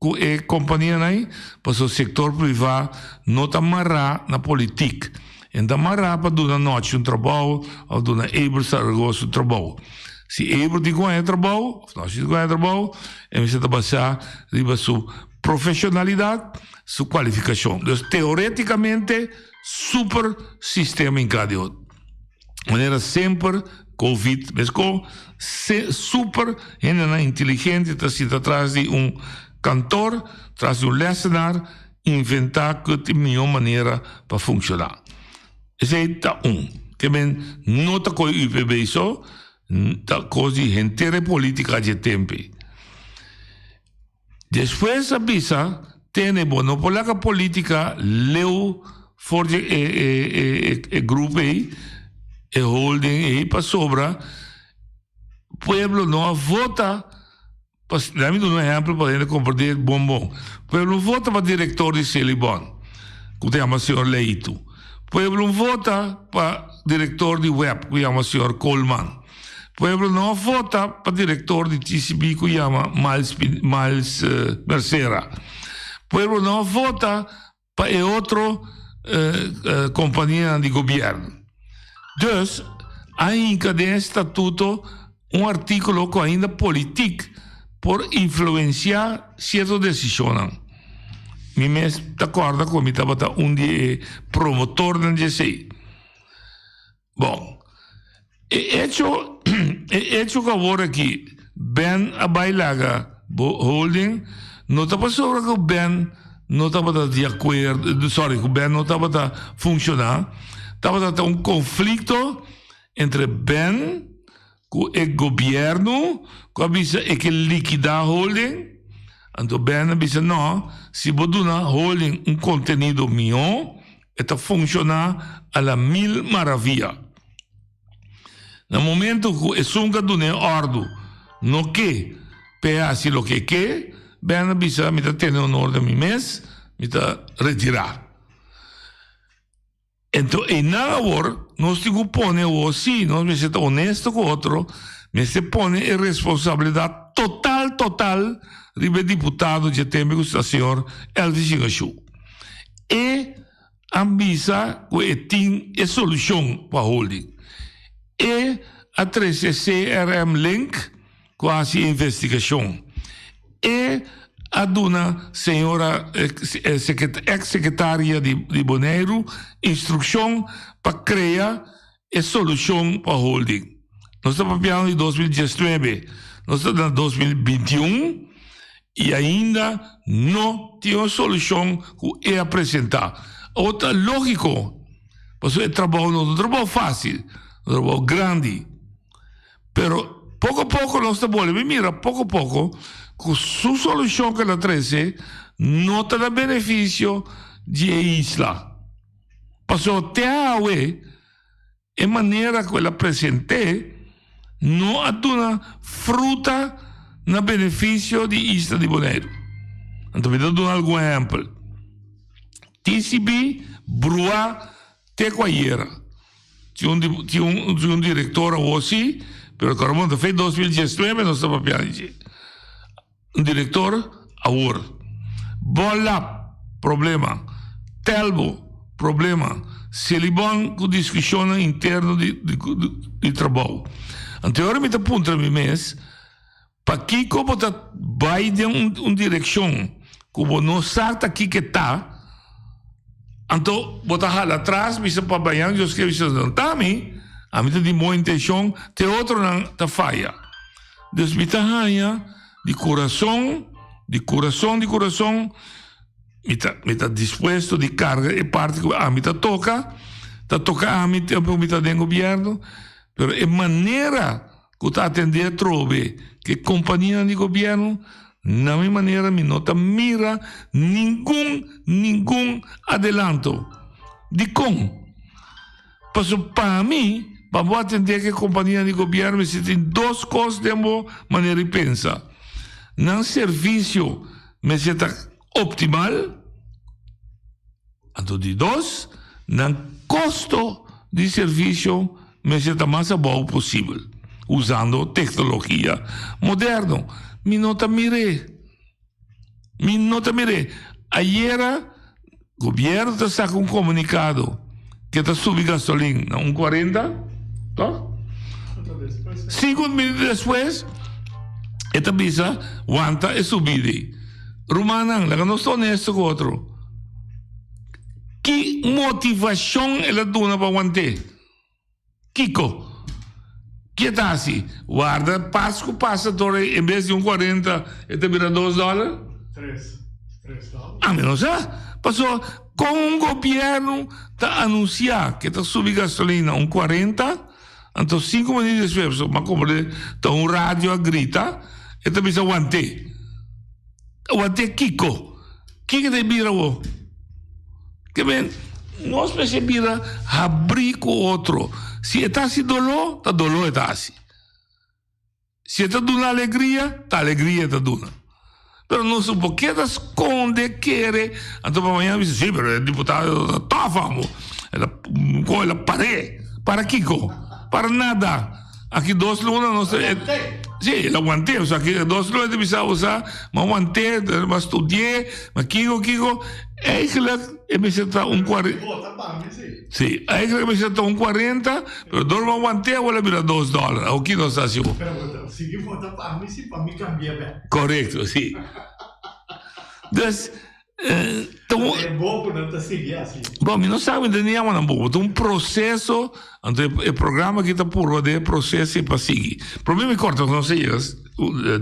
Ku e kompanianan ei, pasobra sektor privá no ta mará na politik. E no ta mará pa duna Nochi un trabou òf duna Eber Saragoza un trabou. Si Eber tin ku haña trabou òf Nochi tin ku haña trabou, e mester ta basá riba su profeshonalidat, su kualifikashon. Dus teorétikamente super sistema hinká di otro manera semper. Covid, mesko se super hendenan inteligente ta sinta tras di un kantor, tras di un lessenaar, inventá ku tin mihó manera pa funshoná. Esei ta un. Ke men no ta koe UPB so, ta kos di henter e politika dje tempe. Despues a bisa, Tene bo no por laga politica leu for di e e e e grupo ei, e holding ei, pasobra pueblo no a vota pa, laat mi duna un ehempel pa hende comprende bon bon. Pueblo no vota pa director di Selibon, cu ta yama señor Leito. Pueblo no vota pa director di web, cu yama señor Koolman. Pueblo no a vota pa director di TCB cu yama Miles, Miles Mercera. Pueblo no a vota pa e otro companianan di gobierno. Dus, a hinca den e statuto un articulo cu ainda politiek por influencia cierto decisionnan. Mi mes ta corda cu mi tabata un di e promotornan di esey. Bon, e echo, e echo ku awor aki Ben a bai laga bo holding no ta pasobra ku Ben no tabata di akuerdo, sorry, ku Ben no tabata funshoná, tabata ta un konflikto entre Ben ku e gobièrnu ku a bisa e ke likidá holding, anto Ben a bisa no, si bo duna holding un kontenido mihó, E ta funciona a la mil maravilla. Na momento cu esun ca duna e ordu no ke p'e haci loke e ke, Ben a bisa mi ta tene honor den mi mes, mi ta retira. Ento einan awor nos tin cu pone awor, si nos mester ta honesto cu otro, mester pone e responsabilidad total total riba e diputado dje tempo cu ta señor Elvis Shingashu. E a bisa ku e tin e solushon pa holding. E a trese CRM Link ku a hasi e investigashon. E a duna señora eks sekretaria di Boneiru instrukshon pa krea e solushon pa holding. Nos ta papiando di 2019, nos ta na 2021 y ainda no tin un solushon ku e a presenta. Awor ta lógiko, pasobra e trabou no ta un trabou fásil, un trabou grandi. Pero poko poko nos ta bolbe mira poko poko ku su solushon ku el a trese no ta na benefisio di e isla. Pasobra te awe e manera ku el a present'é no a duna fruta na benefisio di isla di Boneiru. Anto mi ta duna algun ehèmpel. TCB bruá te ku ayera. Tin un tin un tin un direktor awor sí, pero kòrda ta fe 2019 nos ta papia di dje. Un director awor. Bolap, problema. Telbo, problema. Selibon cu discusionnan interno di di trabou. Anto e ora mi ta puntra mi mes, pakico bo ta bay den un un direccion cu bo no sa ta kiko ta, anto bo ta hala atras bisa pa bayan Dios kier bisa no ta ami, ami ta di bon intencion, te otronan ta faya. Dus mi ta haña di kurason, di kurason, di kurason, mi ta, mi ta dispuesto di karga e parti ku ami ta toka, ta toka ami tempu ku mi ta den gobièrnu, pero e manera ku ta atendé atrobe ku e kompanianan di gobièrnu, na mi manera mi no ta mira ningun, ningun adelanto. Dikon? Pasobra pa mi, pa bo atendé ku e kompania di gobièrnu mester tin dos kos den bo manera di pensa. Nan servisio mester ta optimal, anto di dos, nan kosto di servisio mester ta mas abou posibel, usando teknologia moderno. Mi no ta mir'é. Mi no ta mir'é. Ayera gobierno ta saca un comunicado que ta subi gasolin na un cuarenta, toch? Cinco minuto despues e ta bisa wanta e subida ei. Rumannan, laga nos ta honesto cu otro. Ki motivacion el a duna pa want'é? Kiko? Ke ta hasi? Warda Pasku pasa tur en bes di un 40 e ta bira dos dòler? Tres. Tres dòler. Ami no sa. Paso kon un gobièrnu ta anunsiá ke ta subi gasolina un 40, anto sinku minüt despues pasobra mi a komprendé ta un radio a grita e ta bisa want'é. Want'é kiko? Kiko ta e bira awor? Ke men, nos mester bira habrí ku otro. Si e ta hasi doló, ta doló e ta hasi. Si e ta duna alegria, ta alegria e ta duna. Pero nos no por keda skonde, kere, anto pa mañana bisa, sí, pero e diputado ta tòf amo. El a kohe, el a par'é. Para kiko? Para nada. Aki dos luna nos ta Sí, el a want'é. Osea, aki dos luna ta bisa, osea, m'a want'é, m'a studi'é, m'a kiko, kiko. Eigenlijk e mester ta un cuarenta. Sí, eigenlijk e mester ta un cuarenta, pero dor m'a want'é awor a bira dos dòler. Awor ki nos ta hasi awor? Pero bo ta sigui vota pa mi si pa mi cambia bek. Correcto, sí. Dus. Ta un. E bobonan ta sigui asi. Bon, mi no sa, mi ta ni yama nan bobo. Ta un proseso, anto e programa aki ta purba den e proseso i pa sigui. Prome mi korta, nos a yega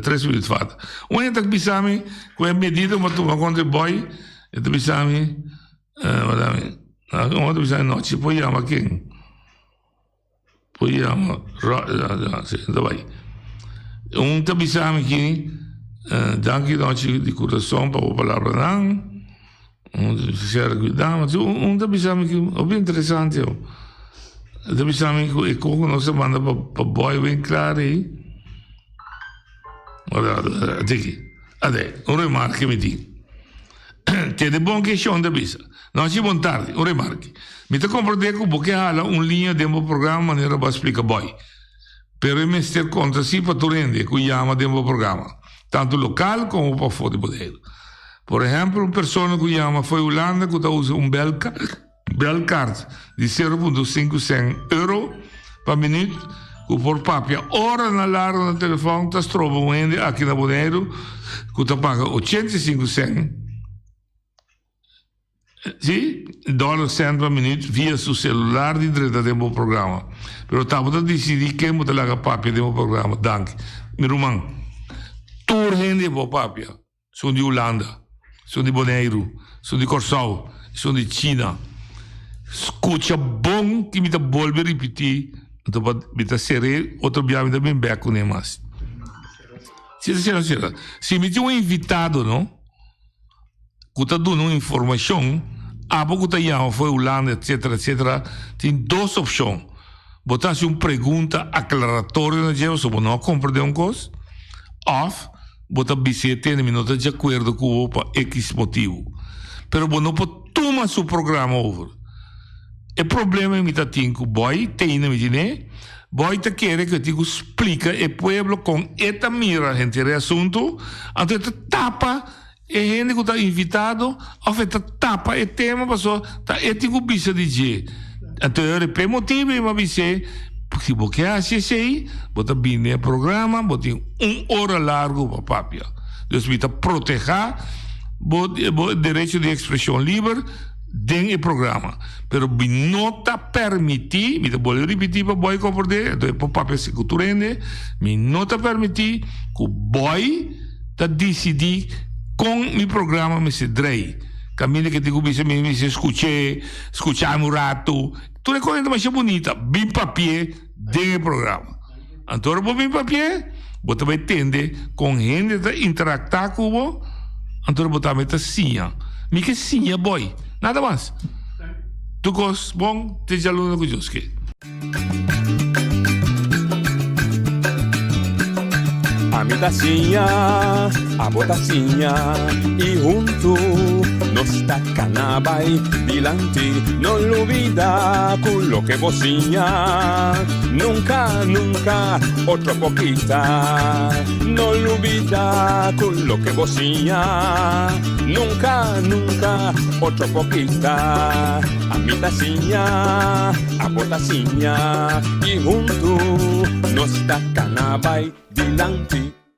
tres minuut falta. Un hende ta bisa mi ku e medida ku mi a tuma kontra e bòi, e ta bisa mi, wak mi, un ta bisa mi no, si por yama ken? Por yama si ta bai. Un ta bisa mi ki danki nochi di kurason pa bo palabranan. Un ta sera kuidá. Un ta bisa mi ki hopi interesante. E ta bisa mi ku e kos ku nos a manda pa boy wen klar ei. Atiki. Ade, un remarke mi tin. Tende bon ke shon ta bisa. Nochi bon tardi, un remarke. Mi ta komprendé ku bo ke hala un liña den bo programa manera bo a splika boy. Pero e mester konta si pa tur hende ku yama den bo programa, tantu lokal komo pafó di Boneiru. Por ehèmpel, un persona ku yama fo'i Hulanda ku ta usa un belkaart di 0.5 sèn euro pa minüt ku por papia oranan largu na telefòn ta stroba un hende aki na Boneiru ku ta paga 85 sèn, sí, dòler sènt pa minüt via su selular di drenta den bo programa. Pero ta bo ta disidí ken bo ta laga papia den bo programa. Danki. Mi ruman, tur hende por papia. Esun di Hulanda, esun di Boneiru, esun di Kòrsou, esun di China. Skucha bon ki mi ta bolbe ripití, anto pa mi ta ser'é otro bia mi ta bin bèk kuné mas. Si ta sera sera. Si mi tin un invitado no, ku ta duna un informashon, abo ku ta yama for Hulanda etcetera etcetera, tin dos opshon. Bo ta hasi un pregunta aklaratorio na dje pasobra bo no a komprendé un kos, òf Bo ta bis'é tende mi no ta di akuerdo ku bo pa ekis motibu. Pero bo no por tuma su programa over. E problema mi ta tin ku Boy teina mi tine, Boy ta kere ku e tin ku splika e pueblo kon e ta mira henter e asuntu, anto e ta tapa e hende ku ta invitado òf e ta tapa e tema pasobra ta e tin ku bisa di dje. Anto e ora p'e motibu ei mi a bis'é, si bo ke hasi esei, bo ta bini e programa, bo tin un ora largu pa papia. Dus mi ta protehá bo bo derecho di ekspreshon liber den e programa. Pero mi no ta permití, mi ta bolbe ripití pa Boy komprendé, anto e por papia si ku tur hende, mi no ta permití ku Boy ta disidí kon mi programa mester drei. Kaminda ke tin ku bisa mi mester skuch'é, skuchami un ratu. Tur e kosnan ta masha bunita. Bin papi'é den e programa. Anto ora bo bin papi'é, bo ta bai tende kon hende ta interaktá ku bo, anto ora bo tambe ta siña. Mi ke siña bòi, nada mas. Tur kos bon te djaluna ku Dios ke. Ami ta siña, abo ta siña y huntu nos ta cana bay dilanti. No lubida cu loke bo siña nunca, nunca otro por kita. No lubida cu loke bo siña nunca, nunca otro por kita. Ami ta siña, abo ta siña y huntu nos ta cana bay dilanti.